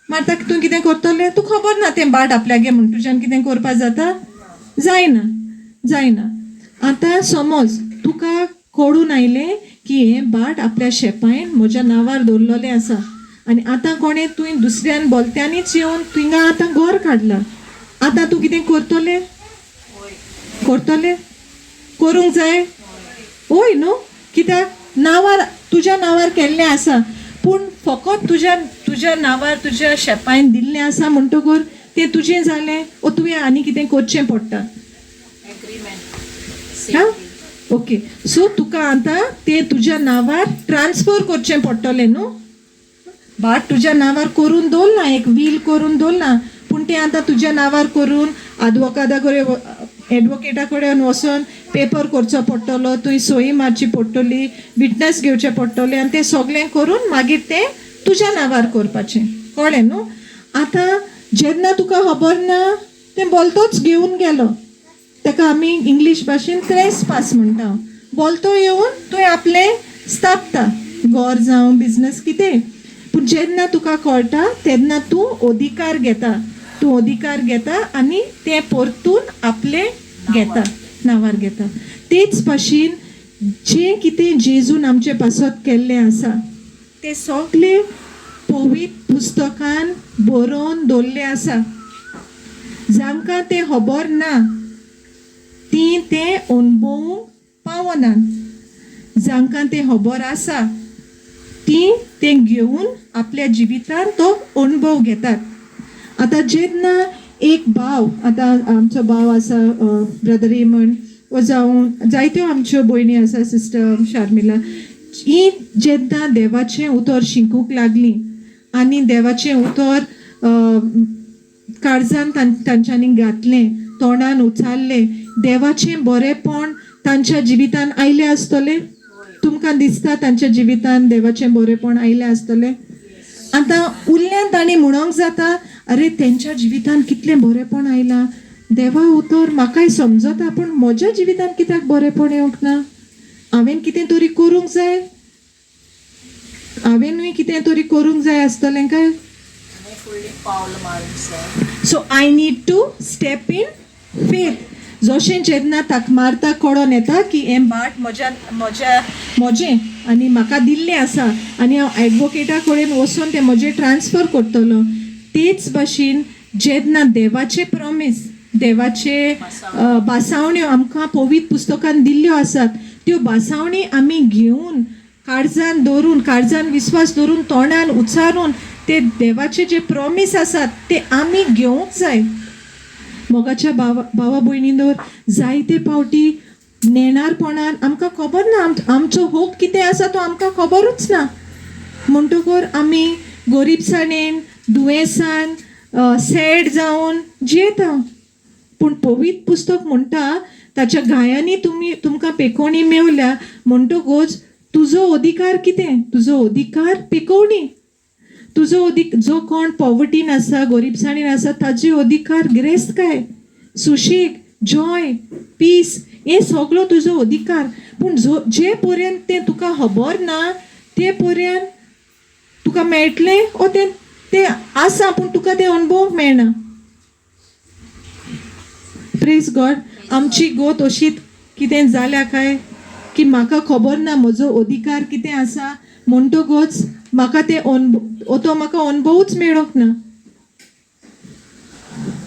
मार्ता, तूं कितें करतलें? तूं खबर ना तें भाट आपल्यागे म्हूण. तुज्यान कितें करपा जाता? जायना, जायना. आतां समज तुका कळून आयलें की हें भाट आपल्या शेपायन म्हज्या नांवार दवरलेलें आसा आनी आतां कोणें तुवें दुसऱ्यान बोलत्यांनीच येवन थिंगा आतां घर काडलां. आतां तूं कितें करतलें? करतलें? करूंक जाय? हय न्हू? कित्याक नांवार तुज्या नांवार केल्लें आसा. पूण फकत तुज्या तुज्या नांवार तुज्या शेपायन दिल्लें आसा म्हणटकर तें तुजें जालें ओ तुवें आनी कितें करचें पडटा? एग्रीमेंट. हा, ओके. सो तुका आतां तें तुज्या नांवार ट्रान्सफर करचें पडटलें न्हू? भाट तुज्या नांवार करून दवरलां, एक वील करून दवरलां, पूण तें आतां तुज्या नांवार करून आदवोकादा कडेन, एडवोकेटा कडेन वचोन पेपर करचो पडटलो, तुवें सही मारची पडटली, विटनस घेवचें पडटलें आनी तें सगळें करून मागीर तें तुज्या नांवार करपाचें. कळ्ळें न्हू? आतां जेन्ना तुका खबर ना, तें बोलतोच घेवन गेलो, ताका आमी इंग्लीश भाशेन ट्रेस पास म्हणटा. बोलतो येवन तुवें आपलें स्थापता, घर जावं बिजनस कितें. पूण जेन्ना तुका कळटा तेन्ना तूं अधिकार घेता, तूं अधिकार घेता आनी तें परतून आपलें घेता, नांवार घेता. तेच भाशेन जें कितें जेजून आमचे पासत केल्लें आसा तें सगळें पवित्र पुस्तकान बरोवन दवरलें आसा. जांकां तें खबर ना तीं तें अणभवूंक पावनात, जांकां तें खबर आसा तीं तें घेवन आपल्या जिवितान तो अणभव घेतात. आतां जेन्ना एक भाव, आतां आमचो भाव आसा ब्रदर रेमंड, वो जावं जायत्यो आमच्यो भयणी आसा, सिस्टर शार्मिला, ही जेन्ना देवाचें उतर शिकूंक लागलीं आनी देवाचें उतर काळजान तांच्यांनी घातलें, तोंडान उचारलें, देवाचें बरेंपण तांच्या जिवितान आयलें आसतलें. तुमकां दिसता तांच्या जिवितान देवाचें बरेंपण आयलें आसतलें? आतां उरल्यान तांणी म्हणोंक जाता, अरे तेंच्या जिवितान कितलें बरेंपण आयलां, देवा उतर म्हाकाय समजता, पूण म्हज्या जिवितान कित्याक बरेंपण येवंक ना? हांवें कितें तरी करूंक जाय, हांवेंनूय कितें तरी करूंक जाय आसतलें काय? फुडलीं पावल मारूंक जाय. So I need to step in faith. जशें जेन्ना ताका मारता कळोन येता की हें भाट म्हज्या म्हज्या म्हजें आनी म्हाका दिल्लें आसा आनी हांव एडवोकेटा कडेन वचून तें म्हजें ट्रान्सफर करतलो, तेच भाशेन जेन्ना देवाचें प्रॉमीस, देवाचे भासावण्यो आमकां पवित्र पुस्तकान दिल्ल्यो आसात, त्यो भासावणी आमी घेवन काळजान दवरून, काळजान विस्वास दवरून, तोंडान उच्चारून ते देवाचे जे प्रॉमीस आसात ते आमी घेवंक जाय. मोगाच्या भावा भावा भयणींनो, जायते पावटी नेणारपणान आमकां खबर ना, आमचो होप कितें आसा तो आमकां खबरूच ना, म्हणटकर आमी गरिबसाणेन, दुयेंसान, सॅड जावन जियेता. पूण पवित्र पुस्तक म्हणटा ताच्या घायांनी तुमी तुमकां पेकोवणी मेवल्या, म्हणटकूच तुजो अधिकार कितें? तुजो अधिकार पेकोवणी. तुजो अधिक, जो कोण पॉवर्टीन आसा, गरिबसाणीन आसा, ताजे अधिकार गिरेस्तकाय, सुशेग, जॉय, पीस, हें सगलो तुजो अधिकार. पूण जो जे पर्यंत तें तुका खबर ना ते पर्यंत तुका मेळटलें ओ तें तें आसा, पूण तुका तें अणभवूंक मेळना. Praise God. आमची गोत अशीच कितें जाल्या काय की म्हाका खबर ना म्हजो अधिकार कितें आसा, म्हणटकूच म्हाका तें अणभव, तो म्हाका अणभवूच मेळोंक ना.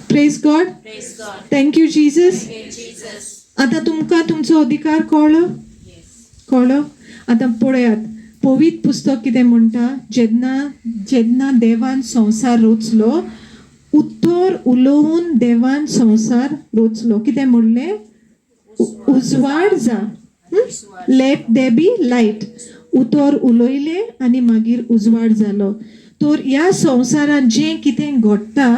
Praise God. Praise God. Thank you Jesus. Thank you, Jesus. आतां तुमकां तुमचो अधिकार कळ्ळो? Yes. कळ्ळो? आतां पळयात पवित्र पुस्तक कितें म्हणटा. जेन्ना जेन्ना देवान संवसार रचलो, उत्तर उलोवन देवान संवसार रचलो. कितें म्हणलें? उजवाड जा, let there be light. उतर उलयलें आनी मागीर उजवाड जालो. तर ह्या संवसारांत जें कितें घडटा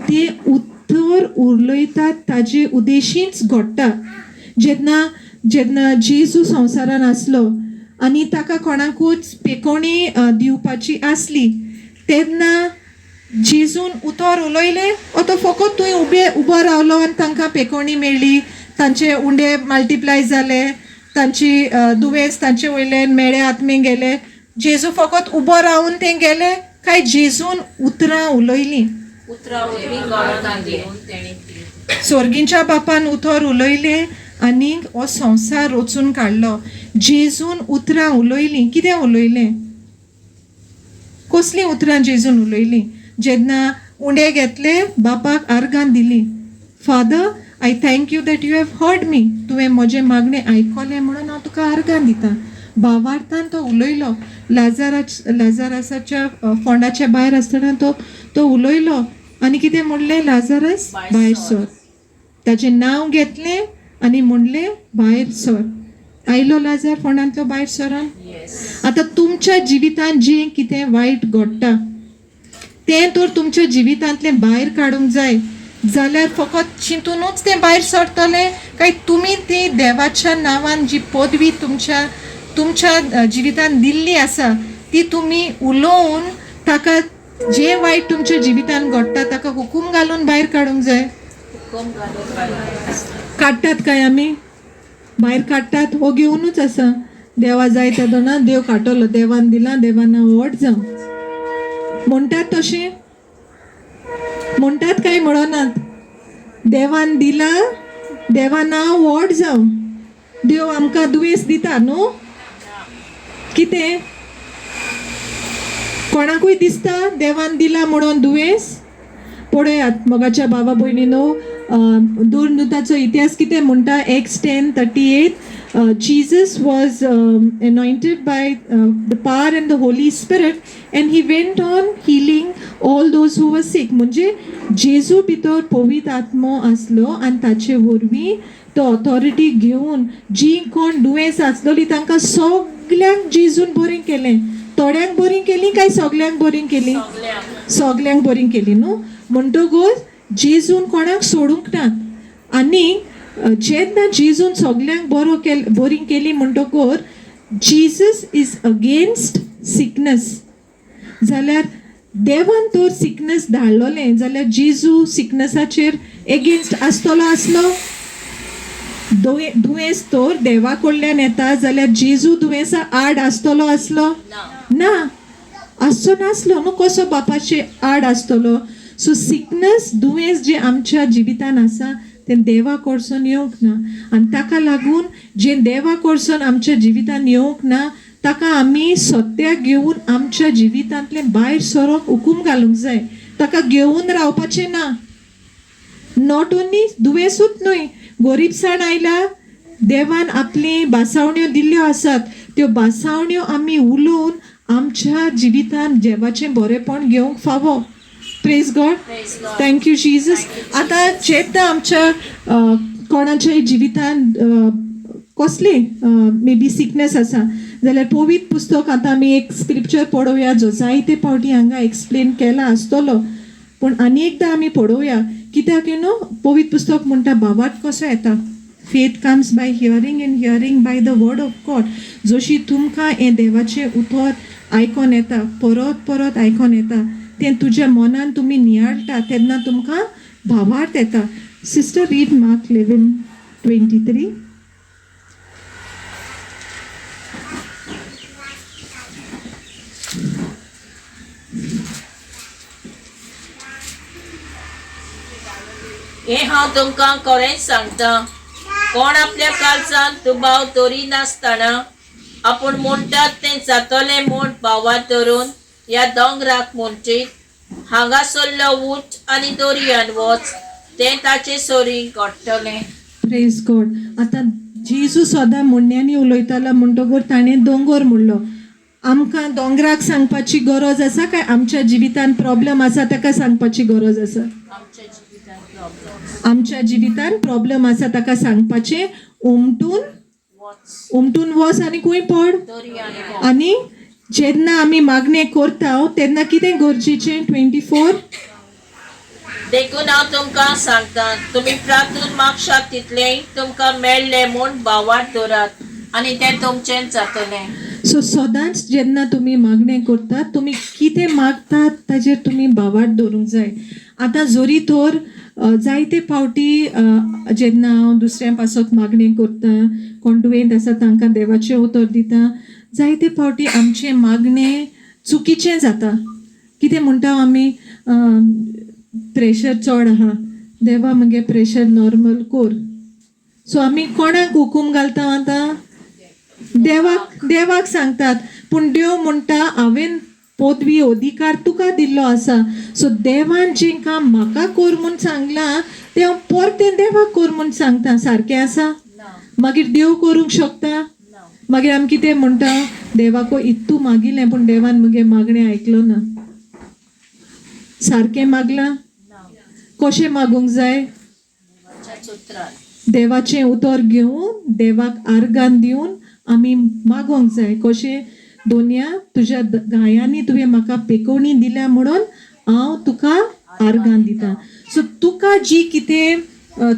तें उतर उलयतात ताजे उद्देशींच घडटा. जेन्ना जेन्ना जेजू संवसारान आसलो आनी ताका कोणाकूच पेकोवणी दिवपाची आसली, तेन्ना जेजून उतर उलयलें, ओ तो फकत थंय उबे उबो रावलो आनी तांकां पेकोवणी मेळ्ळी, तांचे उंडे मल्टिप्लाय जाले, तांची दुयेंस तांचे वयल्यान मेळे आत्मे गेले. जेजू फकत उबो रावन ते गेले काय जेजून उतरां उलयलीं? उतरां वरवीं घडोवन दिवन तेणी दिली. स्वर्गींच्या बापान उतर उलयलें आनी हो संवसार रचून काडलो. जेजून उतरां उलयलीं. कितें उलयलें? कसलीं उतरां जेजून उलयलीं? जेन्ना उंडे घेतले, बापाक आर्गां दिली, Father, I thank you that you have heard me. तुवें म्हजें मागणें आयकलें म्हणून हांव तुका आर्गां दिता. भावार्थान तो उलयलो. लाजारासाच्या फोंडाच्या भायर आसतना तो तो उलयलो आनी कितें म्हणलें? लाजारस, भायर सर. ताचें नांव घेतलें आनी म्हणलें भायर सर. आयलो लाजार फोंडांतलो भायर सरोन. आतां तुमच्या जिवितांत जें कितें वायट घडटा तें तर तुमच्या जिवितांतलें भायर काडूंक जाय जाल्यार फकत चिंतुनूच तें भायर सरतलें काय तुमी ती देवाच्या नांवान जी पदवी तुमच्या तुमच्या जिवितांत दिल्ली आसा ती तुमी उलोवन ताका जें वायट तुमच्या जिवितांत घडटा ताका हुकूम घालून भायर काडूंक जाय. काडटात काय आमी? भायर काडटात? हो घेवनूच आसा देवा जाय तेदोना देव काडटलो, देवान दिला, देवान नांव व्हड जावं म्हणटात. तशें म्हणटात काय म्हणनात? देवान दिला, देवा नांव व्हड जावं. देव आमकां दुयेंस दिता न्हू? कितें कोणाकूय दिसता देवान दिला म्हणून दुयेंस? पळयात मोगाच्या बाबा भयणीनो, दुर्नुताचो इतिहास कितें म्हणटा, Acts 10:38. Jesus was anointed by the power and the Holy Spirit and he went on healing all those who were sick. म्हणजे जेजू भितर पवित्र आत्मो आसलो आनी ताचे वरवीं तो ऑथॉरिटी घेवन जी कोण दुयेंस आसलोली तांकां सगल्यांक जेजून बरीं केलें. थोड्यांक बरीं केलीं काय सगल्यांक बरीं केलीं? सगल्यांक बरीं केलीं न्हू. म्हणटकूच जेजून कोणाक सोडूंक नात. आनी जेन्ना जेजून सगल्यांक बरो केल बरी केली म्हणटकूच Jesus is against sickness. जाल्यार देवान तर सिकनस धाडलोलें जाल्यार जेजू सिकनसाचेर एगेन्स्ट आसतलो आसलो? दुयेंस तर देवा कडल्यान येता जाल्यार जेजू दुयेंसा आड आसतलो आसलो? ना, आसचो नासलो न्हू. कसो बापाचे आड आसतलो? सो सिकनस दुयेंस जें आमच्या जिवितान आसा तें देवा कडसून येवंक ना आनी ताका लागून जें देवा कडसून आमच्या जिवितान येवंक ना ताका आमी सत्याक घेवन आमच्या जिवितांतलें भायर सरोंक हुकूम घालूंक जाय. ताका घेवन रावपाचें ना. Not only दुयेंसूच न्हय, गोरीबसाण आयल्या, देवान आपली भासावण्यो दिल्ल्यो आसात, त्यो भासावण्यो आमी उलोवन आमच्या जिवितान देवाचें बरेंपण घेवंक फावो. Praise God, thank you Jesus. आतां जेन्ना आमच्या कोणाच्याय जिवितान कसली मे बी सिकनेस आसा जाल्यार पवित्र पुस्तक आतां आमी एक स्क्रिप्चर पळोवया जो जायते फावटी हांगा एक्सप्लेन केला आसतलो, पूण आनी एकदां आमी पळोवया. कित्याक you know पवित्र पुस्तक म्हणटा भावार्थ कसो येता? Faith comes by hearing and hearing by the word of God. जशी तुमकां हें देवाचें उतर आयकोन येता, परत परत आयकोन येता, तें तुज्या मनान तुमी नियाळटा तेन्ना तुमकां भावार्थ येता. Sister, read Mark 11:23. हें हांव तुमकां खरेंच सांगता, कोण आपल्या काळजांत दुबाव दवरिनासतना आपूण म्हणटात तें जातलें म्हूण भावार्थ धरून ह्या दोंगराक म्हणटीत, हांगासरलो उठ आनी दर्यान वच, तें ताचे सरीं घडटलें. Praise God. आतां जेजू सदां म्हणण्यांनी उलयतालो म्हणटकूच ताणें दोंगोर म्हणलो. आमकां दोंगराक सांगपाची गरज आसा काय आमच्या जिवितान प्रॉब्लम आसा ताका सांगपाची गरज आसा? आमच्या जिवितांत प्रॉब्लम. आमच्या जिवितान प्रॉब्लम आसा ताका सांगपाचें, उमटून वच, उमटून वच आनी खंय पड? दर्यान वच. आनी जेन्ना आमी मागणें करता तेन्ना कितें गरजेचें? 24. देखून हांव तुमकां सांगता, तुमी प्रार्थून मागशात तितलें तुमकां मेळ्ळें म्हूण भावार्थ दवरात आनी तें तुमचें जातलें. सो सदांच जेन्ना तुमी मागणें करतात तुमी कितें मागतात ताजेर तुमी भावार्थ दवरूंक जाय. आतां जरी तर जायते फावटी जेन्ना हांव दुसऱ्यां पासत मागणें करता, कोण दुयेंत आसा तांकां देवाचें उतर दिता, जायते फावटी आमचें मागणें चुकीचें जाता. कितें म्हणटा आमी? प्रेशर चड आहा, देवा मगे प्रेशर नॉर्मल कोर. सो आमी कोणाक हुकूम घालता आतां? देवाक, देवाक सांगतात. पूण देव म्हणटा हांवें पदवी अधिकार तुका दिल्लो आसा. सो देवान जें काम म्हाका कर म्हूण सांगलां तें हांव परतें देवाक कर म्हूण सांगता. सारकें आसा? ना. मागीर देव करूंक शकता? ना. मागीर आमी कितें म्हणटा? देवाको इतू मागिल्लें पूण देवान मगे मागणें आयकलो ना. सारकें मागलां? ना. कशें मागूंक जाय? देवाच्या उतरान. देवाचें उतर घेवन देवाक आर्गान दिवन आमी मागोंक जाय. कशें दोनया तुज्या गायांनी तुवें म्हाका पेकोवणी दिल्या म्हणून हांव तुका आर्गां दिता. सो तुका जी कितें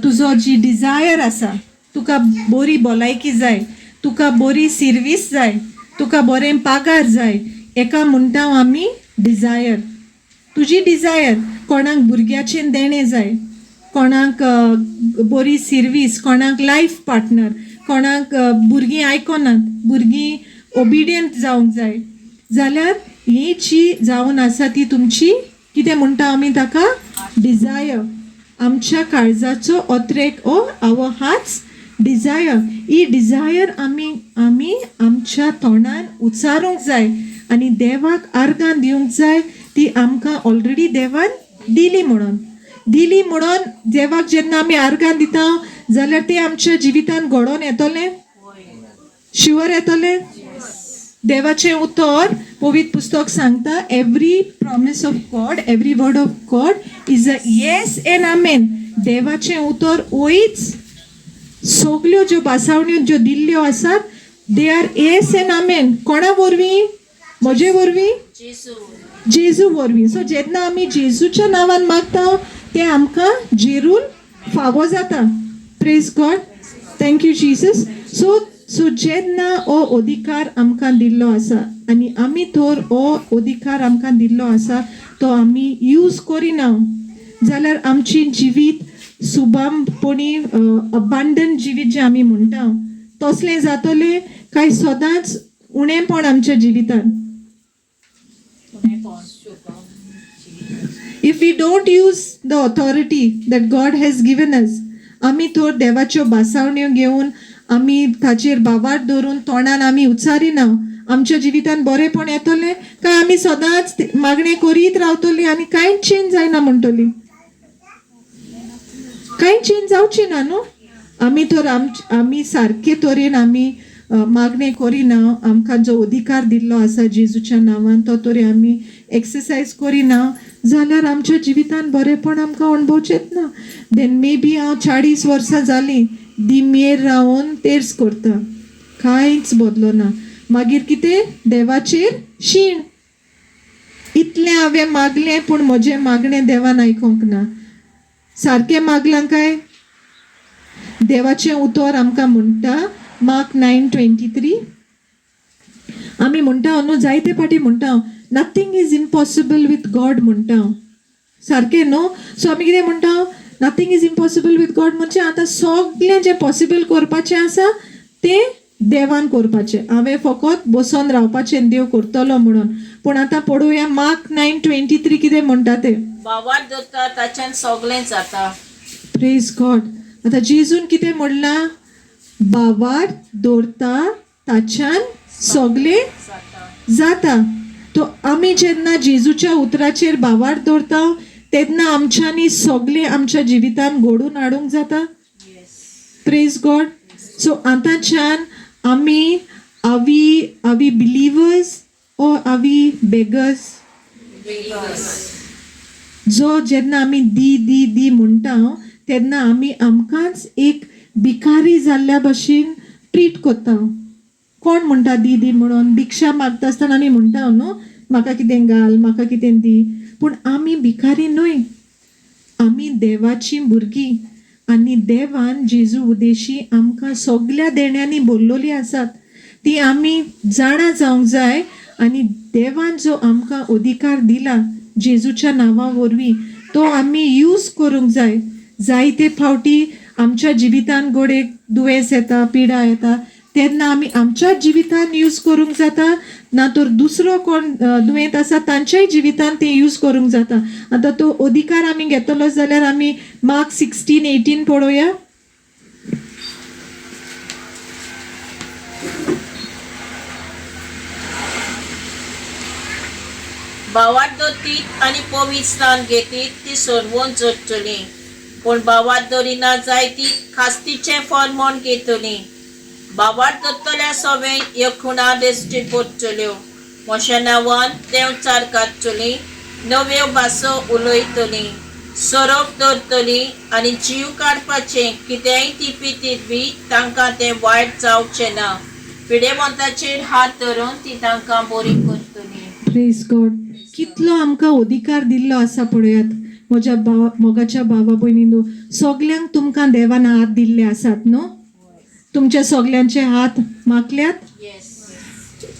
तुजो जी डिजायर आसा, तुका बरी भलायकी जाय, तुका बरी सिर्वीस जाय, तुका बरें पागार जाय, एका म्हणटा आमी डिजायर. तुजी डिजायर, कोणाक भुरग्याचें देणें जाय, कोणाक बरी सिर्वीस, कोणाक लायफ पार्टनर, कोणाक भुरगीं आयकनात, भुरगीं ओबिडियंट जावंक जाय, जाल्यार ही जी जावन आसा ती तुमची कितें म्हणटा आमी ताका डिजायर. आमच्या काळजाचो ओत्रेक ओ our hearts Dzire. ही डिजायर आमी आमी आमच्या तोंडान उच्चारूंक जाय आनी देवाक आर्गां दिवंक जाय. ती आमकां ऑलरेडी देवान दिली म्हणून, दिली म्हणून देवाक जेन्ना आमी आर्गां दिता जाल्यार ते आमच्या जिवितान घडोवन येतलें, शुअर येतलें. देवाचें उतर पवित्र पुस्तक सांगता, every promise of God, every word of God is a yes and amen. देवाचें उतर वयच, सगल्यो ज्यो भासावण्यो ज्यो दिल्ल्यो आसात they are yes and amen. कोणा वरवीं? म्हजे वरवीं, जेजू. जेजू वरवीं. सो जेन्ना आमी जेजूच्या नांवान मागता तें आमकां जेरून फावो जाता. Praise God, thank you Jesus. So so जेन्ना हो अधिकार आमकां दिल्लो आसा आनी आमी तर हो अधिकार आमकां दिल्लो आसा तो आमी यूज करिना जाल्यार आमची जिवीत सुबामपणी अबांडन जिवीत जें आमी म्हणटा तसलें जातलें काय सदांच उणेंपण आमच्या जिवितान? If we don't use the authority that God has given us, आमी तर देवाच्यो भासावण्यो घेवन आमी ताचेर भावार्थ दवरून तोंडान आमी उच्चारिना, आमच्या जिवितान बरेंपण येतलें काय आमी सदांच मागणें करीत रावतलीं आनी कांयच चेंज जायना म्हणटली? कांय चेंज जावची ना न्हू. आमी तर आमी सारके तरेन आमी मागणें करिना, आमकां जो अधिकार दिल्लो आसा जेजूच्या नांवान तो तरी आमी एक्सरसायज करिना जाल्यार आमच्या जिवितान बरेंपण आमकां अणभवचेंच ना. Then may be हांव 40 वर्सां जालीं दिमयेर रावन तेर्स करता, कांयच बदलो ना. मागीर कितें देवाचेर शीण, इतलें हांवें मागलें पूण म्हजें मागणें देवान आयकूंक ना. सारकें मागलां काय? देवाचें उतर आमकां म्हणटा मार्क 9:23. आमी म्हणटा न्हू जायते फावटी म्हणटा nothing is impossible with God म्हणटा, सारकें न्हू. सो आमी कितें म्हणटा, nothing is impossible with God म्हणजे आतां सगळें जें पॉसिबल करपाचें आसा तें देवान करपाचें, हांवें फकत बसोन रावपाचें देव करतलो म्हणून. पूण आतां पळोवया मार्क 9:23 कितें म्हणटा तें. भावार्थ दवरता ताच्यान सगळें जाता. प्रेज गॉड. आतां जेजून कितें म्हणलां, भावार्थ दवरता ताच्यान सगळें जाता. जाता. तो आमी जेन्ना जेजूच्या उतराचेर भावार्थ दवरता तेन्ना आमच्यांनी सगळें आमच्या जिवितान घडोवन हाडूंक जाता. येस. Praise God. सो आतांच्यान आमी are we believers or are we beggars? जो जेन्ना आमी दी दी दी म्हणटा तेन्ना आमी आमकांच एक भिकारी जाल्ल्या भशेन ट्रीट करता. कोण म्हणटा दी दी म्हणून? भिक्षा मागता आसतना आमी म्हणटा न्हू, म्हाका कितें घाल, म्हाका कितें दी. पूण आमी भिकारी न्हय, आमी देवाचीं भुरगीं आनी देवान जेजू उदेशी आमकां सगल्या देण्यांनी भरलोलीं आसात, ती आमी जाणा जावंक जाय. आनी देवान जो आमकां अधिकार दिला जेजूच्या नांवा वरवीं तो आमी यूज करूंक जाय. जायते फावटी आमच्या जिवितान गोडेक दुयेंस येता, पिडा येता, तेन्ना आमी आमच्याच जिवितान यूज करूंक जाता, ना तर दुसरो कोण दुयेंत आसा तांच्याय जिवितान तें यूज करूंक जाता. आतां तो अधिकार आमी घेतलो जाल्यार आमी मार्क 16:18 पळोवया. भावार्थ दवरतीत आनी पवित्र स्थान घेतीत ती सोडवून जोडटली, पूण भावार्थ दवरिना जायती खास्तीचें फर्मोण घेतली. भावार्थ दवरतल्या सवें ह्यो खुणा दिश्टी पडटल्यो, म्हज्या नांवान देंवचार काडटली, नव्यो भासो उलयतली, सोरोप दवरतली आनी जीव काडपाचें कितेंय ती पितीत बी तांकां तें वायट जावचें ना. पिडेवंताचेर हात धरून ती तांकां बरी करतली. प्रेज गॉड. कितलो आमकां अधिकार दिल्लो आसा पळयात म्हज्या भावा, मोगाच्या भावा भयणीनो. सगल्यांक तुमकां देवान हात दिल्ले आसात न्हू? तुमच्या सगल्यांचे हात मागल्यात? Yes.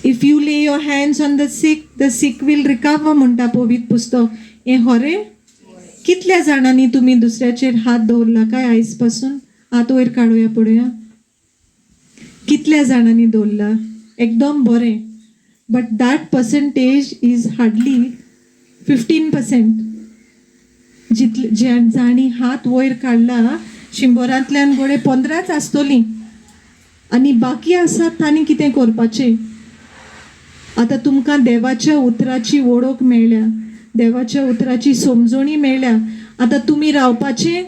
If you lay your hands on the sick, the sick will recover म्हणटा पवित्र पुस्तक. हें खरें? कितल्या जाणांनी तुमी दुसऱ्याचेर हात दवरला काय आयज पासून? हात वयर काडुया पळोवया, कितल्या जाणांनी दवरला? एकदम बरें. But that percentage is hardly 15%. जितले जे जांणी हात वयर काडला, 100रांतल्यान घडये 15च आसतलीं आनी बाकी आसात तांणी कितें करपाचें? आतां तुमकां देवाच्या उतराची वळख मेळ्ळ्या, देवाच्या उतराची समजणी मेळ्ळ्या. आतां तुमी रावपाचें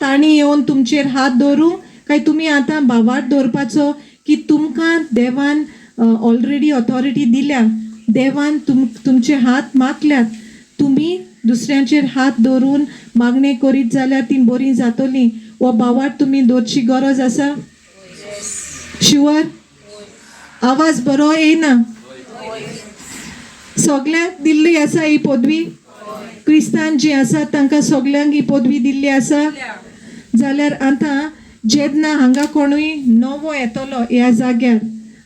तांणी येवन तुमचेर हात दवरूं काय तुमी आतां भावार्थ दवरपाचो की तुमकां देवान ऑलरेडी ऑथॉरिटी दिल्या, देवान तुमचे हात मागल्यात, तुमी दुसऱ्यांचेर हात दवरून मागणें करीत जाल्यार ती बरीं जातलीं? हो भावार्थ तुमी दवरची गरज आसा? शुअर? आवाज बरो येयना. सगल्यांक दिल्ली आसा ही पदवी? क्रिस्तान जी आसा तांकां सगल्यांक ही पदवी दिल्ली आसा जाल्यार आतां जेन्ना हांगा कोणूय नवो येतलो ह्या जाग्यार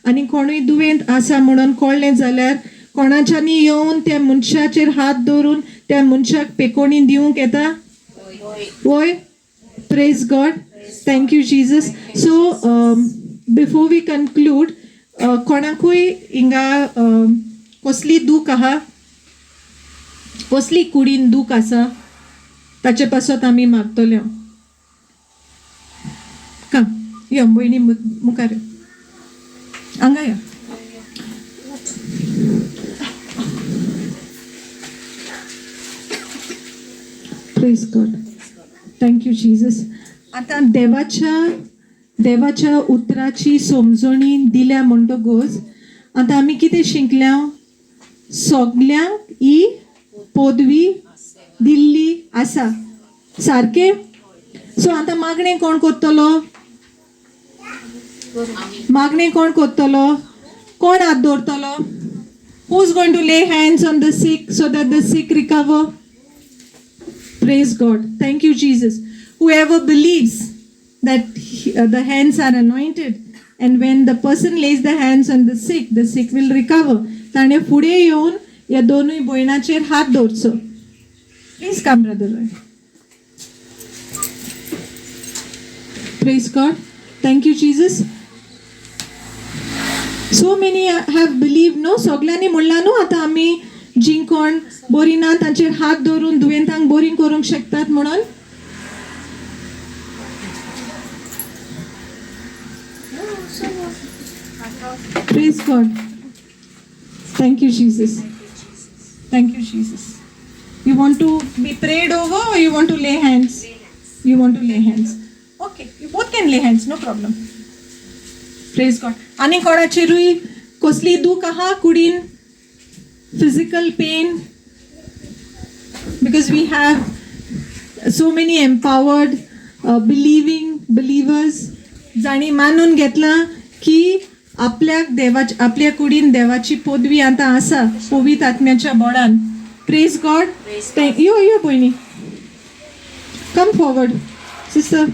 आनी कोणूय दुयेंत आसा म्हणून कळ्ळें जाल्यार कोणाच्यांनी येवन त्या मनशाचेर हात दवरून त्या मनशाक पेकोणी दिवंक येता? वय. Praise God. Thank you, Jesus. So before we conclude, कोणाकूय हिंगा कसली दूख आहा, कसली कुडीन दूख आसा, ताचे पासत आमी मागतले. का यो भयणी, मुखार यो. हांगा यो. Praise God. Thank you, Jesus. आतां देवाच्या उतराची समजणी दिल्या म्हणटकूच आतां आमी कितें शिकल्या? सगल्यांक ही पदवी दिल्ली आसा, सारकें? सो आतां मागणें कोण करतलो? मागणें कोण करतलो? कोण हात दवरतलो? Who is going to lay hands on the sick so that the sick recover? Praise God. Thank you, Jesus. Whoever believes that the hands are anointed, and when the person lays the hands on the sick will recover. ताणें फुडें येवन ह्या दोनूय भयणाचेर हात दवरचो. Please come, brother. Praise God. Thank you, Jesus. So many have believe, no? सगल्यांनी म्हणलां न्हू आतां आमी जीं कोण बरीं ना तांचेर हात दवरून दुयेंतांक बरीं करूंक शकतात म्हणून? Praise God. Thank you, Jesus. Thank you, Jesus. You want to be prayed over or you want to lay hands? You want to lay hands. Okay, you both can lay hands, no problem. Praise God. आनी कोणाचेरूय कसली दूख आहा कुडीन, physical pain? Because we have so many empowered believing believers जांणी मानून घेतलां की आपल्याक देवाच आपल्या कुडीन देवाची पदवी आतां आसा पवित्र आत्म्याच्या बळान. Praise God. यो यो भयणी, come forward, sister.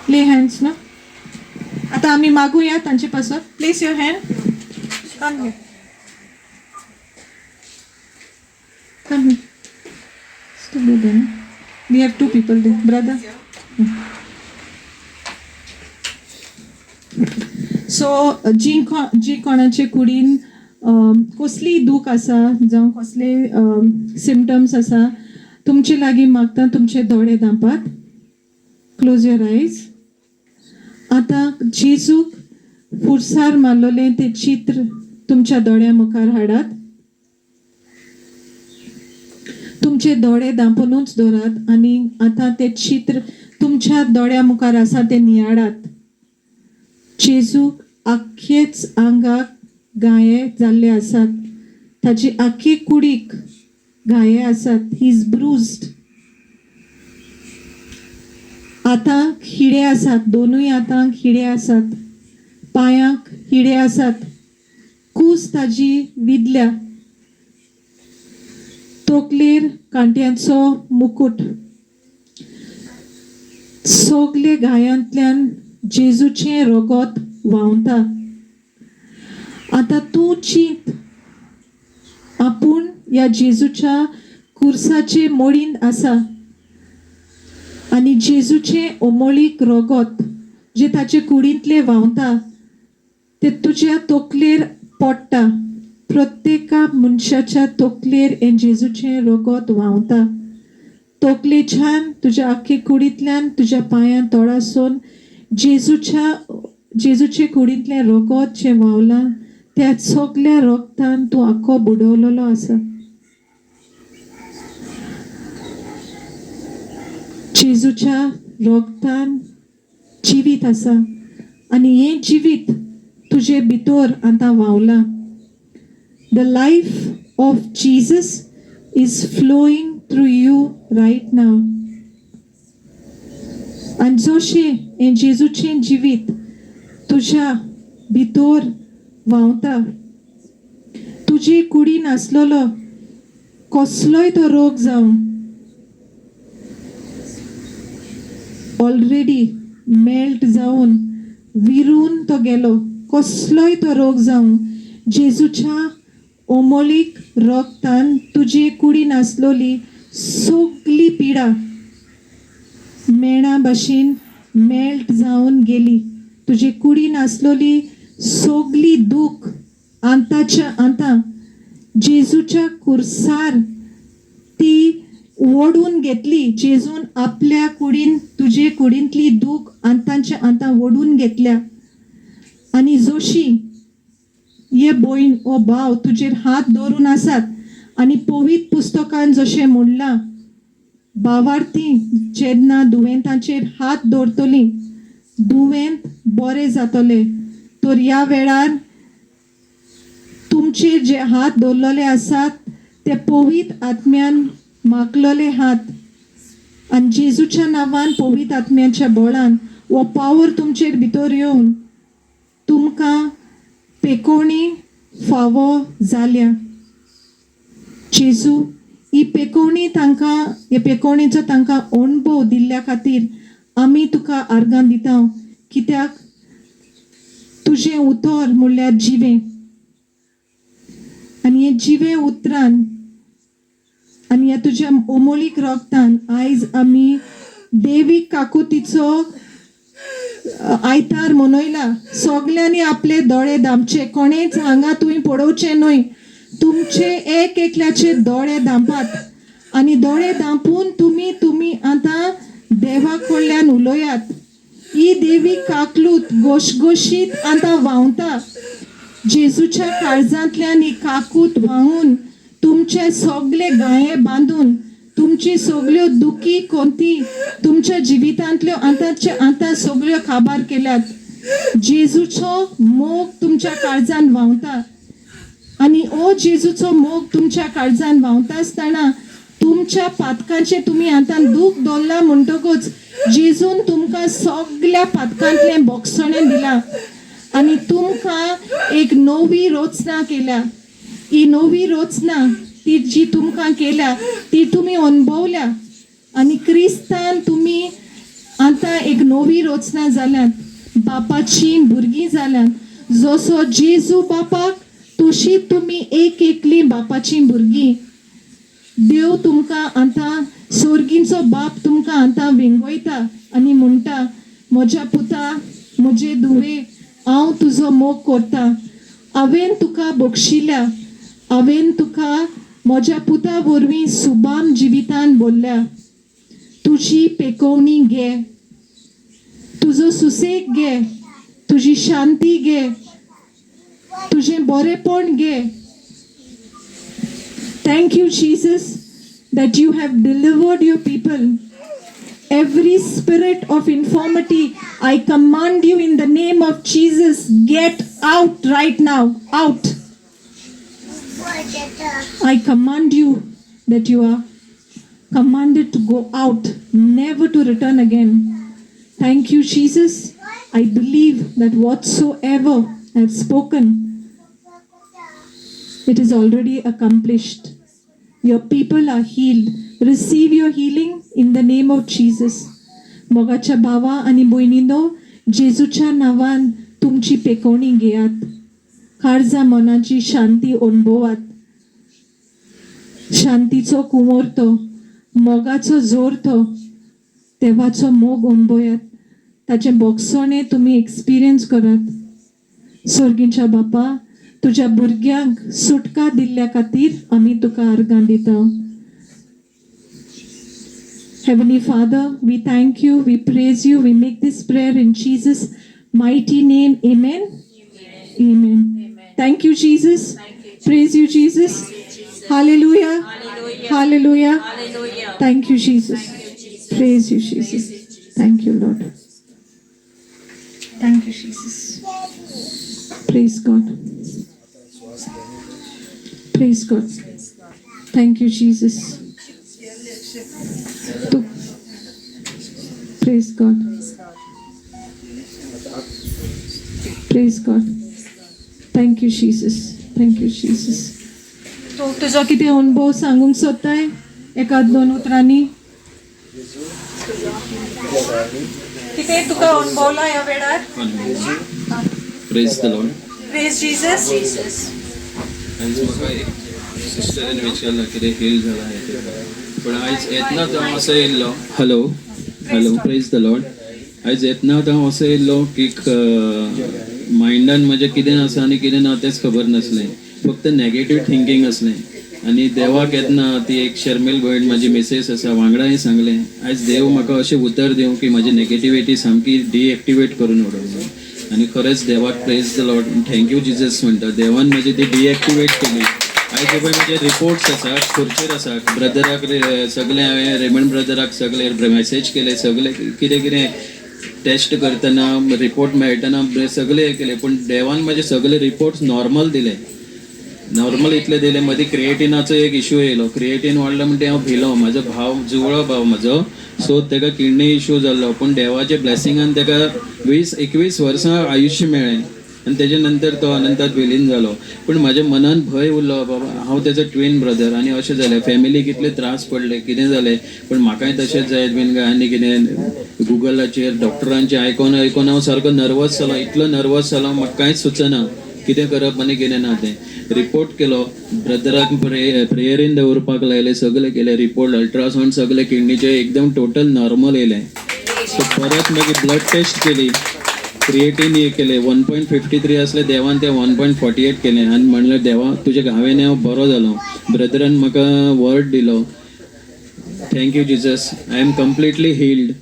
Lay hands ना. आतां आमी मागुया तांचे पासत. Place your hand. Come here. Come here. Still there, no? We have two people there, brother. So जी कोणाचे कुडीन कसली दूख आसा जावं कसले सिमटम्स आसा, तुमचे लागीं मागता, तुमचे दोळे धांपात. Close your eyes. आतां जेजूक फुरसार मारलेलें तें चित्र तुमच्या दोळ्या मुखार हाडात. तुमचे दोळे धांपुनूच दवरात आनी आतां तें चित्र तुमच्या दोळ्या मुखार आसा तें नियाळात. जेजूक आख्खेच आंगाक घाये जाल्ले आसात. ताची आख्खी कुडीक घाये आसात. He is bruised. हातांक खिळे आसात, दोनूय हातांक खिळे आसात. पांयांक हिडे आसात, कूस ताजी विदल्या, तोकलेर कांट्यांचो मुकूट. सगले घायांतल्यान जेजूचें रगत व्हांवता. आतां तूं चींत, आपूण ह्या जेजूच्या कुर्साचे मोडींत आसा आनी जेजूचें ओमोळीक रगत जें ताचे कुडींतलें व्हांवता तें तुज्या तकलेर पडटा. प्रत्येका मनशाच्या तकलेर हें जेजूचें रगत व्हांवता. तकलेच्यान तुज्या आख्खे कुडींतल्यान तुज्या पांयां तळासून जेजूच्या जेजूचे कुडींतलें रगत जें व्हांवलां त्या सगल्या रगतान तूं आख्खो बुडवलेलो आसा. जेजूच्या रगतान जिवीत आसा आनी हें जिवीत तुजे भितर आतां व्हांवलां. The life of Jesus is flowing through you right now. आनी जशें हें जेजूचें जिवीत तुज्या भितर व्हांवता, तुजे कुडीन आसलेलो कसलोय तो रोग जावं, ऑलरेडी मेल्ट जावन विरून तो गेलो. कसलोय तो रोग जावं, जेजूच्या ओमोलीक रगतान तुजे कुडीन आसलोली सगली पिडा मेणा भाशेन मेल्ट जावन गेली. तुजे कुडीन आसलोली सगली दूख आतांच्या आतां जेजूच्या कुर्सार ती ओडून घेतली. जेजून आपल्या कुडीन तुजे कुडींतली दूख आतांच्या आतां ओडून घेतल्या. आनी जोशी ये भयण ओ भाव तुजेर हात दवरून आसात आनी पवित्र पुस्तकान जशें म्हणलां, भावार्थी जेन्ना दुयेंतांचेर हात दवरतलीं दुयेंत बरे जातले, तर ह्या वेळार तुमचेर जे हात दवरलेले आसात ते पवित्र आत्म्यान माखलेले हात आनी जेजूच्या नांवान पवित्र आत्म्याच्या बळान हो पावर तुमचेर भितर येवन तुमकां पेकोवणी फावो जाल्या. जेजू, ही पेकोवणी तांकां, हे पेकोवणेचो तांकां अणभव दिल्ल्या खातीर आमी तुका आर्गां दिता, कित्याक तुजें उतर म्हणल्यार जिवें आनी हें जिवें उतरान आनी ह्या तुज्या ओमोलीक रगतान आयज आमी देवीक काकुतीचो आयतार मनयला. सगल्यांनी आपले दोळे धांपचे, कोणेच हांगा तुवें पळोवचें न्हय. तुमचे एक एकल्याचे दोळे धांपात आनी दोळे धांपून तुमी तुमी आतां देवा कडल्यान उलयात. ही देवी काकलूत गोशगोशीत आतां व्हांवता. जेजूच्या काळजांतल्यान ही काकूत व्हांवून तुमचे सगळे घाये बांदून तुमची सगळ्यो दुखी कोंती तुमच्या जिवितांतल्यो आतांचे आतां सगळ्यो काबार केल्यात. जेजूचो मोग तुमच्या काळजान व्हांवता आनी ओ जेजूचो मोग तुमच्या काळजान व्हांवता आसतना तुमच्या पातकांचें तुमी आतां दूख दवरलां म्हणटकूच जेजून तुमकां सगल्या पातकांतलें बोगसणें दिलां आनी तुमकां एक नवी रचना केल्या. ही नवी रचना ती जी तुमकां केल्या ती तुमी अणभवल्या आनी क्रिस्तान तुमी आतां एक नवी रचना जाल्यात, बापाची भुरगीं जाल्यात. जसो जेजू बापाक तशी तुमी एक एकली बापाची भुरगीं. देव तुमकां आतां, सोर्गींचो बाप तुमकां आतां वेंगयता आनी म्हणटा, म्हज्या पुता, म्हजे धुवे, हांव तुजो मोग करता. हांवें तुका बक्षिल्या, हांवें तुका म्हज्या पुता वरवीं सुबाम जिवितान बोल्ल्या. तुजी पेकोवणी घे, तुजो सुसेग घे, तुजी शांती घे, तुजें बरेपण घे. Thank you, Jesus, that you have delivered your people. Every spirit of infirmity, I command you in the name of Jesus, get out right now. Out. I command you that you are commanded to go out, never to return again. Thank you, Jesus. I believe that whatsoever I have spoken, it is already accomplished. Your people are healed. Receive your healing in the name of Jesus. मोगाच्या भावा आनी भयणीनो, जेजूच्या नांवान तुमची पेकोवणी घेयात. काळजा मनाची शांती अणभवात. शांतीचो कुंवर तो, मोगाचो जोर तो, देवाचो मोग अणभवात. ताचें भोगसणें तुमी एक्सपिरियन्स करात. सर्गीच्या बापा, तुज्या भुरग्यांक सुटका दिल्ल्या खातीर आमी तुका आर्गां दिता. Heavenly Father, we thank you, we praise you, we make this prayer in Jesus' mighty name. Amen. Amen. Thank you, Jesus. Praise you, Jesus. Hallelujah. Hallelujah. Hallelujah. Hallelujah. Thank you, Jesus. Praise you, Jesus. Thank you, Lord. Thank you, Jesus. Praise God. Praise God. Thank you, Jesus. Praise God. Praise God. Thank you, Jesus. Thank you, Jesus. तो तुजो कितें अनुभव सांगूंक सोदताय एकाद दोन उतरांनी? कितें तुका अणभवला ह्या वेळार? Praise the Lord. Praise Jesus. आयज म्हाका एक सिस्टरीन विचारलं कितें हील जाला हें तें, पूण आयज येतना तो हांव असो येयल्लो. Hello, hello, praise the Lord. आयज येतना तो हांव असो येयल्लो की मायंडान म्हज्या कितें आसा आनी कितें ना तेंच खबर नासलें. फक्त नॅगेटीव थिंकींग आसलें. आनी देवाक येतना ती एक शर्मेल भयण, म्हाजी मिसेस आसा, वांगडाय सांगलें, आयज देव म्हाका अशें उतर दिवं की म्हाजी नॅगेटिविटी सामकी डिएक्टिवेट करून उडोवं. आनी खरेंच देवाक praise the Lord, thank you Jesus म्हणटा. देवान म्हजी ती डिएक्टिवेट केली. आयज हे पळय म्हजे रिपोर्ट्स आसा, खुर्चेर आसा. ब्रदराक सगळे हांवें, रेमंड ब्रदराक सगळे मॅसेज केले, सगळे कितें कितें टेस्ट करतना, रिपोर्ट मेळटना सगळे हे केले, पूण देवान म्हजे सगळे रिपोर्ट्स नॉर्मल दिले. नॉर्मल इतले दिले, मदीं क्रिएटिनाचो एक इशू येयलो. क्रिएटीन वाडलो म्हणटे हांव भिलो. म्हाजो भाव, जुवळो भाव म्हजो, सो तेका किडनी इशू जाल्लो, पूण देवाच्या ब्लेसिंगान तेका 20-21 वर्सां आयुश्य मेळ्ळें आनी तेजे नंतर तो अनंतात विलीन जालो. पूण म्हाज्या मनान भंय उरलो, बाबा हांव तेजो ट्विन ब्रदर आनी अशें जालें, फॅमिलीक इतले त्रास पडले, कितें जालें, पूण म्हाकाय तशेंच जायत बीन काय आनी कितें. गुगलाचेर डॉक्टरांचें आयकोन आयकोन हांव सारको नर्वस जालो. इतलो नर्वस जालो, म्हाका कांयच सुचना कितें करप आनी कितें ना तें. रिपोर्ट केलो, ब्रदराक प्रेयरीन दवरपाक लायले, सगळे केले. रिपोर्ट, अल्ट्रासावंड सगळे किडनीचे एकदम टोटल नॉर्मल येयले. सो परत मागीर ब्लड टेस्ट केली, क्रिएटीन हे केले, 1.53 असले, देवान ते 1.48 केले. आनी म्हणलें, देवा तुज्या घावेन हांव बरो जालो. ब्रदरान म्हाका वर्ड दिलो. Thank you Jesus. I am completely healed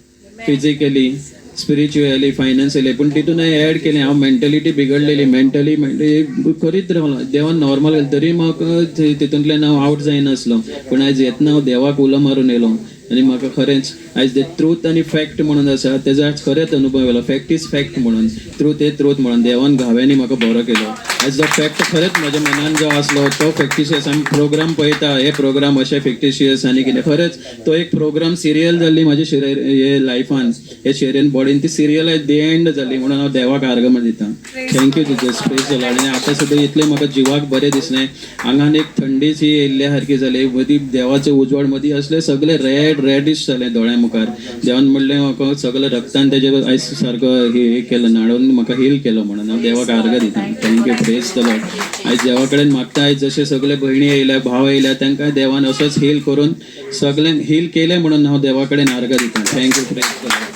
physically, spiritually, financially. पूण तितून हांवें एड केलें, हांव मेंटलिटी बिगडलेली, मेंटली मेंटली करीत रावलो. देवान नॉर्मल केलें तरी म्हाका तितूंतल्यान हांव आवट जायनासलो. पूण आयज येतना हांव देवाक उलो मारून येयलो आनी म्हाका खरेंच आयज ते ट्रूथ आनी फॅक्ट म्हणून आसा, तेजो आयज खरेंच अनुभव येयलो. फॅक्ट is fact म्हणून, ट्रूथ is truth म्हणून देवान घाव्यांनी म्हाका बरो केलो. आयज जो फॅक्ट खरेंच म्हज्या मनान जो आसलो तो फॅक्टिशियस. आमी प्रोग्राम पळयता, हे प्रोग्राम अशे फिक्टिशियस आनी कितें, खरेंच तो एक प्रोग्राम सिरियल जाल्ली म्हाज्या शरीर हे लायफान, हे शरीर बॉडीन ती सिरियल आयज the end जाली म्हणून हांव देवाक आर्गां दिता. Thank you Jesus, praise the Lord. आनी आतां सुद्दां इतलें म्हाका जिवाक बरें दिसलें. आंगान एक थंडीची येयल्ल्या सारकी जाली. मदीं देवाचो उजवाड मदीं असले सगळे रेड रेडिश जालें दोळ्या मुखार. देवान म्हणलें म्हाका सगळें रक्तान तेजे आयज सारको हे केलो, न्हाणोवन म्हाका हील केलो म्हणून हांव देवाक आर्गां दिता. Thank you, praise the Lord. आयज देवा कडेन मागता, आयज जशे सगळे भयणी येयल्या, भाव येयल्या, तांकां देवान असोच हील करून सगळ्यांक हील केलें म्हणून हांव देवा कडेन आर्गां दिता. Thank you, praise the Lord.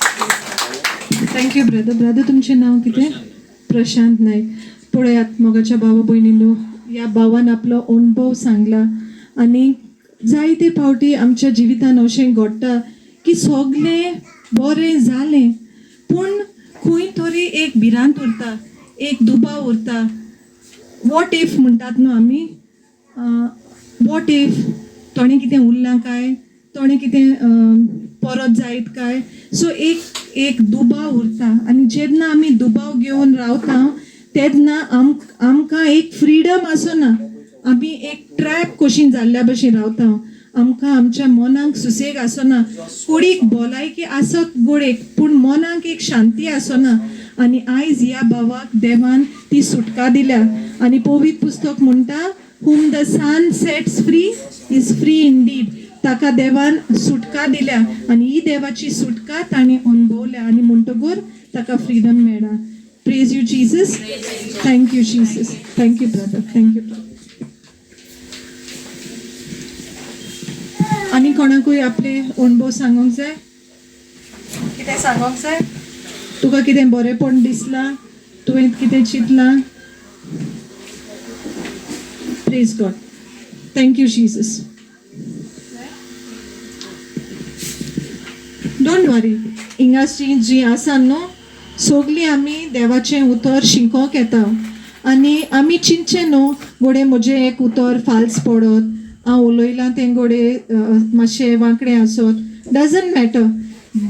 Thank you brother. Brother, तुमचें नांव कितें? प्रशांत नायक. पळयात मोगाच्या भावा भयणीनो, ह्या भावान आपलो अणभव सांगला. आनी जायते फावटी आमच्या जिवितान अशें घडटा की सगळें बरें जालें, पूण खंय तरी एक भिरांत उरता, एक दुबाव उरता. What if म्हणटात न्हू आमी, what if तोणें कितें उरलां काय, तोणें कितें परत जायत काय. सो एक एक दुबाव उरता. आनी जेन्ना आमी दुबाव घेवन रावता तेन्ना आमकां एक फ्रिडम आसना. आमी एक ट्रॅप कशी जाल्ल्या भशेन रावता. आमकां आमच्या मनाक सुसेग आसना. कुडीक भलायकी आसत गोडेक, पूण मनाक एक शांती आसना. आनी आयज ह्या भावाक देवान ती सुटका दिल्या. आनी पवित्र पुस्तक म्हणटा, whom the Son sets free is free indeed. ताका देवान सुटका दिल्या आनी ही देवाची सुटका ताणें अणभवल्या आनी म्हणटकूर ताका फ्रिडम मेळ्ळा. Praise you Jesus. Thank you Jesus. Thank you brother. Thank you brother. आनी कोणाकूय आपले अणभव सांगूंक जाय? कितें सांगोंक जाय? तुका कितें बरेंपण दिसलां? तुवें कितें चिंतलां? Praise God. Thank you Jesus. Don't worry. हिंगाची जी आसा न्हू सगलीं आमी देवाचें उतर शिकोंक येता आनी आमी चिंतचें न्हू घोडये म्हजें एक उतर फाल्स पडत, हांव उलयलां तें घोडये मातशें वांकडें आसत. Doesn't matter.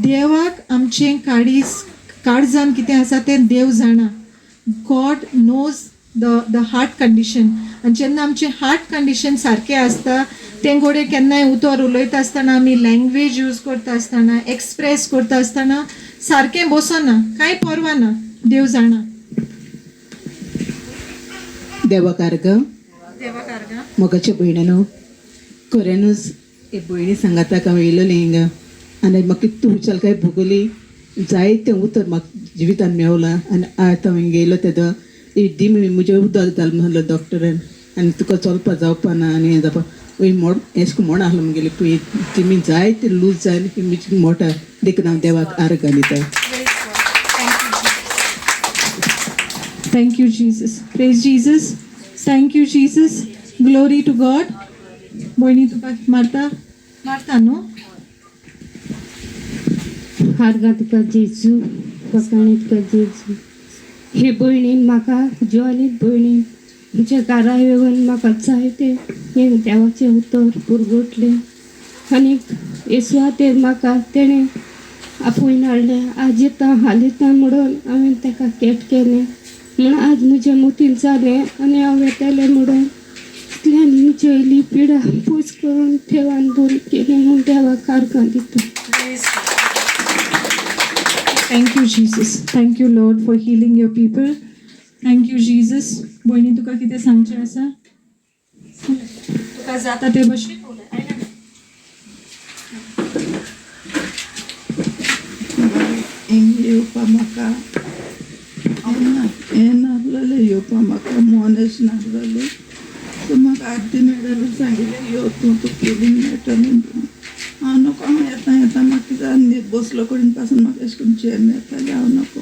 देवाक आमचें काळीज काळजान कितें आसा तें देव जाणा. God knows the heart condition. आनी जेन्ना आमचें हार्ट कंडिशन सारकें आसता तें घोडये केन्नाय उतर उलयता आसतना, आमी लँग्वेज यूज करता आसतना, एक्सप्रेस करता आसतना सारकें बसना, कांय पर्वा ना, देव जाणा. देवाक आर्गां. देवाक आर्गां. मोगाच्या भयणानो, खऱ्यानूच हे भयणी सांगाताक हांव येयलेलें हिंगा आनी म्हाका कितू उचालकाय भोगली. जायतें उतर म्हाका जिवितान मेवलां आनी आतां हांव हिंगा येयलो तेदो दिमी म्हजें उदक जालें म्हणलो डॉक्टरान आनी तुका चलपा जावपा ना आनी हें जावपा वय मोड एशें म्हण आसलो मुगेली पळय दिमी जायते लूज जावन ही म्हजी मोटा देखून हांव देवाक आर्गां दिता. Praise God. Thank you Jesus. Thank you Jesus. Praise Jesus. Thank you Jesus. Glory to God. भयणी तुका मारता मारता न्हू? आर्गां तुका जेजू, फकाणी तुका जेजू. हे भयणीन म्हाका जॉनीत भयणीन म्हज्या घरा येवन म्हाका जायते हें देवाचें उतर पुरगुटलें आनी येसवातेर म्हाका तेणें आपोवन हाडलें. आज येता हाल येता म्हणून हांवें ताका केट केलें म्हूण आज म्हज्या मतीन जालें आनी हांव येतलें म्हणून इतल्यान म्हजी इल्ली पिडा पयस करून देवान बरी केली म्हूण देवाक आर्गां दिता. Praise God. Thank you Jesus. Thank you Lord for healing your people. Thank you Jesus. भयणी तुका कितें सांगचें आसा? तुका जाता ते भशेन उलय. आयलें ना? हिंग येवपा म्हाका हें नासलेलें, येवपा म्हाका मोनच नासलेलें. सो म्हाका आरती मॅडमान सांगिल्लें, यो तूं, तुका हिलींग मेळटलें म्हणून. हांव नको, हांव येता येता म्हाका कितें न्हीद बसलो कडेन पासून म्हाका अशें करून झेम येताली. हांव नको.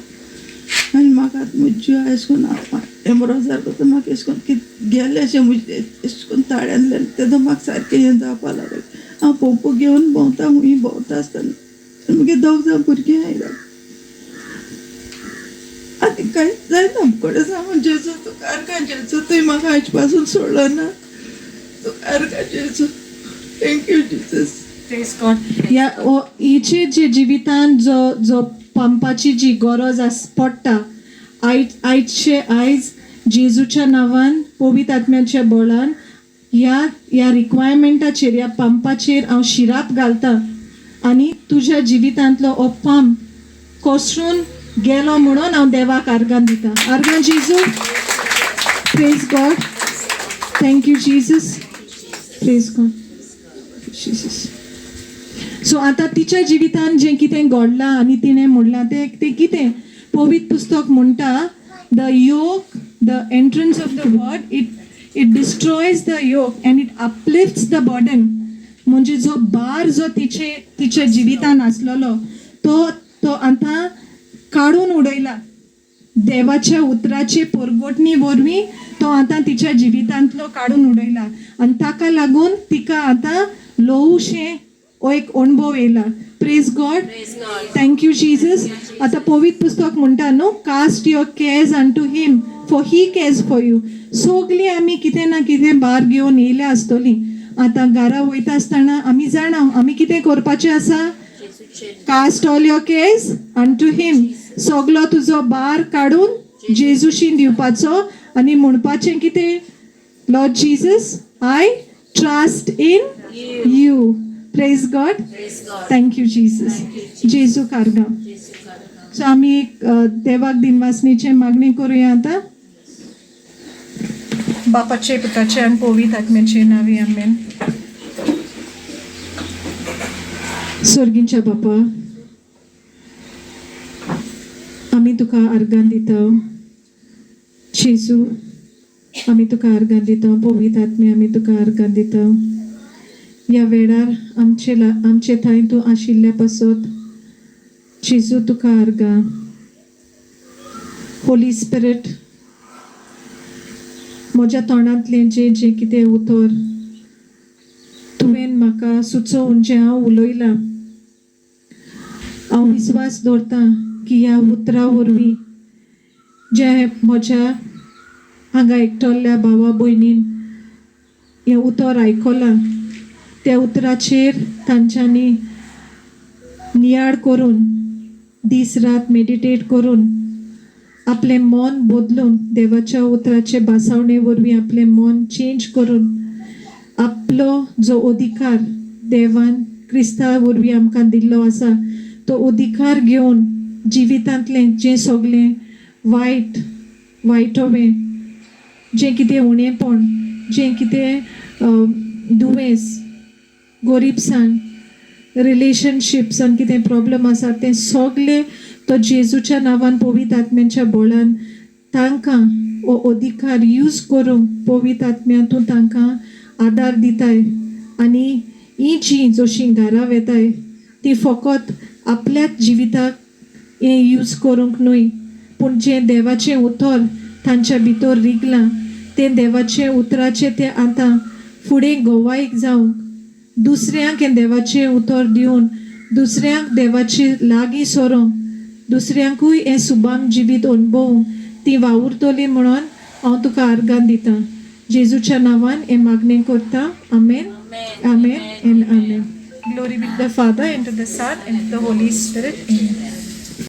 आनी म्हाका आतां म्हजी जीव अशें करून एमरो सारको तर म्हाका अशें करून कितें गेलें अशें म्हजें अशें करून ताळ्यांतल्यान तेदो म्हाका सारकें हें जावपा लागलें. हांव पंप घेवन भोंवता, हुंय भोंवता आसतना मुगे दोग जाण भुरगीं आयल्यात आनी कांयच जायना आमचे सांगून. जेजू तुका आर्गां जेजू, तुवें म्हाका हाजे पासून सोडलो ना. तुका आर्गां जेजू. Thank you Jesus. Praise God. ह्या हिचे जे जिवितान जो जो पंपाची जी गरज आस पडटा, आयज आयचे आयज जेजूच्या नांवान, पवित्र आत्म्याच्या बळान ह्या ह्या रिक्वायरमेंटाचेर, ह्या पंपाचेर हांव शिराप घालता आनी तुज्या जिवितांतलो हो पंप कोसळून गेलो म्हणून हांव देवाक आर्गां दिता. आर्गां जेजू. Praise God. Thank you Jesus. Praise God Jesus. So आतां तिच्या जिवितान जें कितें घडलां आनी तिणें म्हणलां तें तें कितें पवित्र पुस्तक म्हणटा, the yoke, the entrance of the word, it destroys the yoke and it uplifts the burden. म्हणजे जो भार जो तिचे तिच्या जिवितान आसलेलो तो तो आतां काडून उडयला. देवाच्या उतराचे पोरगोटणी वरवीं तो आतां तिच्या जिवितांतलो काडून उडयला आनी ताका लागून तिका आतां ल्हवशें हो एक अणभव येयला. Praise God. Thank you Jesus. आतां पवित्र पुस्तक म्हणटा न्हू, cast your cares unto him for he cares for you. सगलीं आमी कितें ना कितें भार घेवन येयल्या आसतलीं. आतां घरा वयता आसतना आमी जाणा आमी कितें करपाचें आसा. Cast all your cares unto him. सगलो तुजो भार काडून जेजूशीन दिवपाचो आनी म्हणपाचें कितें? Lord Jesus, I trust in you. Praise God. Thank you Jesus. जेजू आर्गां. सो आमी एक देवाक दिनवासणीचें मागणी करुया आतां. बापाचे, पुताचे आनी पवित्र आत्म्याचे नांवी, आमेन. सर्गींच्या बापा, आमी तुका आर्गां दिता. जेजू, आमी तुका आर्गां दिता. पवित्र आत्मे, आमी तुका आर्गां दिता. ह्या वेळार आमचे थंय तूं आशिल्ल्या पासत जेजू तुका आर्गां. होली स्पिरिट, म्हज्या तोंडांतलें जें जें कितें उतर तुवें म्हाका सुचोवन जें हांव उलयलां, हांव विस्वास दवरतां की ह्या उतरा वरवीं जें म्हज्या हांगा एकटोल्या भावा भयणीन हें उतर आयकलां, त्या उतराचेर तांच्यांनी नियाळ करून, दीस रात मेडिटेट करून, आपलें मन बदलून, देवाच्या उतराचे भासावणे वरवीं आपलें मन चेंज करून, आपलो जो अधिकार देवान क्रिस्ता वरवीं आमकां दिल्लो आसा तो अधिकार घेवन जिवितांतलें जें सगळें वायट वायटोवें, जें कितें उणेपण, जें कितें दुयेंस, गोरीबसाण, रिलेशनशिप्सान कितें प्रॉब्लम आसा, तें सगळें तो जेजूच्या नांवान पवित्र आत्म्याच्या बळान तांकां हो अधिकार यूज करूंक पवित्र आत्म्या तूं तांकां आदार दिताय. आनी ही जीं जशीं घरा वेताय ती फकत आपल्याच जिविताक हें यूज करूंक न्हय, पूण जें देवाचें उतर तांच्या भितर रिगलां तें देवाचें उतराचें तें आतां फुडें गोवायक जावंक, दुसऱ्यांक हें देवाचें उतर दिवन दुसऱ्यांक देवाचे लागीं सरोंक, दुसऱ्यांकूय हें सुबांग जिवीत अणभवूंक ती वावुरतली म्हणून हांव तुका आर्गां दितां. जेजूच्या नांवान हें मागणें करता. आमेन, आमेन and amen. Glory be to the Father, and to the Son, and to the Holy Spirit. Amen.